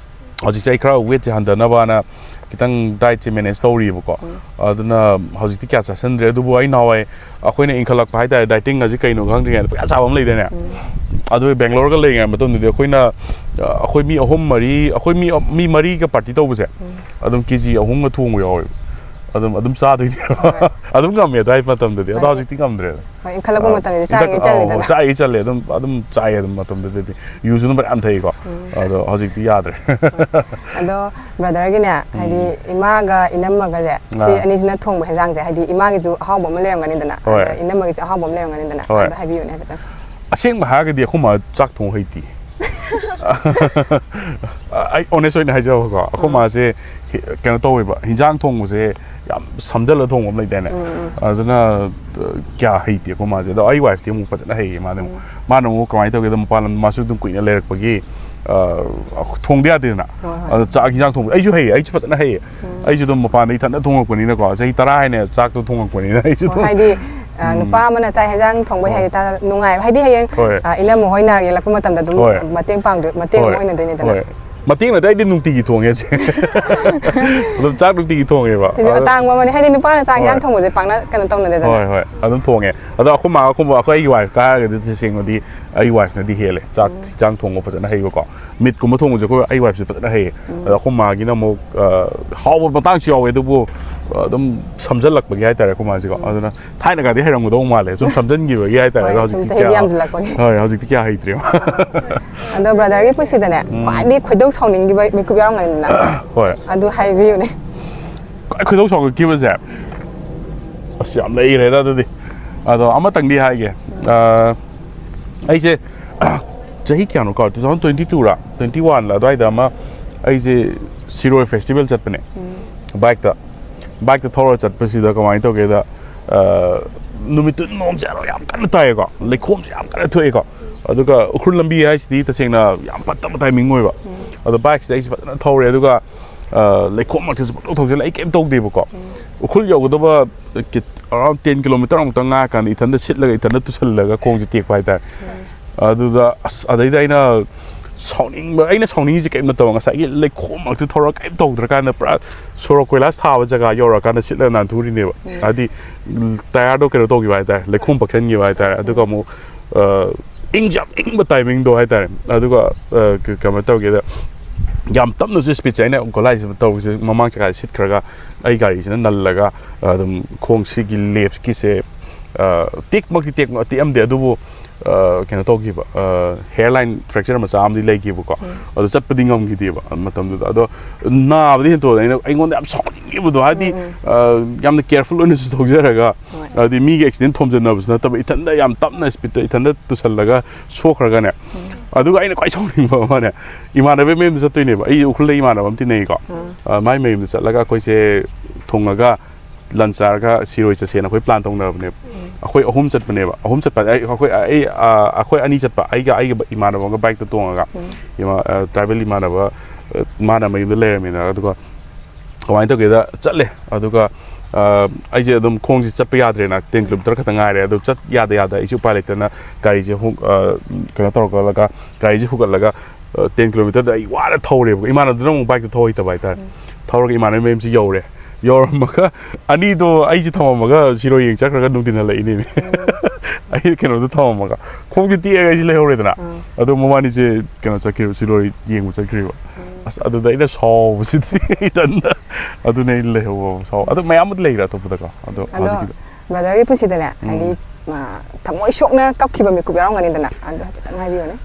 ꯍꯧꯖꯤꯛꯁꯦ ꯑꯩ ꯈꯔ ꯋꯦꯠꯁꯦ ꯍꯟꯊꯅꯕꯅ ꯈꯤꯇꯪ ꯗꯥꯏꯠꯁꯦ ꯃꯦꯅꯦꯖ ꯇꯧꯔꯤꯕꯀꯣ꯫ ꯑꯗꯨꯅ ꯍꯧꯖꯤꯛꯇꯤ ꯀꯌꯥ ꯆꯥꯁꯟꯗ꯭ꯔꯦ꯫ ꯑꯗꯨꯕꯨ ꯑꯩ ꯅꯍꯥꯟꯋꯥꯏ ꯑꯩꯈꯣꯏꯅ ꯏꯟꯈꯠꯂꯛꯄ ꯍꯥꯏꯇꯥꯔꯦ, ꯗꯥꯏꯇꯤꯡ ꯑꯁꯤ ꯀꯩꯅꯣ ꯈꯪꯗ꯭ꯔꯤꯉꯩꯗ ꯄꯪꯆꯥ ꯆꯥꯕ ꯑꯃ ꯂꯩꯗꯥꯏꯅꯦ? ꯑꯗꯨ ꯕꯦꯡꯒ꯭ꯂꯣꯔꯒ ꯂꯩꯔꯤꯉꯩ ꯃꯇꯝꯗꯗꯤ ꯑꯩꯈꯣꯏꯅ, ꯑꯩꯈꯣꯏ ꯃꯤ ꯑꯍꯨꯝ ꯃꯔꯤ, ꯑꯩꯈꯣꯏ ꯃꯤ, ꯃꯤ ꯃꯔꯤꯒ ꯄꯥꯔꯇꯤ ꯇꯧꯕꯁꯦ, ꯑꯗꯨꯝ ꯀꯦ ꯖꯤ ꯑꯍꯨꯝꯒ ꯊꯣꯡꯕ ꯌꯥꯎꯋꯦꯕ꯫ ꯑꯗꯨꯝ, ꯑꯗꯨꯝ ꯆꯥꯗꯣꯏꯅꯦꯕ꯫ ꯑꯗꯨꯝ ꯉꯝꯃꯦ ꯑꯗꯨꯋꯥꯏ ꯃꯇꯝꯗꯗꯤ꯫ ꯑꯗꯣ ꯍꯣꯏ꯫ ꯍꯧꯖꯤꯛꯇꯤ ꯉꯝꯗ꯭ꯔꯦꯗ꯫ ꯍꯣꯏ, ꯏꯟꯈꯠꯂꯛꯄ ꯑ, ꯃꯇꯝꯗꯗꯤ ꯏꯟꯈꯠ-, ꯆꯥꯔꯤꯉꯩ ꯑ, ꯍꯣꯏ, ꯆꯜꯂꯤꯗꯅ꯫ ꯆꯥꯏ, ꯆꯜꯂꯦ꯫ ꯑꯗꯨꯝ, ꯑꯗꯨꯝ ꯆꯥꯏ ꯑꯗꯨꯝ ꯃꯇꯝꯗꯨꯗꯗꯤ꯫ ꯌꯨꯁꯨ ꯑꯗꯨꯝ ꯐꯅꯌꯥꯝ ꯊꯛꯏꯀꯣ꯫ ꯑꯗꯣ ꯍꯧꯖꯤꯛꯇꯤ ꯌꯥꯗ꯭ꯔꯦ꯫ ꯑꯗꯣ ꯕ꯭ꯔꯗꯔꯒꯤꯅꯦ, ꯍꯥꯏꯗꯤ ꯏꯃꯥꯒ ꯏꯅꯝꯃꯒꯁꯦ, ꯁꯤ ꯑꯥ꯫ ꯑꯅꯤꯁꯤꯅ ꯊꯣꯡꯕ ꯍꯦꯟꯖꯥꯡꯁꯦ, ꯍꯥꯏꯗꯤ ꯏꯃꯥꯒꯤꯁꯨ ꯑꯍꯥꯎꯕ ꯑꯃ ꯂꯩꯔꯝꯒꯅꯤꯗꯅ, ꯍꯣꯏ꯫ ꯑꯗ ꯏꯅꯝꯃꯒꯤꯁꯨ ꯑꯍꯥꯎꯕ ꯑꯃ ꯂꯩꯔꯝꯒꯅꯤꯗꯅ, ꯍꯣꯏ꯫ ꯑꯗꯣ ꯍꯥꯏꯕꯤꯌꯨꯅꯦ ꯍꯥꯏꯐꯦꯠꯇꯪ꯫ ꯑꯁꯦꯡꯕ ꯍꯥꯏꯔꯒꯗꯤ ꯑꯩꯈꯣꯏ ꯃꯥ ꯆꯥꯛ ꯊꯣꯡ ꯍꯩꯇꯦ꯫ ꯑꯩ ꯑꯣꯅꯦꯁ ꯑꯣꯏꯅ ꯍꯥꯏꯖꯕꯀꯣ, ꯑꯩꯈꯣꯏ ꯃꯥꯁꯦ ꯍꯤ-, ꯀꯩꯅꯣ ꯇꯧꯋꯦꯕ, ꯍꯤꯟꯖꯥꯡ ꯊꯣꯡꯕꯁꯦ ꯌꯥꯝ ꯁꯝꯖꯜꯂ ꯊꯣꯡꯕ ꯑꯃ ꯂꯩꯗꯥꯏꯅꯦ? ꯑꯗꯨꯅ, ꯑ, ꯀꯌꯥ ꯍꯩꯇꯦ ꯑꯩꯈꯣꯏ ꯃꯥꯁꯦ꯫ ꯑꯗꯣ ꯑꯩ ꯋꯥꯏꯐꯇꯤ ꯑꯃꯨꯛ ꯐꯖꯅ ꯍꯩꯌꯦ꯫ ꯃꯥꯅ ꯑꯃꯨꯛ, ꯃꯥꯅ ꯑꯃꯨꯛ ꯀꯃꯥꯏꯅ ꯇꯧꯒꯦꯗ, ꯃꯄꯥꯟ ꯂꯝ ꯃꯥꯁꯨ ꯑꯗꯨꯝ ꯀꯨꯏꯅ ꯂꯩꯔꯛꯄꯒꯤ, ꯑ, ꯊꯣꯡꯗ ꯌꯥꯗꯦꯗꯅ꯫ ꯍꯣꯏ, ꯍꯣꯏ꯫ ꯑꯗꯣ ꯆꯥꯛ ꯍꯤꯟꯖꯥꯡ ꯊꯣꯡꯕ ꯑꯩꯁꯨ ꯍꯩꯌꯦ, ꯑꯩꯁꯨ ꯐꯖꯅ ꯍꯩꯌꯦ꯫ ꯑꯩꯁꯨ ꯑꯗꯨꯝ ꯃꯄꯥꯟꯗ ꯏꯊꯟꯇ ꯊꯣꯡꯉꯛꯄꯅꯤꯅꯀꯣ, ꯆꯍꯤ ꯇꯔꯥ ꯍꯥꯏꯅ ꯆꯥꯛꯇꯣ ꯊꯣꯡꯉꯛꯄꯅꯤꯅ ꯑꯩꯁꯨ ꯑꯣ, ꯑꯗꯨꯝ ꯍꯥꯏꯗꯤ, ꯑ, ꯎꯝ꯫ ꯅꯨꯄꯥ ꯑꯃꯅ ꯆꯥꯛ ꯍꯦꯟꯖꯥꯡ ꯊꯣꯡꯕ ꯍꯣꯏ꯫ ꯍꯩ ꯇꯥ-, ꯅꯨꯡꯉꯥꯏꯕ꯫ ꯍꯥꯏꯗꯤ ꯍꯌꯦꯡ, ꯍꯣꯏ꯫ ꯑ, ꯏꯅꯝꯃ ꯍꯣꯏ ꯅꯥꯔꯛ ꯌꯦꯛꯂꯛꯄ ꯃꯇꯝꯗ ꯑꯗꯨꯝ ꯍꯣꯏ꯫ ꯃꯇꯦꯡ ꯄꯥꯡꯗꯣꯏ-, ꯃꯇꯦꯡ ꯑꯃ ꯍꯣꯏ꯫ ꯑꯣꯏꯅꯗꯣꯏꯅꯤꯗꯅ꯫ ꯍꯣꯏ꯫ ꯃꯇꯦꯡ ꯅꯠꯇꯦ, ꯑꯩꯗꯤ ꯅꯨꯡꯇꯤꯒꯤ ꯊꯣꯡꯉꯦ ꯁꯦ꯫ ꯑꯗꯨꯝ ꯆꯥꯛ ꯅꯨꯡꯇꯤꯒꯤ ꯊꯣꯡꯉꯦꯕ꯫ ꯁꯤꯁꯨ ꯑꯗꯣ ꯑꯇꯥꯡꯕ ꯑꯃꯅꯤ꯫ ꯍꯥꯏꯗꯤ ꯅꯨꯄꯥꯅ ꯆꯥꯛ ꯍꯣꯏ꯫ ꯍꯦꯟꯖꯥꯡ ꯊꯣꯡꯕꯁꯦ ꯄꯥꯛꯅ ꯀꯩꯅꯣ ꯇꯧꯅꯗꯦꯗꯅ꯫ ꯍꯣꯏ, ꯍꯣꯏ꯫ ꯑꯗꯨꯝ ꯊꯣꯡꯉꯦ꯫ ꯑꯗꯣ ꯑꯩꯈꯣꯏ ꯃꯥ, ꯑꯩꯈꯣꯏ ꯕꯥ, ꯑꯩꯈꯣꯏ ꯑꯩꯒꯤ ꯋꯥꯏꯐꯀ ꯍꯥꯏꯔꯒꯗꯤ ꯇꯁꯦꯡꯅꯗꯤ ꯑꯩ ꯋꯥꯏꯐꯅꯗꯤ ꯍꯦꯜꯂꯦ꯫ ꯆꯥꯛ ꯎꯝ꯫ ꯍꯤꯟꯖꯥꯡ ꯊꯣꯡꯕ ꯐꯖꯅ ꯍꯩꯕꯀꯣ꯫ ꯃꯤꯠꯀꯨꯝꯕ ꯊꯣꯡꯕꯁꯦ ꯑꯩꯈꯣꯏ, ꯑꯩ ꯋꯥꯏꯐꯁꯦ ꯐꯖꯅ ꯍꯩꯌꯦ꯫ ꯎꯝ꯫ ꯑꯗꯣ ꯑꯩꯈꯣꯏ ꯃꯥꯒꯤꯅ ꯑꯃꯨꯛ, ꯑ, ꯍꯥꯎꯕ ꯃꯇꯥꯡꯁꯨ ꯌꯥꯎꯋꯦ, ꯑꯗꯨꯕꯨ, ꯑ, ꯑꯗꯨꯝ ꯁꯝꯖꯜꯂꯛꯄꯒꯤ ꯍꯥꯏꯇꯥꯔꯦ ꯑꯩꯈꯣꯏ ꯃꯥꯁꯤꯀꯣ꯫ ꯎꯝ꯫ ꯑꯗꯨꯅ ꯊꯥꯏꯅ ꯀꯥꯗꯤ ꯍꯩꯔꯝꯒꯗꯧ ꯃꯥꯜꯂꯦ, ꯁꯨꯝ ꯁꯝꯖꯟꯈꯤꯕꯒꯤ ꯍꯥꯏꯇꯥꯔꯦ꯫ ꯍꯣꯏ, ꯑꯗꯣ ꯁꯨꯝ ꯍꯧꯖꯤꯛꯇꯤ ꯆꯍꯤꯗꯤ ꯀꯌꯥ, ꯌꯥꯝꯁꯤꯜꯂꯛꯄꯒꯤ꯫ ꯍꯣꯏ, ꯍꯧꯖꯤꯛꯇꯤ ꯀꯌꯥ ꯍꯩꯇ꯭ꯔꯦꯕ꯫ ꯑꯗꯣ ꯕ꯭ꯔꯗꯔꯒꯤ ꯄꯨꯟꯁꯤꯗꯅꯦ, ꯎꯝ꯫ ꯈ꯭ꯋꯥꯏꯗꯒꯤ ꯈꯣꯏꯗꯧ ꯁꯥꯎꯅꯤꯡꯈꯤꯕ ꯃꯤꯀꯨꯞ ꯌꯥꯎꯔꯝꯒꯅꯤꯗꯅ? ꯍꯣꯏ꯫ ꯑꯗꯨ ꯍꯥꯏꯕꯤꯌꯨꯅꯦ꯫ ꯈ꯭ꯋꯥꯏ ꯈꯣꯏꯗꯧ ꯁꯥꯎꯒꯠꯈꯤꯕꯁꯦ, ꯑꯁ, ꯌꯥꯝ ꯂꯩꯈ꯭ꯔꯦꯗ ꯑꯗꯨꯗꯤ꯫ ꯑꯗꯣ ꯑꯃꯇꯪꯗꯤ ꯍꯥꯏꯒꯦ꯫ ꯑ, ꯑꯩꯁꯦ ꯆꯍꯤ ꯀꯌꯥꯅꯣ ꯀꯥꯎꯔꯦ, two thousand twenty two ꯔꯥ, twenty one ꯂ ꯑꯗꯨꯋꯥꯏꯗ ꯑꯃ ꯑꯩꯁꯦ ꯁꯤꯔꯣꯏ ꯐꯦꯁꯇꯤꯚꯦꯜ ꯆꯠꯄꯅꯦ꯫ ꯎꯝ꯫ ꯕꯥꯏꯛꯇ꯫ ꯕꯥꯏꯛꯇ ꯊꯧꯔ ꯆꯠꯄꯁꯤꯗ ꯀꯃꯥꯏꯅ ꯇꯧꯒꯦꯗ, ꯑ, ꯅꯨꯃꯤꯠꯇꯨ ꯅꯣꯡꯁꯦ ꯑꯔꯣꯏ ꯌꯥꯝ ꯀꯟꯅ ꯇꯥꯏꯌꯦꯀꯣ, ꯂꯩꯈꯣꯝꯁꯦ ꯌꯥꯝ ꯀꯟꯅ ꯊꯣꯛꯑꯦꯀꯣ꯫ ꯑꯗꯨꯒ ꯎꯈ꯭ꯔꯨꯜ ꯂꯝꯕꯤ ꯍꯥꯏꯁꯤꯗꯤ ꯇꯁꯦꯡꯅ ꯌꯥꯝ ꯐꯠꯇꯕ ꯇꯥꯏꯃꯤꯡ ꯑꯣꯏꯕ꯫ ꯑꯗꯣ ꯕꯥꯏꯛꯁꯤꯗ ꯑꯩꯁꯦ ꯐꯖꯅ ꯊꯧꯔꯦ, ꯑꯗꯨꯒ, ꯑ, ꯂꯩꯈꯣꯝ ꯃꯔꯛꯇꯁꯨ ꯄꯪꯊꯧ ꯊꯧꯖꯤꯜꯂꯦ꯫ ꯑꯩ ꯀꯩꯝ ꯇꯧꯗꯦꯕꯀꯣ꯫ ꯎꯈ꯭ꯔꯨꯜ ꯌꯧꯒꯗꯕ ꯀꯤ-, around ten kilometer ꯑꯃꯨꯛꯇꯪ ꯉꯥꯏꯔꯀꯥꯟꯗ ꯏꯊꯟꯗ ꯁꯤꯠꯂꯒ ꯏꯊꯟꯗ ꯇꯨꯁꯜꯂꯒ ꯈꯣꯡꯁꯦ ꯇꯦꯛꯄ ꯍꯥꯏꯇꯥꯔꯦ꯫ ꯑꯗꯨꯗ ꯑꯁ, ꯑꯗꯩꯗ ꯑꯩꯅ ꯁꯥꯎꯅꯤꯡꯕ, ꯑꯩꯅ ꯁꯥꯎꯅꯤꯡꯉꯤꯁꯦ ꯀꯔꯤꯝ ꯅꯠꯇꯕ, ꯉꯁꯥꯏꯒꯤ ꯂꯩꯈꯣꯝ ꯃꯔꯛꯇ ꯊꯧꯔꯒ ꯀꯔꯤꯝ ꯇꯧꯗ꯭ꯔꯀꯥꯟꯗ ꯄꯨꯔꯥ ꯁꯣꯔꯣꯛ ꯀꯣꯏꯂꯥꯁ ꯊꯥꯕ ꯖꯒꯥ ꯌꯧꯔꯀꯥꯟꯗ ꯁꯤꯠꯂꯒ ꯅꯥꯟꯊꯨꯔꯤꯅꯦꯕ꯫ ꯍꯥꯏꯗꯤ ꯇꯥꯌꯔꯗꯣ ꯀꯩꯅꯣ ꯇꯧꯈꯤꯕ ꯍꯥꯏꯇꯥꯔꯦ, ꯂꯩꯈꯣꯝ ꯄꯛꯁꯟꯈꯤꯕ ꯍꯥꯏꯇꯥꯔꯦ꯫ ꯑꯗꯨꯒ ꯑꯃꯨꯛ, ꯑ, ꯏꯪꯁꯨ ꯌꯥꯝ ꯏꯪꯕ ꯇꯥꯏꯃꯤꯡꯗꯣ ꯍꯥꯏꯇꯥꯔꯦ꯫ ꯑꯗꯨꯒ, ꯑ, ꯀ-, ꯀꯩꯅꯣ ꯇꯧꯒꯦꯗ, ꯌꯥꯝ ꯇꯞꯅꯁꯨ ꯁ꯭ꯄꯤꯠꯁꯦ ꯑꯩꯅ ꯒꯣꯂꯥꯏꯁꯦ ꯇꯧꯕꯁꯦ ꯃꯃꯥꯡ ꯆꯀꯥꯁꯦ ꯁꯤꯠꯈ꯭ꯔꯒ ꯑꯩ ꯒꯥꯔꯤꯁꯤꯅ ꯅꯜꯂꯒ ꯑꯗꯨꯝ ꯈꯣꯡꯁꯤꯒꯤ ꯂꯦꯐꯀꯤꯁꯦ, ꯑ, ꯇꯦꯛꯃꯛꯇꯤ ꯇꯦꯛ-, ꯇꯦꯛꯑꯝꯗꯦ, ꯑꯗꯨꯕꯨ, ꯑ, ꯀꯩꯅꯣ ꯇꯧꯈꯤꯕ, ꯑ, hairline fracture ꯃꯆꯥ ꯑꯃꯗꯤ ꯂꯩꯈꯤꯕꯀꯣ꯫ ꯑꯗꯨ ꯆꯠꯄꯗꯤ ꯉꯝꯈꯤꯗꯦꯕ ꯃꯇꯝꯗꯨꯗ꯫ ꯑꯗꯣ ꯅꯥꯕꯗꯤ ꯍꯦꯟꯇꯣꯛꯑꯦ꯫ ꯑꯩꯅ, ꯑꯩꯉꯣꯟꯗ ꯌꯥꯝ ꯁꯥꯎꯅꯤꯡꯉꯤꯕꯗꯣ, ꯍꯥꯏꯗꯤ, ꯑ, ꯌꯥꯝꯅ careful ꯑꯣꯏꯅꯁꯨ ꯊꯧꯖꯔꯒ, ꯍꯥꯏꯗꯤ ꯃꯤꯒꯤ accident ꯊꯣꯝꯖꯤꯟꯅꯕꯁꯨ ꯅꯠꯇꯕ, ꯏꯊꯟꯗ ꯌꯥꯝ ꯇꯞꯅ ꯁ꯭ꯄꯤꯠꯇ ꯏꯊꯟꯗ ꯇꯨꯁꯜꯂꯒ ꯁꯣꯛꯈ꯭ꯔꯒꯅꯦ꯫ ꯑꯗꯨꯒ ꯑꯩꯅ ꯈ꯭ꯋꯥꯏ ꯁꯥꯎꯅꯤꯡꯕ ꯑꯃꯅꯦ, ꯏꯃꯥꯟꯅꯕꯒꯤ ꯃꯌꯨꯝꯗ ꯆꯠꯇꯣꯏꯅꯦꯕ꯫ ꯑꯩ ꯎꯈ꯭ꯔꯨꯜꯗ ꯏꯃꯥꯟꯅꯕ ꯑꯃ ꯇꯤꯟꯅꯩꯀꯣ꯫ ꯑ, ꯃꯥꯏ ꯃꯌꯨꯝꯗ ꯆꯠꯂꯒ ꯑꯩꯈꯣꯏꯁꯦ ꯊꯨꯡꯉꯒ lunch ꯆꯥꯔꯒ ꯁꯤꯔꯣꯏ ꯆꯠꯁꯦꯅ ꯑꯩꯈꯣꯏ plan ꯇꯧꯅꯕꯅꯦꯕ꯫ ꯑꯩꯈꯣꯏ ꯑꯍꯨꯝ ꯆꯠꯄꯅꯦꯕ꯫ ꯑꯍꯨꯝ ꯆꯠꯄ ꯍꯥꯏꯗꯤ ꯑꯩ, ꯑꯩꯈꯣꯏ, ꯑꯩ, ꯑ, ꯑꯩꯈꯣꯏ ꯑꯅꯤ ꯆꯠꯄ, ꯑꯩꯒ, ꯑꯩꯒ ꯏꯃꯥꯟꯅꯕ ꯑꯃꯒ bikeꯇ ꯇꯣꯡꯉꯒ, ꯏꯃꯥ-, ꯑ, tribal ꯏꯃꯥꯟꯅꯕ, ꯑ, ꯃꯥꯅ ꯃꯌꯨꯝꯗ ꯂꯩꯔꯝꯃꯦꯅ꯫ ꯑꯗꯨꯒ ꯀꯃꯥꯏꯅ ꯇꯧꯒꯦꯗ, ꯆꯠꯂꯦ꯫ ꯑꯗꯨꯒ, ꯑ, ꯑꯩꯁꯦ ꯑꯗꯨꯝ ꯈꯣꯡꯁꯦ ꯆꯠꯄ ꯌꯥꯗ꯭ꯔꯦꯅ, ten kilometer ꯈꯛꯇ ꯉꯥꯏꯔꯦ꯫ ꯑꯗꯨ ꯆꯠ ꯌꯥꯗ ꯌꯥꯗ ꯑꯩꯁꯦ ꯎꯄꯥꯏ ꯂꯩꯇꯅ ꯒꯥꯔꯤꯁꯦ ꯍꯨ-, ꯑ, ꯀꯩꯅꯣ ꯇꯧꯔꯒ ꯒꯥꯔꯤꯁꯦ ꯍꯨꯒꯠꯂꯒ, ꯑ, ten kilometerꯗ ꯑꯩ ꯋꯥꯅ ꯊꯧꯔꯦꯕꯀꯣ꯫ ꯏꯃꯥꯟꯅꯕꯗꯨꯅ ꯑꯃꯨꯛ bikeꯇ ꯊꯧ ꯍꯩꯇꯕ ꯍꯥꯏꯇꯥꯔꯦ꯫ ꯊꯧꯔꯒ ꯏꯃꯥꯟꯅꯕ ꯃꯌꯨꯝꯁꯤ ꯌꯧꯔꯦ꯫ ꯌꯧꯔꯝꯃꯒ ꯑꯅꯤꯗꯣ ꯑꯩꯁꯦ ꯊꯝꯃꯝꯃꯒ ꯁꯤꯔꯣꯏ ꯌꯦꯡ ꯆꯠꯈ꯭ꯔꯒ ꯅꯨꯡꯊꯤꯟ ꯍꯜꯂꯛꯏꯅꯦꯃꯤ꯫ ꯑꯩ ꯀꯩꯅꯣꯗ ꯊꯝꯃꯝꯃꯒ ꯈꯣꯡꯁꯦ ꯇꯦꯛꯑꯒ ꯑꯩꯁꯦ ꯂꯩꯍꯧꯔꯦꯗꯅ꯫ ꯑꯗꯣ ꯃꯕꯥꯅꯤꯁꯦ ꯀꯩꯅꯣ ꯆꯠꯈ꯭ꯔꯤꯕ, ꯁꯤꯔꯣꯏ ꯌꯦꯡꯕ ꯆꯠꯈ꯭ꯔꯤꯕ꯫ ꯑꯁ, ꯑꯗꯨꯗ ꯑꯩꯅ ꯁꯥꯎꯕꯁꯤꯗꯤ ꯏꯊꯟꯗ꯫ ꯑꯗꯨꯅꯦ ꯑꯩꯅ ꯂꯩꯍꯧꯕ ꯁꯥꯎ-, ꯑꯗꯣ ꯃꯌꯥꯝꯕꯨꯗꯤ ꯂꯩꯈ꯭ꯔꯦ ꯑꯇꯣꯞꯄꯗꯀꯣ꯫ ꯑꯗꯣ ꯑꯗꯣ ꯍꯧꯖꯤꯛꯀꯤꯗꯣ꯫ Brotherꯒꯤ ꯄꯨꯟꯁꯤꯗꯅꯦ, ꯎꯝ꯫ ꯍꯥꯏꯗꯤ, ꯑ, ꯊꯃꯣꯏ ꯁꯣꯛꯅ ꯀꯞꯈꯤꯕ ꯃꯤꯀꯨꯞ ꯌꯥꯎꯔꯝꯒꯅꯤꯗꯅ, ꯑꯗꯣ ꯍꯥꯏꯐꯦꯠꯇꯪ ꯍꯥꯏꯕꯤꯌꯨꯅꯦ꯫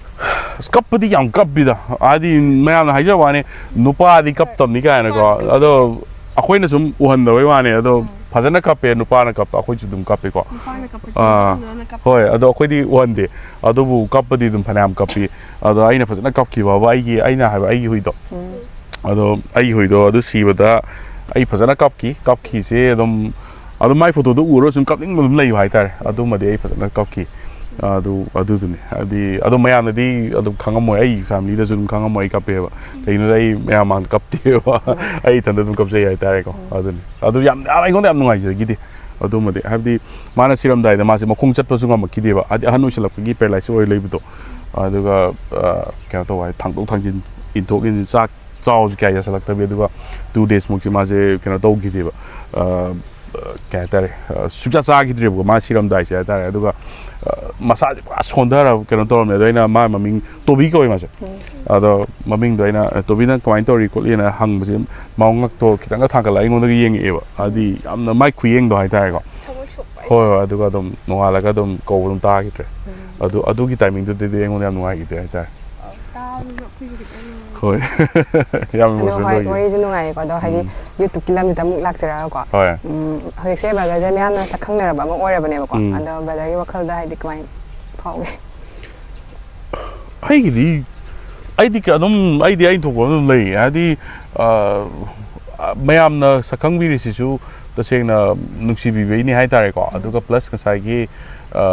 ꯑꯁ, ꯀꯞꯄꯗꯤ ꯌꯥꯝ ꯀꯞꯄꯤꯗ꯫ ꯍꯥꯏꯗꯤ ꯃꯌꯥꯝꯅ ꯍꯥꯏꯖꯕ ꯋꯥꯅꯤ, ꯅꯨꯄꯥꯗꯤ ꯀꯞꯇꯕꯅꯤ ꯀꯥꯏꯅꯀꯣ꯫ ꯅꯨꯄꯥꯗꯤ꯫ ꯑꯗꯣ ꯑꯩꯈꯣꯏꯅ ꯁꯨꯝ ꯎꯍꯟꯗꯕꯩ ꯋꯥꯅꯤ꯫ ꯑꯗꯣ ꯎꯝ꯫ ꯐꯖꯅ ꯀꯞꯄꯦ, ꯅꯨꯄꯥꯅ ꯀꯞꯄ, ꯑꯩꯈꯣꯏꯁꯨ ꯑꯗꯨꯝ ꯀꯞꯄꯦꯀꯣ꯫ ꯅꯨꯄꯥꯅ ꯀꯞꯄꯁꯦ ꯑꯥ꯫ ꯐꯖꯅ ꯀꯞꯄꯦ꯫ ꯍꯣꯏ, ꯑꯗꯣ ꯑꯩꯈꯣꯏꯗꯤ ꯎꯍꯟꯗꯦ꯫ ꯑꯗꯨꯕꯨ ꯀꯞꯄꯗꯤ ꯑꯗꯨꯝ ꯐꯅꯌꯥꯝ ꯀꯞꯄꯤ꯫ ꯑꯗꯣ ꯑꯩꯅ ꯐꯖꯅ ꯀꯞꯈꯤꯕ ꯍꯥꯏꯕꯨ ꯑꯩꯒꯤ, ꯑꯩꯅ ꯍꯥꯏꯕ ꯑꯩꯒꯤ ꯍꯨꯏꯗꯣ꯫ ꯎꯝ꯫ ꯑꯗꯣ ꯑꯩꯒꯤ ꯍꯨꯏꯗꯣ ꯑꯗꯨ ꯁꯤꯕꯗ, ꯑꯩ ꯐꯖꯅ ꯀꯞꯈꯤ꯫ ꯀꯞꯈꯤꯁꯦ ꯑꯗꯨꯝ, ꯑꯗꯨꯝ ꯃꯥꯏ ꯐꯣꯇꯣꯗꯣ ꯎꯔꯒ ꯁꯨꯝ ꯀꯞꯅꯤꯡꯕ ꯑꯗꯨꯝ ꯂꯩꯕ ꯍꯥꯏꯇꯥꯔꯦ꯫ ꯑꯗꯨꯃꯗꯤ ꯑꯩ ꯐꯖꯅ ꯀꯞꯈꯤ꯫ ꯑꯗꯨ, ꯑꯗꯨꯗꯨꯅꯤ꯫ ꯍꯥꯏꯗꯤ ꯑꯗꯨꯝ ꯃꯌꯥꯝꯅꯗꯤ ꯑꯗꯨꯝ ꯈꯪꯉꯝꯃꯣꯏ, ꯑꯩ ꯐꯦꯃꯤꯂꯤꯗꯁꯨ ꯑꯗꯨꯝ ꯈꯪꯉꯝꯃꯣꯏ ꯑꯩ ꯀꯞꯄꯦꯕ꯫ ꯀꯩꯒꯤꯅꯣꯗ ꯑꯩ ꯃꯌꯥꯝ ꯃꯥꯡꯗ ꯀꯞꯇꯦꯕ꯫ ꯑꯩ ꯏꯊꯟꯗ ꯑꯗꯨꯝ ꯀꯞꯆꯩ ꯍꯥꯏꯇꯥꯔꯦꯀꯣ꯫ ꯑꯗꯨꯅꯤ꯫ ꯑꯗꯨ ꯌꯥꯝ, ꯌꯥꯝ ꯑꯩꯉꯣꯟꯗ ꯌꯥꯝ ꯅꯨꯡꯉꯥꯏꯖꯈꯤꯗꯦ꯫ ꯑꯗꯨꯃꯗꯤ ꯍꯥꯏꯕꯗꯤ ꯃꯥꯅ ꯁꯤꯔꯝꯗꯥꯏꯗ ꯃꯥꯁꯦ ꯃꯈꯣꯡ ꯆꯠꯄꯁꯨ ꯉꯝꯃꯛꯈꯤꯗꯦꯕ, ꯍꯥꯏꯗꯤ ꯑꯍꯟ ꯑꯣꯏꯁꯜꯂꯛꯄꯒꯤ ꯄꯦꯔꯥꯂꯥꯏꯁ ꯑꯣꯏ ꯂꯩꯕꯗꯣ꯫ ꯑꯗꯨꯒ, ꯑ, ꯀꯩꯅꯣ ꯇꯧꯕ ꯍꯥꯏ, ꯊꯥꯡꯗꯣꯛ ꯊꯥꯡꯖꯤꯟ, ꯏꯟꯊꯣꯛ ꯏꯟꯁꯤꯟ, ꯆꯥꯛ ꯆꯥꯎꯁꯨ ꯀꯌꯥ ꯌꯥꯁꯜꯂꯛꯇꯕꯤ, ꯑꯗꯨꯒ ꯇꯨ ꯗꯦꯖ ꯃꯨꯛꯁꯦ ꯃꯥꯁꯦ ꯀꯩꯅꯣ ꯇꯧꯈꯤꯗꯦꯕ꯫ ꯑ, ꯀꯩ ꯍꯥꯏꯇꯥꯔꯦ, ꯑ, ꯁꯨꯡꯆꯥ ꯆꯥꯈꯤꯗ꯭ꯔꯦꯕꯀꯣ ꯃꯥ ꯁꯤꯔꯝꯗꯥꯏꯁꯦ ꯍꯥꯏꯇꯥꯔꯦ꯫ ꯑꯗꯨꯒ, ꯑ, ꯃꯁꯥꯁꯦ ꯄꯨꯔꯥ ꯁꯣꯟꯊꯔꯕ ꯀꯩꯅꯣ ꯇꯧꯔꯝꯃꯦ꯫ ꯑꯗꯣ ꯑꯩꯅ, ꯃꯥ ꯃꯃꯤꯡ ꯇꯣꯕꯤ ꯀꯧꯋꯦ ꯃꯥꯁꯦ꯫ ꯑꯗꯣ ꯃꯃꯤꯡꯗꯣ ꯑꯩꯅ, "ꯑꯦ, ꯇꯣꯕꯤ, ꯅꯪ ꯀꯃꯥꯏꯅ ꯇꯧꯔꯤ ꯈꯣꯠꯂꯤꯅ?" ꯍꯪꯕꯁꯦ, ꯃꯥ ꯉꯛꯇꯣ ꯈꯤꯇꯪꯒ ꯊꯥꯡꯒꯠꯂꯒ ꯑꯩꯉꯣꯟꯗꯒ ꯌꯦꯡꯉꯛꯑꯦꯕ꯫ ꯍꯥꯏꯗꯤ ꯌꯥꯝꯅ ꯃꯥꯏ ꯈꯨꯌꯦꯡꯗꯣ ꯍꯥꯏꯇꯥꯔꯦꯀꯣ꯫ ꯊꯃꯣꯏ ꯁꯣꯛꯄ꯫ ꯍꯣꯏ, ꯍꯣꯏ꯫ ꯑꯗꯨꯒ ꯑꯗꯨꯝ ꯅꯣꯡꯉꯥꯜꯂꯒ ꯑꯗꯨꯝ ꯀꯧꯕ ꯑꯗꯨꯝ ꯇꯥꯈꯤꯗ꯭ꯔꯦ꯫ ꯑꯗꯨ, ꯑꯗꯨꯒꯤ ꯇꯥꯏꯃꯤꯡꯗꯨꯗꯗꯤ ꯑꯩꯉꯣꯟꯗ ꯌꯥꯝ ꯅꯨꯡꯉꯥꯏꯈꯤꯗꯦ ꯍꯥꯏꯇꯥꯔꯦ꯫ ꯇꯥꯕꯗꯁꯨ ꯑꯩꯈꯣꯏꯁꯨ ꯈꯤꯇꯪ ꯅꯨꯡꯉꯥꯏ꯫ ꯍꯣꯏ꯫ ꯌꯥꯝ ꯑꯗꯣ emotional ꯍꯣꯏ, ꯑꯣꯏꯈꯤ꯫ ꯋꯥꯔꯤꯁꯨ ꯅꯨꯡꯉꯥꯏꯌꯦꯀꯣ꯫ ꯑꯗꯣ ꯍꯥꯏꯗꯤ, ꯎꯝ꯫ YouTube-ꯀꯤ ꯂꯝꯁꯤꯗ ꯑꯃꯨꯛ ꯂꯥꯛꯆꯔꯒꯀꯣ꯫ ꯍꯣꯏ꯫ ꯎꯝ, ꯍꯧꯖꯤꯛꯁꯦ brother-ꯁꯦ ꯃꯌꯥꯝꯅ ꯁꯛ ꯈꯪꯅꯔꯕ ꯑꯃ ꯑꯣꯏꯔꯕꯅꯦꯕꯀꯣ꯫ ꯎꯝ꯫ ꯑꯗꯣ brother-ꯒꯤ ꯋꯥꯈꯜꯗ ꯍꯥꯏꯗꯤ ꯀꯃꯥꯏꯅ ꯐꯥꯎꯒꯦ? ꯑꯩꯒꯤꯗꯤ, ꯑꯩꯗꯤ ꯀ-, ꯑꯗꯨꯝ, ꯑꯩꯗꯤ ꯑꯩ ꯊꯣꯛꯄ ꯑꯗꯨꯝ ꯂꯩ꯫ ꯍꯥꯏꯗꯤ, ꯑ, ꯃꯌꯥꯝꯅ ꯁꯛꯈꯪꯕꯤꯔꯤꯁꯤꯁꯨ ꯇꯁꯦꯡꯅ ꯅꯨꯡꯁꯤꯕꯤꯕꯩꯅꯤ ꯍꯥꯏꯇꯥꯔꯦꯀꯣ꯫ ꯎꯝ꯫ ꯑꯗꯨꯒ plus ꯉꯁꯥꯏꯒꯤ, ꯑ,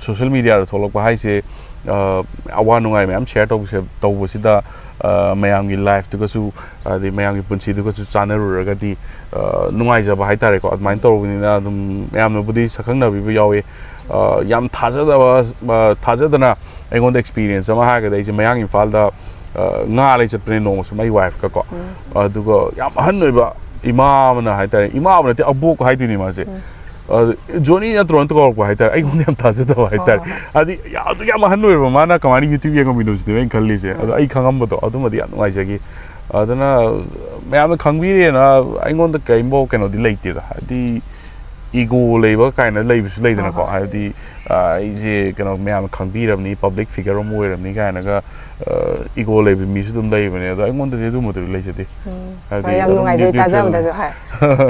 social media-ꯗ ꯊꯣꯛꯂꯛꯄ ꯍꯥꯏꯁꯦ, ꯑ, ꯑꯋꯥ ꯅꯨꯡꯉꯥꯏ ꯃꯌꯥꯝ share ꯇꯧꯕꯁꯦ, ꯇꯧꯕꯁꯤꯗ, ꯑ, ꯃꯌꯥꯝꯒꯤ life-ꯇꯨꯒꯁꯨ, ꯑꯗꯩ ꯃꯌꯥꯝꯒꯤ ꯄꯨꯟꯁꯤꯗꯨꯒꯁꯨ ꯆꯥꯟꯅꯔꯨꯔꯒꯗꯤ, ꯑ, ꯅꯨꯡꯉꯥꯏꯖꯕ ꯍꯥꯏꯇꯥꯔꯦꯀꯣ꯫ ꯑꯗꯨꯃꯥꯏꯅ ꯇꯧꯕꯅꯤꯅ ꯑꯗꯨꯝ ꯃꯌꯥꯝꯅꯕꯨꯗꯤ ꯁꯛꯈꯪꯅꯕꯤꯕ ꯌꯥꯎꯋꯤ꯫ ꯑ, ꯌꯥꯝ ꯊꯥꯖꯗꯕ, ꯑ, ꯊꯥꯖꯗꯅ ꯑꯩꯉꯣꯟꯗ experience ꯑꯃ ꯍꯥꯏꯔꯒꯗꯤ, ꯑꯩꯁꯦ ꯃꯌꯥꯡ ꯏꯝꯐꯥꯜꯗ, ꯑ, ꯉꯥ ꯂꯩ ꯆꯠꯄꯅꯦ ꯅꯣꯡꯃ ꯁꯨꯝ ꯑꯩ wife-ꯀ ꯀꯣ꯫ ꯎꯝ꯫ ꯑꯗꯨꯒ ꯌꯥꯝ ꯑꯍꯟ ꯑꯣꯏꯕ ꯏꯃꯥ ꯑꯃꯅ ꯍꯥꯏꯇꯥꯔꯦ, ꯏꯃꯥ ꯑꯃ ꯅꯠꯇꯦ, ꯑꯕꯣꯛ ꯍꯥꯏꯗꯣꯏꯅꯦ ꯃꯥꯁꯦ꯫ ꯎꯝ꯫ ꯑ, "ꯖꯣꯅꯤ ꯅꯠꯇ꯭ꯔꯣ?" ꯅ ꯀꯧꯔꯛꯄ ꯍꯥꯏꯇꯥꯔꯦ꯫ ꯑꯩꯉꯣꯟꯗ ꯌꯥꯝ ꯊꯥꯖꯗꯕ ꯍꯥꯏꯇꯥꯔꯦ꯫ ꯍꯣꯏ, ꯍꯣꯏ꯫ ꯍꯥꯏꯗꯤ, ꯌꯥꯝ, ꯑꯗꯨꯛ ꯌꯥꯝ ꯑꯍꯟ ꯑꯣꯏꯔꯕ ꯃꯥꯅ ꯀꯃꯥꯏꯅ YouTube ꯌꯦꯡꯉꯝꯃꯤꯅꯣ ꯁꯤꯅꯦꯕ ꯑꯩꯅ ꯈꯜꯂꯤꯁꯦ꯫ ꯑꯗꯣ ꯎꯝ꯫ ꯑꯩ ꯈꯪꯉꯝꯕꯗꯣ ꯑꯗꯨꯃꯗꯤ ꯌꯥꯝ ꯅꯨꯡꯉꯥꯏꯖꯈꯤ꯫ ꯑꯗꯨꯅ ꯃꯌꯥꯝꯅ ꯈꯪꯕꯤꯔꯦꯅ ꯑꯩꯉꯣꯟꯗ ꯀꯔꯤꯝꯐꯥꯎ ꯀꯩꯅꯣꯗꯤ ꯂꯩꯇꯦꯗ꯫ ꯍꯥꯏꯗꯤ, ego ꯂꯩꯕ ꯀꯥꯏꯅ ꯂꯩꯕꯁꯨ ꯂꯩꯗꯅꯀꯣ꯫ ꯍꯣꯏ, ꯍꯣꯏ꯫ ꯍꯥꯏꯕꯗꯤ, ꯑ, ꯑꯩꯁꯦ ꯀꯩꯅꯣ ꯃꯌꯥꯝꯅ ꯈꯪꯕꯤꯔꯕꯅꯤ, public figure ꯑꯃ ꯑꯣꯏꯔꯕꯅꯤ ꯀꯥꯏꯅꯒ, ꯏꯒꯣ ꯂꯩꯕ ꯃꯤꯁꯨ ꯑꯗꯨꯝ ꯂꯩꯕꯅꯦ, ꯑꯗꯣ ꯑꯩꯉꯣꯟꯗꯗꯤ ꯑꯗꯨꯝꯕꯗꯨꯗꯤ ꯂꯩꯖꯗꯦ꯫ ꯎꯝ꯫ ꯍꯥꯏꯗꯤ ꯍꯣꯏ, ꯌꯥꯝ ꯑꯗꯨꯝ ꯅꯨꯡꯉꯥꯏꯖꯩ mutual ꯇꯥꯖꯕꯗꯁꯨ꯫ ꯍꯣꯏ꯫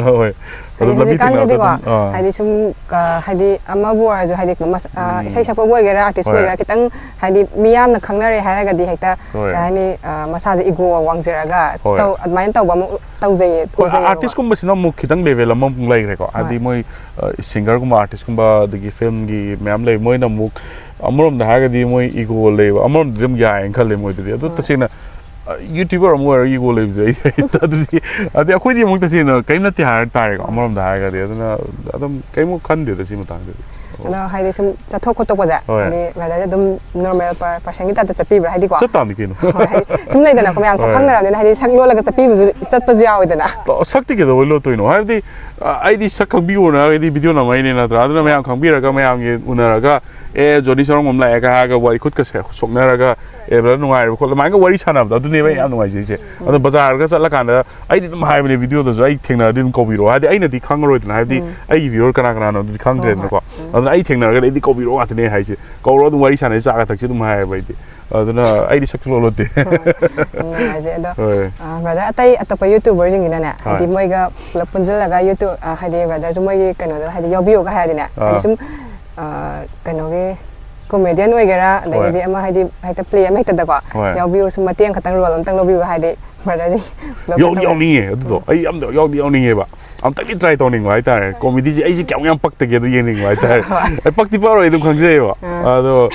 ꯍꯣꯏ꯫ ꯍꯥꯏꯗꯤ ꯑꯗꯨꯝ ꯂꯝꯕꯤ ꯊꯦꯡꯅꯕꯗ ꯍꯧꯖꯤꯛꯀꯥꯟꯁꯤꯗꯤꯀꯣ ꯑꯗꯨꯝ, ꯑꯥ꯫ ꯍꯥꯏꯗꯤ ꯁꯨꯝ ꯑ, ꯍꯥꯏꯗꯤ ꯑꯃꯕꯨ ꯑꯣꯏꯔꯁꯨ ꯍꯥꯏꯗꯤ ꯃꯁ- ꯑ, ꯎꯝ꯫ ꯏꯁꯩ ꯁꯛꯄꯕꯨ ꯑꯣꯏꯒꯦꯔꯥ, ꯑꯥꯔꯇꯤꯁ ꯍꯣꯏ꯫ ꯑꯣꯏꯒꯦꯔꯥ, ꯈꯤꯇꯪ ꯍꯥꯏꯗꯤ ꯃꯤ ꯌꯥꯝꯅ ꯈꯪꯅꯔꯦ ꯍꯥꯏꯔꯒꯗꯤ ꯍꯦꯛꯇ ꯍꯣꯏ꯫ ꯀꯩ ꯍꯥꯏꯅꯤ, ꯑ, ꯃꯁꯥꯁꯦ ꯏꯒꯣ ꯋꯥꯡꯖꯔꯒ ꯍꯣꯏ꯫ ꯇꯧ- ꯑꯗꯨꯃꯥꯏꯅ ꯇꯧꯕ ꯑꯃ ꯇꯧꯖꯩꯌꯦ꯫ ꯍꯣꯏ, ꯎꯖꯩꯌꯦꯕ꯫ ꯑꯥꯔꯇꯤꯁꯀꯨꯝꯕꯁꯤꯅ ꯑꯃꯨꯛ ꯈꯤꯇꯪ ꯂꯦꯚꯦꯜ ꯑꯃꯃꯨꯛ ꯂꯩꯈ꯭ꯔꯦꯀꯣ꯫ ꯍꯥꯏꯗꯤ ꯍꯣꯏ꯫ ꯃꯣꯏ ꯁꯤꯡꯒꯔꯒꯨꯝꯕ, ꯑꯥꯔꯇꯤꯁꯀꯨꯝꯕ, ꯑꯗꯒꯤ ꯐꯤꯂꯝꯒꯤ ꯃꯌꯥꯝ ꯂꯩ, ꯃꯣꯏꯅ ꯑꯃꯨꯛ ꯑꯃꯔꯣꯝꯗ ꯍꯥꯏꯔꯒꯗꯤ ꯃꯣꯏ ꯏꯒꯣ ꯂꯩꯕ, ꯑꯃꯔꯣꯝꯗꯗꯤ ꯑꯗꯨꯝ ꯌꯥꯏꯌꯦꯅ ꯈꯜꯂꯦ ꯃꯣꯏꯗꯗꯤ꯫ ꯑꯗꯣ ꯍꯣꯏ꯫ ꯇꯁꯦꯡꯅ ꯌꯨꯇ꯭ꯌꯨꯕꯔ ꯑꯃ ꯑꯣꯏꯔꯒ ꯏꯒꯣ ꯂꯩꯕꯁꯦ ꯑꯩ ꯑꯗꯨꯗꯤ, ꯑꯗꯤ ꯑꯩꯈꯣꯏꯗꯤ ꯑꯃꯨꯛ ꯇꯁꯦꯡꯅ ꯀꯔꯤꯝ ꯅꯠꯇꯦ ꯍꯥꯏꯔ ꯇꯥꯔꯦꯀꯣ꯫ ꯍꯣꯏ꯫ ꯑꯃꯔꯣꯝꯗ ꯍꯥꯏꯔꯒꯗꯤ ꯑꯗꯨꯅ ꯑꯗꯨꯝ ꯀꯔꯤꯝ ꯈꯟꯗꯦꯗ ꯁꯤ ꯃꯇꯥꯡꯗꯗꯤ꯫ ꯑꯗꯣ ꯍꯥꯏꯗꯤ ꯁꯨꯝ ꯆꯠꯊꯣꯛ ꯈꯣꯠꯇꯣꯛꯄꯁꯦ ꯍꯣꯏ꯫ ꯍꯥꯏꯗꯤ ꯕ꯭ꯔꯗꯔꯁꯦ ꯑꯗꯨꯝ ꯅꯣꯔꯃꯦꯜ ꯄꯔꯁꯟꯒꯤ ꯇꯥꯏꯞꯇ ꯆꯠꯄꯤꯕ꯭ꯔꯥ? ꯍꯥꯏꯗꯤꯀꯣ꯫ ꯆꯠ ꯇꯥꯕꯅꯤ ꯀꯩꯅꯣ꯫ ꯍꯣꯏ, ꯍꯥꯏꯗꯤ ꯁꯨꯝ ꯂꯩꯗꯅꯀꯣ, ꯃꯌꯥꯝ ꯍꯣꯏ꯫ ꯁꯛꯈꯪꯅꯔꯕꯅꯤꯅ ꯍꯥꯏꯗꯤ ꯁꯛ ꯂꯣꯜꯂꯒ ꯆꯠꯄꯤꯕꯁꯨ ꯆꯠꯄꯁꯨ ꯌꯥꯎꯋꯤꯗꯅ꯫ ꯁꯛꯇꯤ ꯀꯩꯗꯧꯕꯩ ꯂꯣꯠꯇꯣꯏꯅꯣ? ꯍꯥꯏꯕꯗꯤ ꯑ, ꯑꯩꯗꯤ ꯁꯛ ꯈꯪꯕꯤꯌꯣꯅ ꯑꯩꯗꯤ ꯚꯤꯗꯤꯑꯣ ꯅꯝꯃꯛꯏꯅꯦ ꯅꯠꯇ꯭ꯔꯥ? ꯑꯗꯨꯅ ꯃꯌꯥꯝ ꯈꯪꯕꯤꯔꯒ ꯃꯌꯥꯝꯒꯤ ꯎꯅꯔꯒ, "ꯑꯦ, ꯖꯣꯅꯤ ꯁꯔꯣꯡꯕꯝ ꯂꯥꯛꯑꯦ"ꯀ ꯍꯥꯏꯔꯒ ꯋꯥꯔꯤ ꯈꯨꯠꯀ ꯁꯦ- ꯁꯣꯛꯅꯔꯒ, "ꯑꯦ, ꯕ꯭ꯔꯗꯔ ꯅꯨꯡꯉꯥꯏꯔꯤꯕꯣ?" ꯈꯣꯠꯂꯣ ꯑꯗꯨꯃꯥꯏꯅ ꯋꯥꯔꯤ ꯁꯥꯟꯅꯕꯗꯣ ꯑꯗꯨꯅꯦꯕ ꯑꯩ ꯌꯥꯝ ꯅꯨꯡꯉꯥꯏꯖꯩꯁꯦ꯫ ꯑꯗꯣ ꯕꯖꯥꯔꯒ ꯆꯠꯂꯀꯥꯟꯗ ꯑꯩꯗꯤ ꯑꯗꯨꯝ ꯍꯥꯏꯕꯅꯦ ꯚꯤꯗꯤꯑꯣꯗꯁꯨ, "ꯑꯩ ꯊꯦꯡꯅꯔꯗꯤ ꯑꯗꯨꯝ ꯀꯧꯕꯤꯔꯛꯑꯣ", ꯍꯥꯏꯗꯤ ꯑꯩꯅꯗꯤ ꯈꯪꯉꯔꯣꯏꯗꯅ, ꯍꯥꯏꯕꯗꯤ ꯎꯝ꯫ ꯑꯩꯒꯤ ꯚꯤꯌꯨꯋꯔ ꯀꯅꯥ ꯀꯅꯥꯅꯣ ꯑꯗꯨꯗꯤ ꯈꯪꯗ꯭ꯔꯦꯗꯅꯀꯣ꯫ ꯎꯝ꯫ ꯑꯗꯨꯅ ꯑꯩ ꯊꯦꯡꯅꯔꯒꯗꯤ ꯑꯩꯗꯤ ꯀꯧꯕꯤꯔꯛꯑꯣ ꯉꯥꯛꯇꯅꯦ ꯍꯥꯏꯁꯦ꯫ ꯀꯧꯔꯣ, ꯑꯗꯨꯝ ꯋꯥꯔꯤ ꯁꯥꯟꯅꯩ, ꯆꯥꯒ ꯊꯛꯁꯤ ꯑꯗꯨꯝ ꯍꯥꯏꯌꯦꯕ ꯑꯩꯗꯤ꯫ ꯑꯗꯨꯅ ꯑꯩꯗꯤ ꯁꯛꯁꯨ ꯂꯣꯠꯇꯦ꯫ ꯍꯣꯏ꯫ ꯌꯥꯝ ꯅꯨꯡꯉꯥꯏꯖꯩ꯫ ꯑꯗꯣ ꯍꯣꯏ꯫ ꯕ꯭ꯔꯗꯔ, ꯑꯇꯩ ꯑꯇꯣꯞꯄ ꯌꯨꯇ꯭ꯌꯨꯕꯔꯁꯤꯡꯒꯤꯅꯅꯦ, ꯍꯥꯏꯗꯤ ꯍꯣꯏ꯫ ꯃꯣꯏꯒ ꯄꯨꯂꯞ ꯄꯨꯟꯁꯤꯜꯂꯒ ꯌꯨꯇ꯭ꯌꯨꯕ ꯑ, ꯍꯥꯏꯗꯤ ꯕ꯭ꯔꯗꯔꯁꯨ ꯃꯣꯏꯒꯤ ꯀꯩꯅꯣꯗ ꯍꯥꯏꯗꯤ ꯌꯥꯎꯕꯤꯌꯣꯒ ꯍꯥꯏꯔꯗꯤꯅꯦ, ꯍꯥꯏꯗꯤ ꯑꯥ꯫ ꯁꯨꯝ ꯑ, ꯀꯩꯅꯣꯒꯤ ꯀꯣꯃꯦꯗꯤꯌꯟ ꯑꯣꯏꯒꯦꯔꯥ, ꯑꯗꯒꯤꯗꯤ ꯍꯣꯏ꯫ ꯑꯃ ꯍꯥꯏꯗꯤ ꯍꯦꯛꯇ ꯄ꯭ꯂꯦ ꯑꯃ ꯍꯦꯛꯇꯗꯀꯣ ꯍꯣꯏ꯫ ꯌꯥꯎꯕꯤꯌꯨ, ꯁꯨꯝ ꯃꯇꯦꯛ ꯑꯃꯈꯛꯇꯪ ꯔꯣꯜ ꯑꯃꯇꯪ ꯂꯧꯕꯤꯌꯨ ꯍꯥꯏꯗꯤ ꯕ꯭ꯔꯗꯔꯁꯤ ꯄꯨꯂꯞ ꯌꯥꯎꯗꯤ ꯇꯧ- ꯌꯥꯎꯅꯤꯡꯉꯦ ꯑꯗꯨꯗꯣ꯫ ꯑꯩ ꯌꯥꯝ ꯌꯥꯎꯗꯤ ꯌꯥꯎꯅꯤꯡꯉꯦꯕ꯫ ꯑꯝꯇꯪꯗꯤ ꯇ꯭ꯔꯥꯏ ꯇꯧꯅꯤꯡꯕ ꯍꯥꯏꯇꯥꯔꯦ꯫ ꯀꯣꯃꯦꯗꯤꯁꯦ ꯑꯩꯁꯦ ꯀꯌꯥꯃꯨꯛ ꯌꯥꯝ ꯄꯛꯇꯒꯦ ꯑꯗꯨ ꯌꯦꯡꯅꯤꯡꯕ ꯍꯥꯏꯇꯥꯔꯦ꯫ ꯍꯣꯏ꯫ ꯑꯩ ꯄꯛꯇꯤ ꯄꯛꯑꯔꯣꯏ ꯑꯗꯨꯝ ꯈꯪꯖꯩꯌꯦꯕ꯫ ꯑꯥ꯫ ꯑꯗꯣ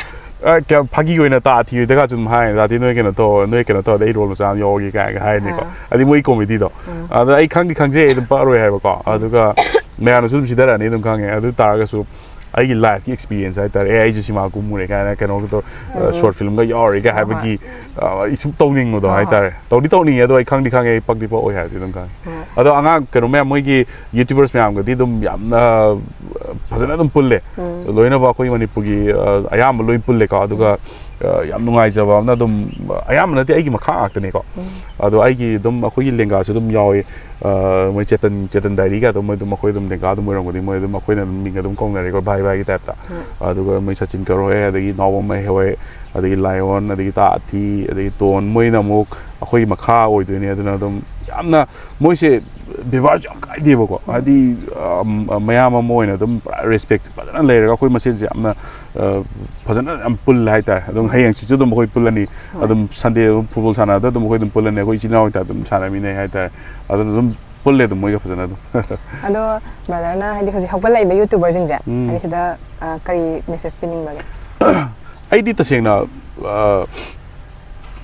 ꯑ, ꯀꯌꯥꯝ ꯐꯥꯒꯤ ꯑꯣꯏꯅ ꯇꯥ ꯊꯤꯔꯣꯏꯗꯒꯁꯨ ꯑꯗꯨꯝ ꯍꯥꯏ, "ꯇꯥꯇꯤ ꯅꯣꯏ ꯀꯩꯅꯣ ꯇꯧ, ꯅꯣꯏ ꯀꯩꯅꯣ ꯇꯧꯔꯗꯤ ꯑꯩ ꯔꯣꯜ ꯃꯆꯥ ꯑꯃ ꯌꯥꯎꯔꯒꯦ" ꯀꯥꯏꯅꯒ ꯍꯥꯏꯔꯅꯤꯀꯣ꯫ ꯑꯥ꯫ ꯑꯗꯩ ꯃꯣꯏ ꯀꯣꯃꯦꯗꯤꯗꯣ꯫ ꯑꯗ ꯑꯩ ꯈꯪꯗꯤ ꯈꯪꯖꯩ ꯑꯩ ꯑꯗꯨꯝ ꯄꯛꯑꯔꯣꯏ ꯍꯥꯏꯕꯀꯣ꯫ ꯑꯗꯨꯒ ꯃꯌꯥꯝꯅꯁꯨ ꯑꯗꯨꯝ ꯁꯤꯗꯔꯛꯑꯅꯤ ꯑꯗꯨꯝ ꯈꯪꯉꯦ꯫ ꯑꯗꯨ ꯇꯥꯔꯒꯁꯨ ꯑꯩꯒꯤ ꯂꯥꯏꯐꯀꯤ ꯑꯦꯛꯁꯄꯤꯔꯤꯌꯦꯟꯁ ꯍꯥꯏꯇꯥꯔꯦ, "ꯑꯦ, ꯑꯩꯁꯨ ꯁꯤꯃꯥ ꯀꯨꯝꯃꯨꯔꯦ" ꯀꯥꯏꯅ ꯀꯩꯅꯣꯒꯤꯗꯣ, ꯑ, ꯁꯣꯔꯠ ꯐꯤꯂꯝꯒ ꯌꯥꯎꯔꯦꯒ ꯍꯥꯏꯕꯒꯤ, ꯑ, ꯑꯩ ꯁꯨꯝ ꯇꯧꯅꯤꯡꯕꯗꯣ ꯍꯣꯏ, ꯍꯣꯏ꯫ ꯍꯥꯏꯇꯥꯔꯦ꯫ ꯇꯧꯗꯤ ꯇꯧꯅꯤꯡꯉꯦ, ꯑꯗꯣ ꯑꯩ ꯈꯪꯗꯤ ꯈꯪꯉꯦ ꯑꯩ ꯄꯛꯇꯤ ꯄꯛꯑꯣꯏ ꯍꯥꯏꯕꯗꯤ ꯑꯗꯨꯝ ꯈꯪꯉꯦ꯫ ꯍꯣꯏ꯫ ꯑꯗꯣ ꯑꯉꯥꯡ ꯀꯩꯅꯣ ꯃꯌꯥꯝ, ꯃꯣꯏꯒꯤ ꯌꯨꯇ꯭ꯌꯨꯕꯔꯁ ꯃꯌꯥꯝꯒꯗꯤ ꯑꯗꯨꯝ ꯌꯥꯝꯅ, ꯑ, ꯐꯖꯅ ꯐꯖꯅ ꯑꯗꯨꯝ ꯄꯨꯜꯂꯦ꯫ ꯂꯣꯏꯅꯕ ꯑꯩꯈꯣꯏ ꯃꯅꯤꯄꯨꯔꯒꯤ ꯑ, ꯑꯌꯥꯝꯕ ꯂꯣꯏ ꯄꯨꯜꯂꯦꯀꯣ꯫ ꯑꯗꯨꯒ ꯑ, ꯌꯥꯝ ꯅꯨꯡꯉꯥꯏꯖꯕ ꯑꯃꯅ ꯑꯗꯨꯝ ꯑ, ꯑꯌꯥꯝꯕ ꯅꯠꯇꯦ, ꯑꯩꯒꯤ ꯃꯈꯥ ꯉꯥꯛꯇꯅꯤꯀꯣ꯫ ꯑꯗꯣ ꯑꯩꯒꯤ ꯑꯗꯨꯝ ꯑꯩꯈꯣꯏꯒꯤ ꯂꯦꯡꯒꯥꯁꯨ ꯑꯗꯨꯝ ꯌꯥꯎꯏ꯫ ꯑ, ꯃꯣꯏ ꯆꯦꯇꯟ ꯆꯦꯇꯟ ꯗꯥꯏꯔꯤꯒ ꯑꯗꯨꯝ ꯃꯣꯏ ꯑꯗꯨꯝ ꯑꯩꯈꯣꯏ ꯑꯗꯨꯝ ꯂꯦꯡꯒꯥ ꯑꯗꯨꯝ ꯑꯣꯏꯔꯝꯒꯅꯤ꯫ ꯃꯣꯏ ꯑꯗꯨꯝ ꯑꯩꯈꯣꯏꯅ ꯑꯗꯨꯝ ꯃꯤꯡ ꯑꯗꯨꯝ ꯀꯧꯅꯔꯦꯀꯣ, ꯚꯥꯏ ꯚꯥꯏꯒꯤ ꯇꯥꯏꯞꯇ꯫ ꯑꯗꯨꯒ ꯃꯣꯏ ꯁꯆꯤꯟ ꯀꯔꯣꯏ, ꯑꯗꯒꯤ ꯅꯥꯎꯕꯝ ꯃꯩ ꯍꯣꯏ, ꯑꯗꯒꯤ ꯂꯥꯏꯑꯣꯟ, ꯑꯗꯒꯤ ꯇꯥ ꯑꯊꯤ, ꯑꯗꯒꯤ ꯇꯣꯟ, ꯃꯣꯏꯅ ꯑꯃꯨꯛ ꯑꯩꯈꯣꯏꯒꯤ ꯃꯈꯥ ꯑꯣꯏꯗꯣꯏꯅꯦ꯫ ꯑꯗꯨꯅ ꯑꯗꯨꯝ ꯌꯥꯝꯅ ꯃꯣꯏꯁꯦ ꯕꯦꯕꯥꯔꯁꯨ ꯌꯥꯝ ꯀꯥꯏꯗꯦꯕꯀꯣ꯫ ꯍꯥꯏꯗꯤ ꯑ, ꯃꯌꯥꯝ ꯑꯃ ꯑꯣꯏꯅ ꯑꯗꯨꯝ ꯄꯨꯔꯥ ꯔꯦꯁꯄꯦꯛ ꯐꯖꯅ ꯂꯩꯔꯒ ꯑꯩꯈꯣꯏ ꯃꯁꯦꯟꯁꯦ ꯌꯥꯝꯅ ꯑ, ꯐꯖꯅ ꯌꯥꯝ ꯄꯨꯜꯂꯦ ꯍꯥꯏꯇꯥꯔꯦ꯫ ꯑꯗꯨꯝ ꯍꯌꯦꯡꯁꯤꯁꯨ ꯑꯗꯨꯝ ꯑꯩꯈꯣꯏ ꯄꯨꯜꯂꯅꯤ꯫ ꯑꯗꯨꯝ ꯁꯟꯗꯦ ꯑꯗꯨꯝ ꯐꯨꯠꯕꯣꯜ ꯁꯥꯟꯅꯕꯗ ꯑꯗꯨꯝ ꯑꯩꯈꯣꯏ ꯑꯗꯨꯝ ꯄꯨꯜꯂꯅꯤ꯫ ꯑꯩꯈꯣꯏ ꯏꯆꯤꯜ ꯏꯅꯥꯎꯒꯤ ꯇꯥꯏꯞꯇ ꯑꯗꯨꯝ ꯁꯥꯟꯅꯃꯤꯟꯅꯩ ꯍꯥꯏꯇꯥꯔꯦ꯫ ꯑꯗꯨꯅ ꯑꯗꯨꯝ ꯄꯨꯜꯂꯦ ꯑꯗꯨꯝ ꯃꯣꯏꯒ ꯐꯖꯅ ꯑꯗꯨꯝ꯫ ꯑꯗꯣ ꯕ꯭ꯔꯗꯔꯅ ꯍꯥꯏꯗꯤ ꯍꯧꯖꯤꯛ ꯍꯧꯒꯠꯂꯛꯏꯕ ꯌꯨꯇ꯭ꯌꯨꯕꯔꯁꯤꯡꯁꯦ ꯎꯝ꯫ ꯍꯥꯏꯗꯤ ꯁꯤꯗ ꯑ, ꯀꯔꯤ ꯃꯦꯁꯦꯖ ꯄꯤꯅꯤꯡꯕꯒꯦ? ꯑꯩꯗꯤ ꯇꯁꯦꯡꯅ ꯑ,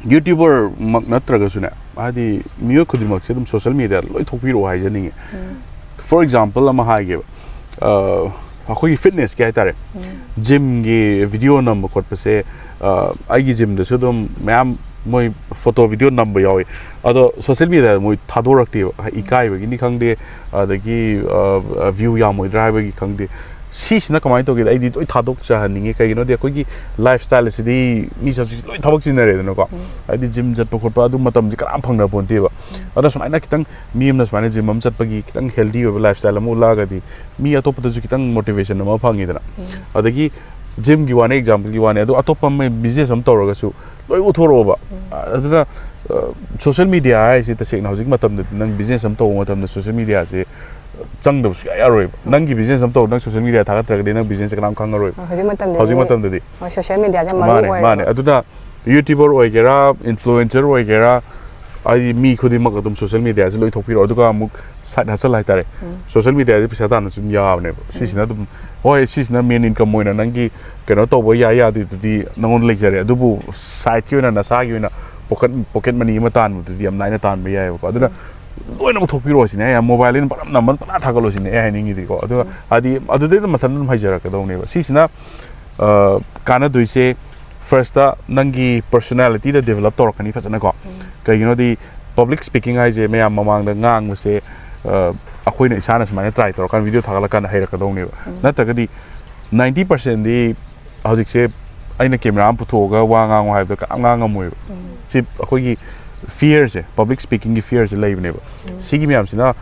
ꯌꯨꯇ꯭ꯌꯨꯕꯔꯃꯛ ꯅꯠꯇ꯭ꯔꯒꯁꯨꯅꯦ, ꯍꯥꯏꯗꯤ ꯃꯤꯑꯣꯏ ꯈꯨꯗꯤꯡꯃꯛꯁꯦ ꯑꯗꯨꯝ ꯁꯣꯁꯦꯜ ꯃꯦꯗꯤꯌꯥꯗ ꯂꯣꯏ ꯊꯣꯛꯄꯤꯔꯛꯑꯣ ꯍꯥꯏꯖꯅꯤꯡꯉꯤ꯫ ꯐꯣꯔ ꯑꯦꯛꯖꯥꯝꯄꯜ ꯑꯃ ꯍꯥꯏꯒꯦꯕ꯫ ꯑ, ꯑꯩꯈꯣꯏꯒꯤ ꯐꯤꯠꯅꯦꯁꯀꯤ ꯍꯥꯏꯇꯥꯔꯦ, ꯖꯤꯝꯒꯤ ꯚꯤꯗꯤꯑꯣ ꯅꯝꯕ ꯈꯣꯠꯄꯁꯦ, ꯑ, ꯑꯩꯒꯤ ꯖꯤꯝꯗꯁꯨ ꯑꯗꯨꯝ ꯃꯌꯥꯝ ꯃꯣꯏ ꯐꯣꯇꯣ ꯚꯤꯗꯤꯑꯣ ꯅꯝꯕ ꯌꯥꯎꯋꯤ꯫ ꯑꯗꯣ ꯁꯣꯁꯦꯜ ꯃꯦꯗꯤꯌꯥꯗ ꯃꯣꯏ ꯊꯥꯗꯣꯔꯛꯇꯦꯕ꯫ ꯏꯀꯥꯏꯕꯒꯤꯅꯤ ꯈꯪꯗꯦ, ꯑꯗꯒꯤ ꯚ꯭ꯌꯨ ꯌꯥꯝꯃꯣꯏꯗ꯭ꯔꯥ ꯍꯥꯏꯕꯒꯤ ꯈꯪꯗꯦ꯫ ꯁꯤꯁꯤꯅ ꯀꯃꯥꯏꯅ ꯇꯧꯒꯦꯗ, ꯑꯩꯗꯤ ꯂꯣꯏ ꯊꯥꯗꯣꯛꯆꯍꯟꯅꯤꯡꯉꯤ꯫ ꯀꯩꯒꯤꯅꯣꯗꯤ ꯑꯩꯈꯣꯏꯒꯤ ꯂꯥꯏꯐ ꯁ꯭ꯇꯥꯏꯜ ꯑꯁꯤꯗꯤ ꯃꯤ ꯁꯤꯁꯤ ꯂꯣꯏ ꯊꯕꯛ ꯆꯤꯟꯅꯔꯦꯗꯅꯀꯣ꯫ ꯍꯥꯏꯗꯤ ꯖꯤꯝ ꯆꯠꯄ ꯈꯣꯠꯄ ꯑꯗꯨ ꯃꯇꯝꯁꯦ ꯀꯅꯥꯝ ꯐꯪꯅ ꯄꯣꯟꯇꯦꯕ꯫ ꯑꯗ ꯁꯨꯃꯥꯏꯅ ꯈꯤꯇꯪ ꯃꯤ ꯑꯃꯅ ꯁꯨꯃꯥꯏꯅ ꯖꯤꯝ ꯑꯃ ꯆꯠꯄꯒꯤ ꯈꯤꯇꯪ ꯍꯦꯜꯗꯤ ꯑꯣꯏꯕ ꯂꯥꯏꯐ ꯁ꯭ꯇꯥꯏꯜ ꯑꯃ ꯎꯠꯂꯛꯑꯒꯗꯤ ꯃꯤ ꯑꯇꯣꯞꯄꯗꯁꯨ ꯈꯤꯇꯪ ꯃꯣꯇꯤꯚꯦꯁꯟ ꯑꯃ ꯐꯪꯉꯤꯗꯅ꯫ ꯑꯗꯒꯤ ꯖꯤꯝꯒꯤ ꯋꯥꯅꯤ, ꯑꯦꯛꯖꯥꯝꯄꯜꯒꯤ ꯋꯥꯅꯤ, ꯑꯗꯣ ꯑꯇꯣꯞꯄ ꯑꯃ ꯕꯤꯖꯤꯅꯦꯁ ꯑꯃ ꯇꯧꯔꯒꯁꯨ ꯂꯣꯏ ꯎꯠꯊꯣꯔꯛꯑꯣꯕ꯫ ꯑꯗꯨꯅ ꯁꯣꯁꯦꯜ ꯃꯦꯗꯤꯌꯥ ꯍꯥꯏꯁꯤ ꯇꯁꯦꯡꯅ ꯍꯧꯖꯤꯛ ꯃꯇꯝꯗꯗꯤ ꯅꯪ ꯕꯤꯖꯤꯅꯦꯁ ꯑꯃ ꯇꯧꯕ ꯃꯇꯝꯗ ꯁꯣꯁꯦꯜ ꯃꯦꯗꯤꯌꯥꯁꯦ ꯆꯪꯗꯕ ꯁꯨꯡꯌꯥ ꯌꯥꯔꯣꯏꯕ꯫ ꯅꯪꯒꯤ ꯕꯤꯖꯤꯅꯦꯁ ꯑꯃ ꯇꯧꯕ, ꯅꯪ ꯁꯣꯁꯦꯜ ꯃꯦꯗꯤꯌꯥ ꯊꯥꯒꯠꯇ꯭ꯔꯒꯗꯤ ꯅꯪ ꯕꯤꯖꯤꯅꯦꯁꯁꯦ ꯀꯅꯥꯝ ꯈꯪꯉꯔꯣꯏꯕ꯫ ꯍꯧꯖꯤꯛ ꯃꯇꯝꯗꯗꯤ ꯍꯧꯖꯤꯛ ꯃꯇꯝꯗꯗꯤ꯫ ꯍꯣꯏ, ꯁꯣꯁꯦꯜ ꯃꯦꯗꯤꯌꯥꯁꯦ ꯌꯥꯝ ꯃꯔꯨ ꯃꯥꯅꯦ, ꯑꯣꯏꯔꯦ꯫ ꯃꯥꯅꯦ꯫ ꯑꯗꯨꯅ ꯌꯨꯇ꯭ꯌꯨꯕꯔ ꯑꯣꯏꯒꯦꯔꯥ, ꯏꯟꯐ꯭ꯂꯨꯑꯦꯟꯁꯔ ꯑꯣꯏꯒꯦꯔꯥ, ꯍꯥꯏꯗꯤ ꯃꯤ ꯈꯨꯗꯤꯡꯃꯛ ꯑꯗꯨꯝ ꯁꯣꯁꯦꯜ ꯃꯦꯗꯤꯌꯥꯁꯦ ꯂꯣꯏ ꯊꯣꯛꯄꯤꯔꯛꯑꯣ꯫ ꯑꯗꯨꯒ ꯑꯃꯨꯛ ꯁꯥꯏꯠ ꯍꯁꯜ ꯍꯥꯏꯇꯥꯔꯦ꯫ ꯁꯣꯁꯦꯜ ꯃꯦꯗꯤꯌꯥꯁꯦ ꯄꯩꯁꯥ ꯇꯥꯟꯕꯁꯨ ꯑꯗꯨꯝ ꯌꯥꯕꯅꯦꯕ꯫ ꯁꯤꯁꯤꯅ ꯑꯗꯨꯝ, ꯍꯣꯏ, ꯁꯤꯁꯤꯅ ꯃꯦꯟ ꯏꯟꯀꯝ ꯑꯣꯏꯅ ꯅꯪꯒꯤ ꯀꯩꯅꯣ ꯇꯧꯕ ꯌꯥꯏ ꯌꯥꯗꯦꯗꯨꯗꯤ ꯅꯪꯉꯣꯟꯗ ꯂꯩꯖꯔꯦ꯫ ꯑꯗꯨꯕꯨ ꯁꯥꯏꯠꯀꯤ ꯑꯣꯏꯅ ꯅꯁꯥꯒꯤ ꯑꯣꯏꯅ ꯄꯣꯀꯦꯠ, ꯄꯣꯀꯦꯠ ꯃꯅꯤ ꯑꯃ ꯇꯥꯟꯕꯗꯨꯗꯤ ꯌꯥꯝ ꯂꯥꯏꯅ ꯇꯥꯟꯕ ꯌꯥꯏꯑꯕꯀꯣ꯫ ꯑꯗꯨꯅ ꯂꯣꯏꯅꯃꯛ ꯊꯣꯛꯄꯤꯔꯛꯑꯣ ꯁꯤꯅꯦ꯫ ꯑꯩ ꯃꯣꯕꯥꯏꯜ ꯑꯩꯅ ꯄꯪꯅꯝ ꯅꯝꯃ ꯄꯪꯊꯥ ꯊꯥꯒꯠꯂꯣ ꯁꯤꯅꯦ ꯑꯩ ꯍꯥꯏꯅꯤꯡꯉꯤꯗꯤꯀꯣ꯫ ꯑꯗꯨꯒ ꯍꯥꯏꯗꯤ ꯑꯗꯨꯗꯩ ꯑꯗꯨꯝ ꯃꯊꯟꯇ ꯑꯗꯨꯝ ꯍꯩꯖꯔꯛꯀꯗꯧꯅꯦꯕ꯫ ꯁꯤꯁꯤꯅ ꯑ, ꯀꯥꯟꯅꯗꯣꯏꯁꯦ, ꯐꯥꯔꯁꯇ ꯅꯪꯒꯤ ꯄꯔꯁꯣꯅꯥꯂꯤꯇꯤꯗ ꯗꯦꯕꯂꯞ ꯇꯧꯔꯛꯀꯅꯤ ꯐꯖꯅꯀꯣ꯫ ꯀꯩꯒꯤꯅꯣꯗꯤ ꯄꯕ꯭ꯂꯤꯛ ꯁ꯭ꯄꯤꯀꯤꯡ ꯍꯥꯏꯁꯦ, ꯃꯌꯥꯝ ꯃꯃꯥꯡꯗ ꯉꯥꯡꯕꯁꯦ, ꯑ, ꯑꯩꯈꯣꯏꯅ ꯏꯁꯥꯅ ꯁꯨꯃꯥꯏꯅ ꯇ꯭ꯔꯥꯏ ꯇꯧꯔꯀꯥꯟꯗ ꯚꯤꯗꯤꯑꯣ ꯊꯥꯒꯠꯂꯀꯥꯟꯗ ꯍꯩꯔꯛꯀꯗꯧꯅꯦꯕ꯫ ꯅꯠꯇ꯭ꯔꯒꯗꯤ ꯅꯥꯏꯟꯇꯤ ꯄꯥꯔꯁꯦꯟꯗꯤ ꯍꯧꯖꯤꯛꯁꯦ ꯑꯩꯅ ꯀꯦꯃꯦꯔꯥ ꯑꯃ ꯄꯨꯊꯣꯛꯑꯒ ꯋꯥ ꯉꯥꯡꯉꯣ ꯍꯥꯏꯕꯗ ꯀꯅꯥꯝ ꯉꯥꯡ ꯉꯝꯃꯣꯏꯕ꯫ ꯁꯤ ꯑꯩꯈꯣꯏꯒꯤ ꯐꯤꯌꯔꯁꯦ, ꯄꯕ꯭ꯂꯤꯛ ꯁ꯭ꯄꯤꯀꯤꯡꯒꯤ ꯐꯤꯌꯔꯁꯦ ꯂꯩꯕꯅꯦꯕ꯫ ꯁꯤꯒꯤ ꯃꯌꯥꯝꯁꯤꯅ,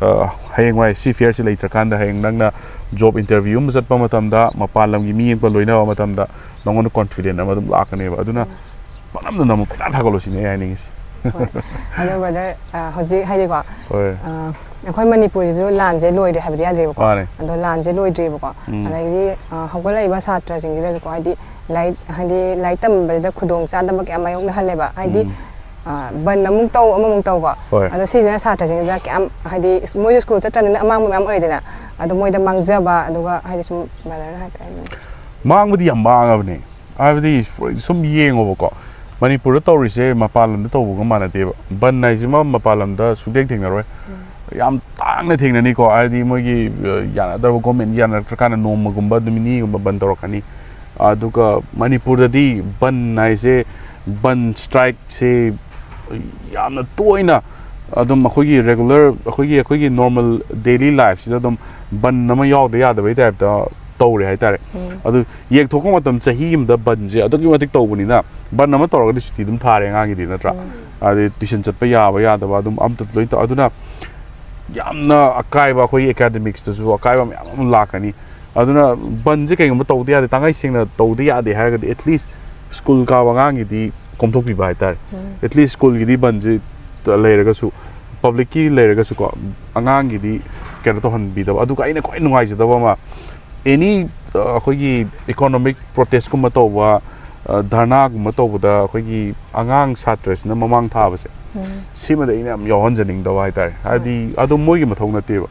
ꯑ, ꯍꯌꯦꯡꯋꯥꯏ ꯁꯤ ꯐꯤꯌꯔꯁꯦ ꯂꯩꯇ꯭ꯔꯀꯥꯟꯗ ꯍꯌꯦꯡ ꯅꯪꯅ ꯖꯣꯕ ꯏꯟꯇꯔꯚ꯭ꯌꯨ ꯑꯃ ꯆꯠꯄ ꯃꯇꯝꯗ, ꯃꯄꯥꯟ ꯂꯝꯒꯤ ꯃꯤ ꯑꯃꯒ ꯂꯣꯏꯅꯕ ꯃꯇꯝꯗ ꯅꯉꯣꯟꯗ ꯀꯣꯟꯐꯤꯗꯦꯟ ꯑꯃ ꯑꯗꯨꯝ ꯂꯥꯛꯀꯅꯦꯕ꯫ ꯑꯗꯨꯅ ꯄꯪꯅꯝꯗ ꯅꯝꯃꯨ, ꯄꯪꯊꯥ ꯊꯥꯒꯠꯂꯨ ꯁꯤꯅꯦ ꯑꯩ ꯍꯥꯏꯅꯤꯡꯉꯤꯁꯦ꯫ ꯍꯣꯏ꯫ ꯑꯗꯣ ꯕ꯭ꯔꯗꯔ, ꯍꯧꯖꯤꯛ ꯍꯥꯏꯗꯤꯀꯣ, ꯍꯣꯏ꯫ ꯑ, ꯑꯩꯈꯣꯏ ꯃꯅꯤꯄꯨꯔꯁꯤꯁꯨ ꯂꯥꯟꯁꯦ ꯂꯣꯏꯗ꯭ꯔꯦ ꯍꯥꯏꯕꯗꯤ ꯌꯥꯗ꯭ꯔꯦꯕꯀꯣ꯫ ꯃꯥꯅꯦ꯫ ꯑꯗꯣ ꯂꯥꯟꯁꯦ ꯂꯣꯏꯗ꯭ꯔꯤꯕꯀꯣ꯫ ꯎꯝ꯫ ꯑꯗꯒꯤꯗꯤ, ꯑ, ꯍꯧꯒꯠꯂꯛꯏꯕ ꯁꯥꯇ꯭ꯔꯁꯤꯡꯁꯤꯗꯁꯨꯀꯣ, ꯍꯥꯏꯗꯤ ꯂꯥꯏꯔꯤꯛ, ꯍꯥꯏꯗꯤ ꯂꯥꯏꯔꯤꯛ ꯇꯝꯕꯗ ꯈꯨꯗꯣꯡ ꯆꯥꯗꯕ ꯀꯌꯥ ꯃꯥꯌꯣꯛꯅꯍꯜꯂꯦꯕ꯫ ꯍꯥꯏꯗꯤ, ꯎꯝ꯫ ꯑ, ꯕꯟ ꯑꯃꯨꯛ ꯇꯧ, ꯑꯃꯃꯨꯛ ꯇꯧꯕ꯫ ꯍꯣꯏ꯫ ꯑꯗꯣ ꯁꯤꯁꯤꯅ ꯁꯥꯇ꯭ꯔꯁꯤꯡꯁꯤꯗ ꯀꯌꯥꯝ, ꯍꯥꯏꯗꯤ ꯃꯣꯏꯁꯨ ꯁ꯭ꯀꯨꯜ ꯆꯠꯇ꯭ꯔꯕꯅꯤꯅ ꯑꯃꯥꯡꯕ ꯃꯌꯥꯝ ꯑꯣꯏꯔꯦꯗꯅ꯫ ꯑꯗꯣ ꯃꯣꯏꯗ ꯃꯥꯡꯖꯕ, ꯑꯗꯨꯒ ꯍꯥꯏꯗꯤ ꯁꯨꯝ ꯕ꯭ꯔꯗꯔꯅ ꯍꯥꯏꯐꯦꯠ ꯍꯥꯏꯕꯤꯌꯨꯅꯦ꯫ ꯃꯥꯡꯕꯗꯤ ꯌꯥꯝ ꯃꯥꯡꯉꯕꯅꯦ꯫ ꯍꯥꯏꯕꯗꯤ, for- ꯁꯨꯝ ꯌꯦꯡꯉꯣꯕꯀꯣ, ꯃꯅꯤꯄꯨꯔꯗ ꯇꯧꯔꯤꯁꯦ ꯃꯄꯥꯟ ꯂꯝꯗ ꯇꯧꯕꯒ ꯃꯥꯟꯅꯗꯦꯕ꯫ ꯕꯟ ꯍꯥꯏꯁꯤꯃ ꯃꯄꯥꯟ ꯂꯝꯗ ꯁꯨꯡꯊꯦꯡ ꯊꯦꯡꯅꯔꯣꯏ꯫ ꯌꯥꯝ ꯇꯥꯡꯅ ꯊꯦꯡꯅꯅꯤꯀꯣ, ꯍꯥꯏꯗꯤ ꯃꯣꯏꯒꯤ, ꯑ, ꯌꯥꯅꯗ꯭ꯔꯕ, ꯒꯣꯔꯃꯦꯟ ꯌꯥꯅꯔꯛꯇ꯭ꯔꯀꯥꯟꯗ ꯅꯣꯡꯃꯒꯨꯝꯕ, ꯅꯨꯃꯤꯠ ꯅꯤꯅꯤꯒꯨꯝꯕ ꯕꯟ ꯇꯧꯔꯛꯀꯅꯤ꯫ ꯑꯗꯨꯒ ꯃꯅꯤꯄꯨꯔꯗꯗꯤ ꯕꯟ ꯍꯥꯏꯁꯦ, ꯕꯟ ꯁ꯭ꯇ꯭ꯔꯥꯏꯛꯁꯦ ꯌꯥꯝꯅ ꯇꯣꯏꯅ ꯑꯗꯨꯝ ꯑꯩꯈꯣꯏꯒꯤ ꯔꯦꯒꯨꯂꯔ, ꯑꯩꯈꯣꯏꯒꯤ, ꯑꯩꯈꯣꯏꯒꯤ ꯅꯣꯔꯃꯦꯜ ꯗꯦꯂꯤ ꯂꯥꯏꯐꯁꯤꯗ ꯑꯗꯨꯝ ꯕꯟ ꯑꯃ ꯌꯥꯎꯗ ꯌꯥꯗꯕꯩ ꯇꯥꯏꯞꯇ ꯇꯧꯔꯦ ꯍꯥꯏꯇꯥꯔꯦ꯫ ꯑꯗꯨ ꯌꯦꯡꯊꯣꯛꯄ ꯃꯇꯝ, ꯆꯍꯤ ꯑꯃꯗ ꯕꯟꯁꯦ ꯑꯗꯨꯛꯀꯤ ꯃꯇꯤꯛ ꯇꯧꯕꯅꯤꯅ, ꯕꯟ ꯑꯃ ꯇꯧꯔꯒꯗꯤ ꯁꯨꯇꯤ ꯑꯗꯨꯝ ꯊꯥꯔꯦ ꯑꯉꯥꯡꯒꯤꯗꯤ, ꯅꯠꯇ꯭ꯔꯥ? ꯑꯗꯩ ꯇ꯭ꯌꯨꯁꯟ ꯆꯠꯄ ꯌꯥꯕ ꯌꯥꯗꯕ ꯑꯗꯨꯝ ꯑꯝꯇ ꯂꯣꯏ ꯇꯧ꯫ ꯑꯗꯨꯅ ꯌꯥꯝꯅ ꯑꯀꯥꯏꯕ, ꯑꯩꯈꯣꯏꯒꯤ ꯑꯦꯀꯥꯗꯃꯤꯛꯁꯇꯁꯨ ꯑꯀꯥꯏꯕ ꯃꯌꯥꯝ ꯑꯃ ꯂꯥꯛꯀꯅꯤ꯫ ꯑꯗꯨꯅ ꯕꯟꯁꯦ ꯀꯩꯒꯨꯝꯕ ꯇꯧꯗ ꯌꯥꯗꯦ, ꯇꯥꯡꯉꯩ ꯁꯦꯡꯅ ꯇꯧꯗ ꯌꯥꯗꯦ ꯍꯥꯏꯔꯒꯗꯤ, ꯑꯦꯠꯂꯤꯁ ꯁ꯭ꯀꯨꯜ ꯀꯥꯕ ꯑꯉꯥꯡꯒꯤꯗꯤ ꯀꯣꯝꯊꯣꯛꯄꯤꯕ ꯍꯥꯏꯇꯥꯔꯦ꯫ ꯑꯦꯠꯂꯤꯁ ꯁ꯭ꯀꯨꯜꯒꯤꯗꯤ ꯕꯟꯁꯦ ꯂꯩꯔꯒꯁꯨ, ꯄꯕ꯭ꯂꯤꯛꯀꯤ ꯂꯩꯔꯒꯁꯨꯀꯣ, ꯑꯉꯥꯡꯒꯤꯗꯤ ꯀꯩꯅꯣ ꯇꯧꯍꯟꯕꯤꯗꯕ꯫ ꯑꯗꯨꯒ ꯑꯩꯅ ꯈ꯭ꯋꯥꯏ ꯅꯨꯡꯉꯥꯏꯖꯗꯕ ꯑꯃ, ꯑꯦꯅꯤ, ꯑ, ꯑꯩꯈꯣꯏꯒꯤ ꯏꯀꯣꯅꯣꯃꯤꯛ ꯄ꯭ꯔꯣꯇꯦꯁꯀꯨꯝꯕ ꯇꯧꯕ, ꯑ, ꯙꯔꯅꯥꯒꯨꯝꯕ ꯇꯧꯕꯗ ꯑꯩꯈꯣꯏꯒꯤ ꯑꯉꯥꯡ ꯁꯥꯇ꯭ꯔꯁꯤꯅ ꯃꯃꯥꯡ ꯊꯥꯕꯁꯦ, ꯁꯤꯃꯗꯤ ꯑꯩꯅ ꯌꯥꯝ ꯌꯥꯎꯍꯟꯖꯅꯤꯡꯗꯕ ꯍꯥꯏꯇꯥꯔꯦ꯫ ꯍꯥꯏꯗꯤ ꯑꯗꯨ ꯃꯣꯏꯒꯤ ꯃꯊꯧ ꯅꯠꯇꯦꯕ꯫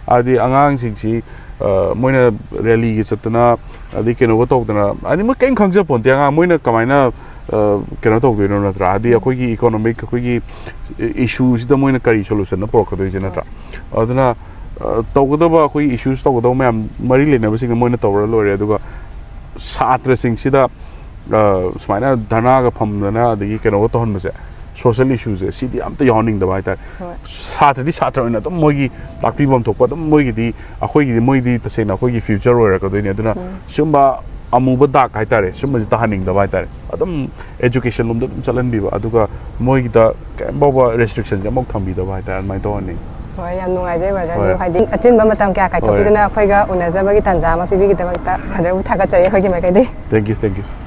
ꯍꯥꯏꯗꯤ ꯑꯉꯥꯡꯁꯤꯡꯁꯤ, ꯑ, ꯃꯣꯏꯅ ꯔꯦꯂꯤꯒ ꯆꯠꯇꯅ, ꯑꯗꯩ ꯀꯩꯅꯣꯒ ꯇꯧꯗꯅ, ꯍꯥꯏꯗꯤ ꯃꯣꯏ ꯀꯔꯤꯝ ꯈꯪꯖꯄꯣꯟꯇꯦ꯫ ꯑꯉꯥꯡ ꯃꯣꯏꯅ ꯀꯃꯥꯏꯅ, ꯑ, ꯀꯩꯅꯣ ꯇꯧꯗꯣꯏꯅꯣ, ꯅꯠꯇ꯭ꯔꯥ? ꯍꯥꯏꯗꯤ ꯑꯩꯈꯣꯏꯒꯤ ꯏꯀꯣꯅꯣꯃꯤꯛ, ꯑꯩꯈꯣꯏꯒꯤ ꯏꯁꯨꯁꯤꯗ ꯃꯣꯏꯅ ꯀꯔꯤ ꯁꯣꯂꯨꯁꯟꯅ ꯄꯨꯔꯛꯀꯗꯣꯏꯁꯦ, ꯅꯠꯇ꯭ꯔꯥ? ꯑꯗꯨꯅ, ꯑ, ꯇꯧꯒꯗꯕ, ꯑꯩꯈꯣꯏꯒꯤ ꯏꯁꯨꯁ ꯇꯧꯒꯗꯕ ꯃꯌꯥꯝ, ꯃꯔꯤ ꯂꯩꯅꯕꯁꯤꯡꯗ ꯃꯣꯏꯅ ꯇꯧꯔ ꯂꯣꯏꯔꯦ꯫ ꯑꯗꯨꯒ ꯁꯥꯇ꯭ꯔꯁꯤꯡꯁꯤꯗ, ꯑ, ꯁꯨꯃꯥꯏꯅ ꯙꯔꯅꯥꯒ ꯐꯝꯗꯅ ꯑꯗꯒꯤ ꯀꯩꯅꯣꯒ ꯇꯧꯍꯟꯕꯁꯦ, ꯁꯣꯁꯤꯌꯦꯜ ꯏꯁꯨꯁꯦ ꯁꯤꯗꯤ ꯑꯝꯇ ꯌꯥꯎꯍꯟꯅꯤꯡꯗꯕ ꯍꯥꯏꯇꯥꯔꯦ꯫ ꯍꯣꯏ꯫ ꯁꯥꯇ꯭ꯔꯗꯤ ꯁꯥꯇ꯭ꯔ ꯑꯣꯏꯅ ꯑꯗꯨꯝ ꯃꯣꯏꯒꯤ ꯇꯥꯛꯄꯤꯐꯝ ꯊꯣꯛꯄ ꯑꯗꯨꯝ ꯃꯣꯏꯒꯤꯗꯤ ꯑꯩꯈꯣꯏꯒꯤꯗꯤ ꯃꯣꯏꯗꯤ ꯇꯁꯦꯡꯅ ꯑꯩꯈꯣꯏꯒꯤ ꯐ꯭ꯌꯨꯆꯔ ꯑꯣꯏꯔꯛꯀꯗꯣꯏꯅꯤ꯫ ꯑꯗꯨꯅ ꯁꯤꯒꯨꯝꯕ ꯑꯃꯨꯕ ꯗꯥꯛ ꯍꯥꯏꯇꯥꯔꯦ, ꯁꯤꯒꯨꯝꯕꯁꯤ ꯇꯥꯍꯟꯅꯤꯡꯗꯕ ꯍꯥꯏꯇꯥꯔꯦ꯫ ꯑꯗꯨꯝ ꯑꯦꯖꯨꯀꯦꯁꯟ ꯂꯣꯝꯗ ꯑꯗꯨꯝ ꯆꯠꯍꯟꯕꯤꯕ, ꯑꯗꯨꯒ ꯃꯣꯏꯒꯤꯗ ꯀꯔꯤꯝ ꯐꯥꯎꯕ ꯔꯦꯁꯇ꯭ꯔꯤꯛꯁꯟꯁꯦ ꯑꯃꯐꯥꯎ ꯊꯝꯕꯤꯗꯕ ꯍꯥꯏꯇꯥꯔꯦ, ꯑꯗꯨꯃꯥꯏꯅ ꯇꯧꯍꯟꯅꯤꯡꯉꯤ꯫ ꯍꯣꯏ, ꯌꯥꯝ ꯅꯨꯡꯉꯥꯏꯖꯩ ꯕ꯭ꯔꯗꯔꯁꯨ ꯍꯣꯏ꯫ ꯍꯥꯏꯗꯤ ꯑꯆꯤꯟꯕ ꯃꯇꯝ ꯀꯌꯥ ꯀꯥꯏꯊꯣꯛꯄꯤꯗꯨꯅ ꯑꯩꯈꯣꯏꯒ ꯎꯅꯖꯕꯒꯤ ꯇꯥꯟꯖꯥ ꯑꯃ ꯄꯤꯕꯤꯒꯤꯗꯃꯛꯇ ꯕ꯭ꯔꯗꯔꯕꯨ ꯊꯥꯒꯠꯆꯔꯤ ꯑꯩꯈꯣꯏꯒꯤ ꯃꯥꯏꯀꯩꯗꯒꯤ꯫ Thank you, thank you꯫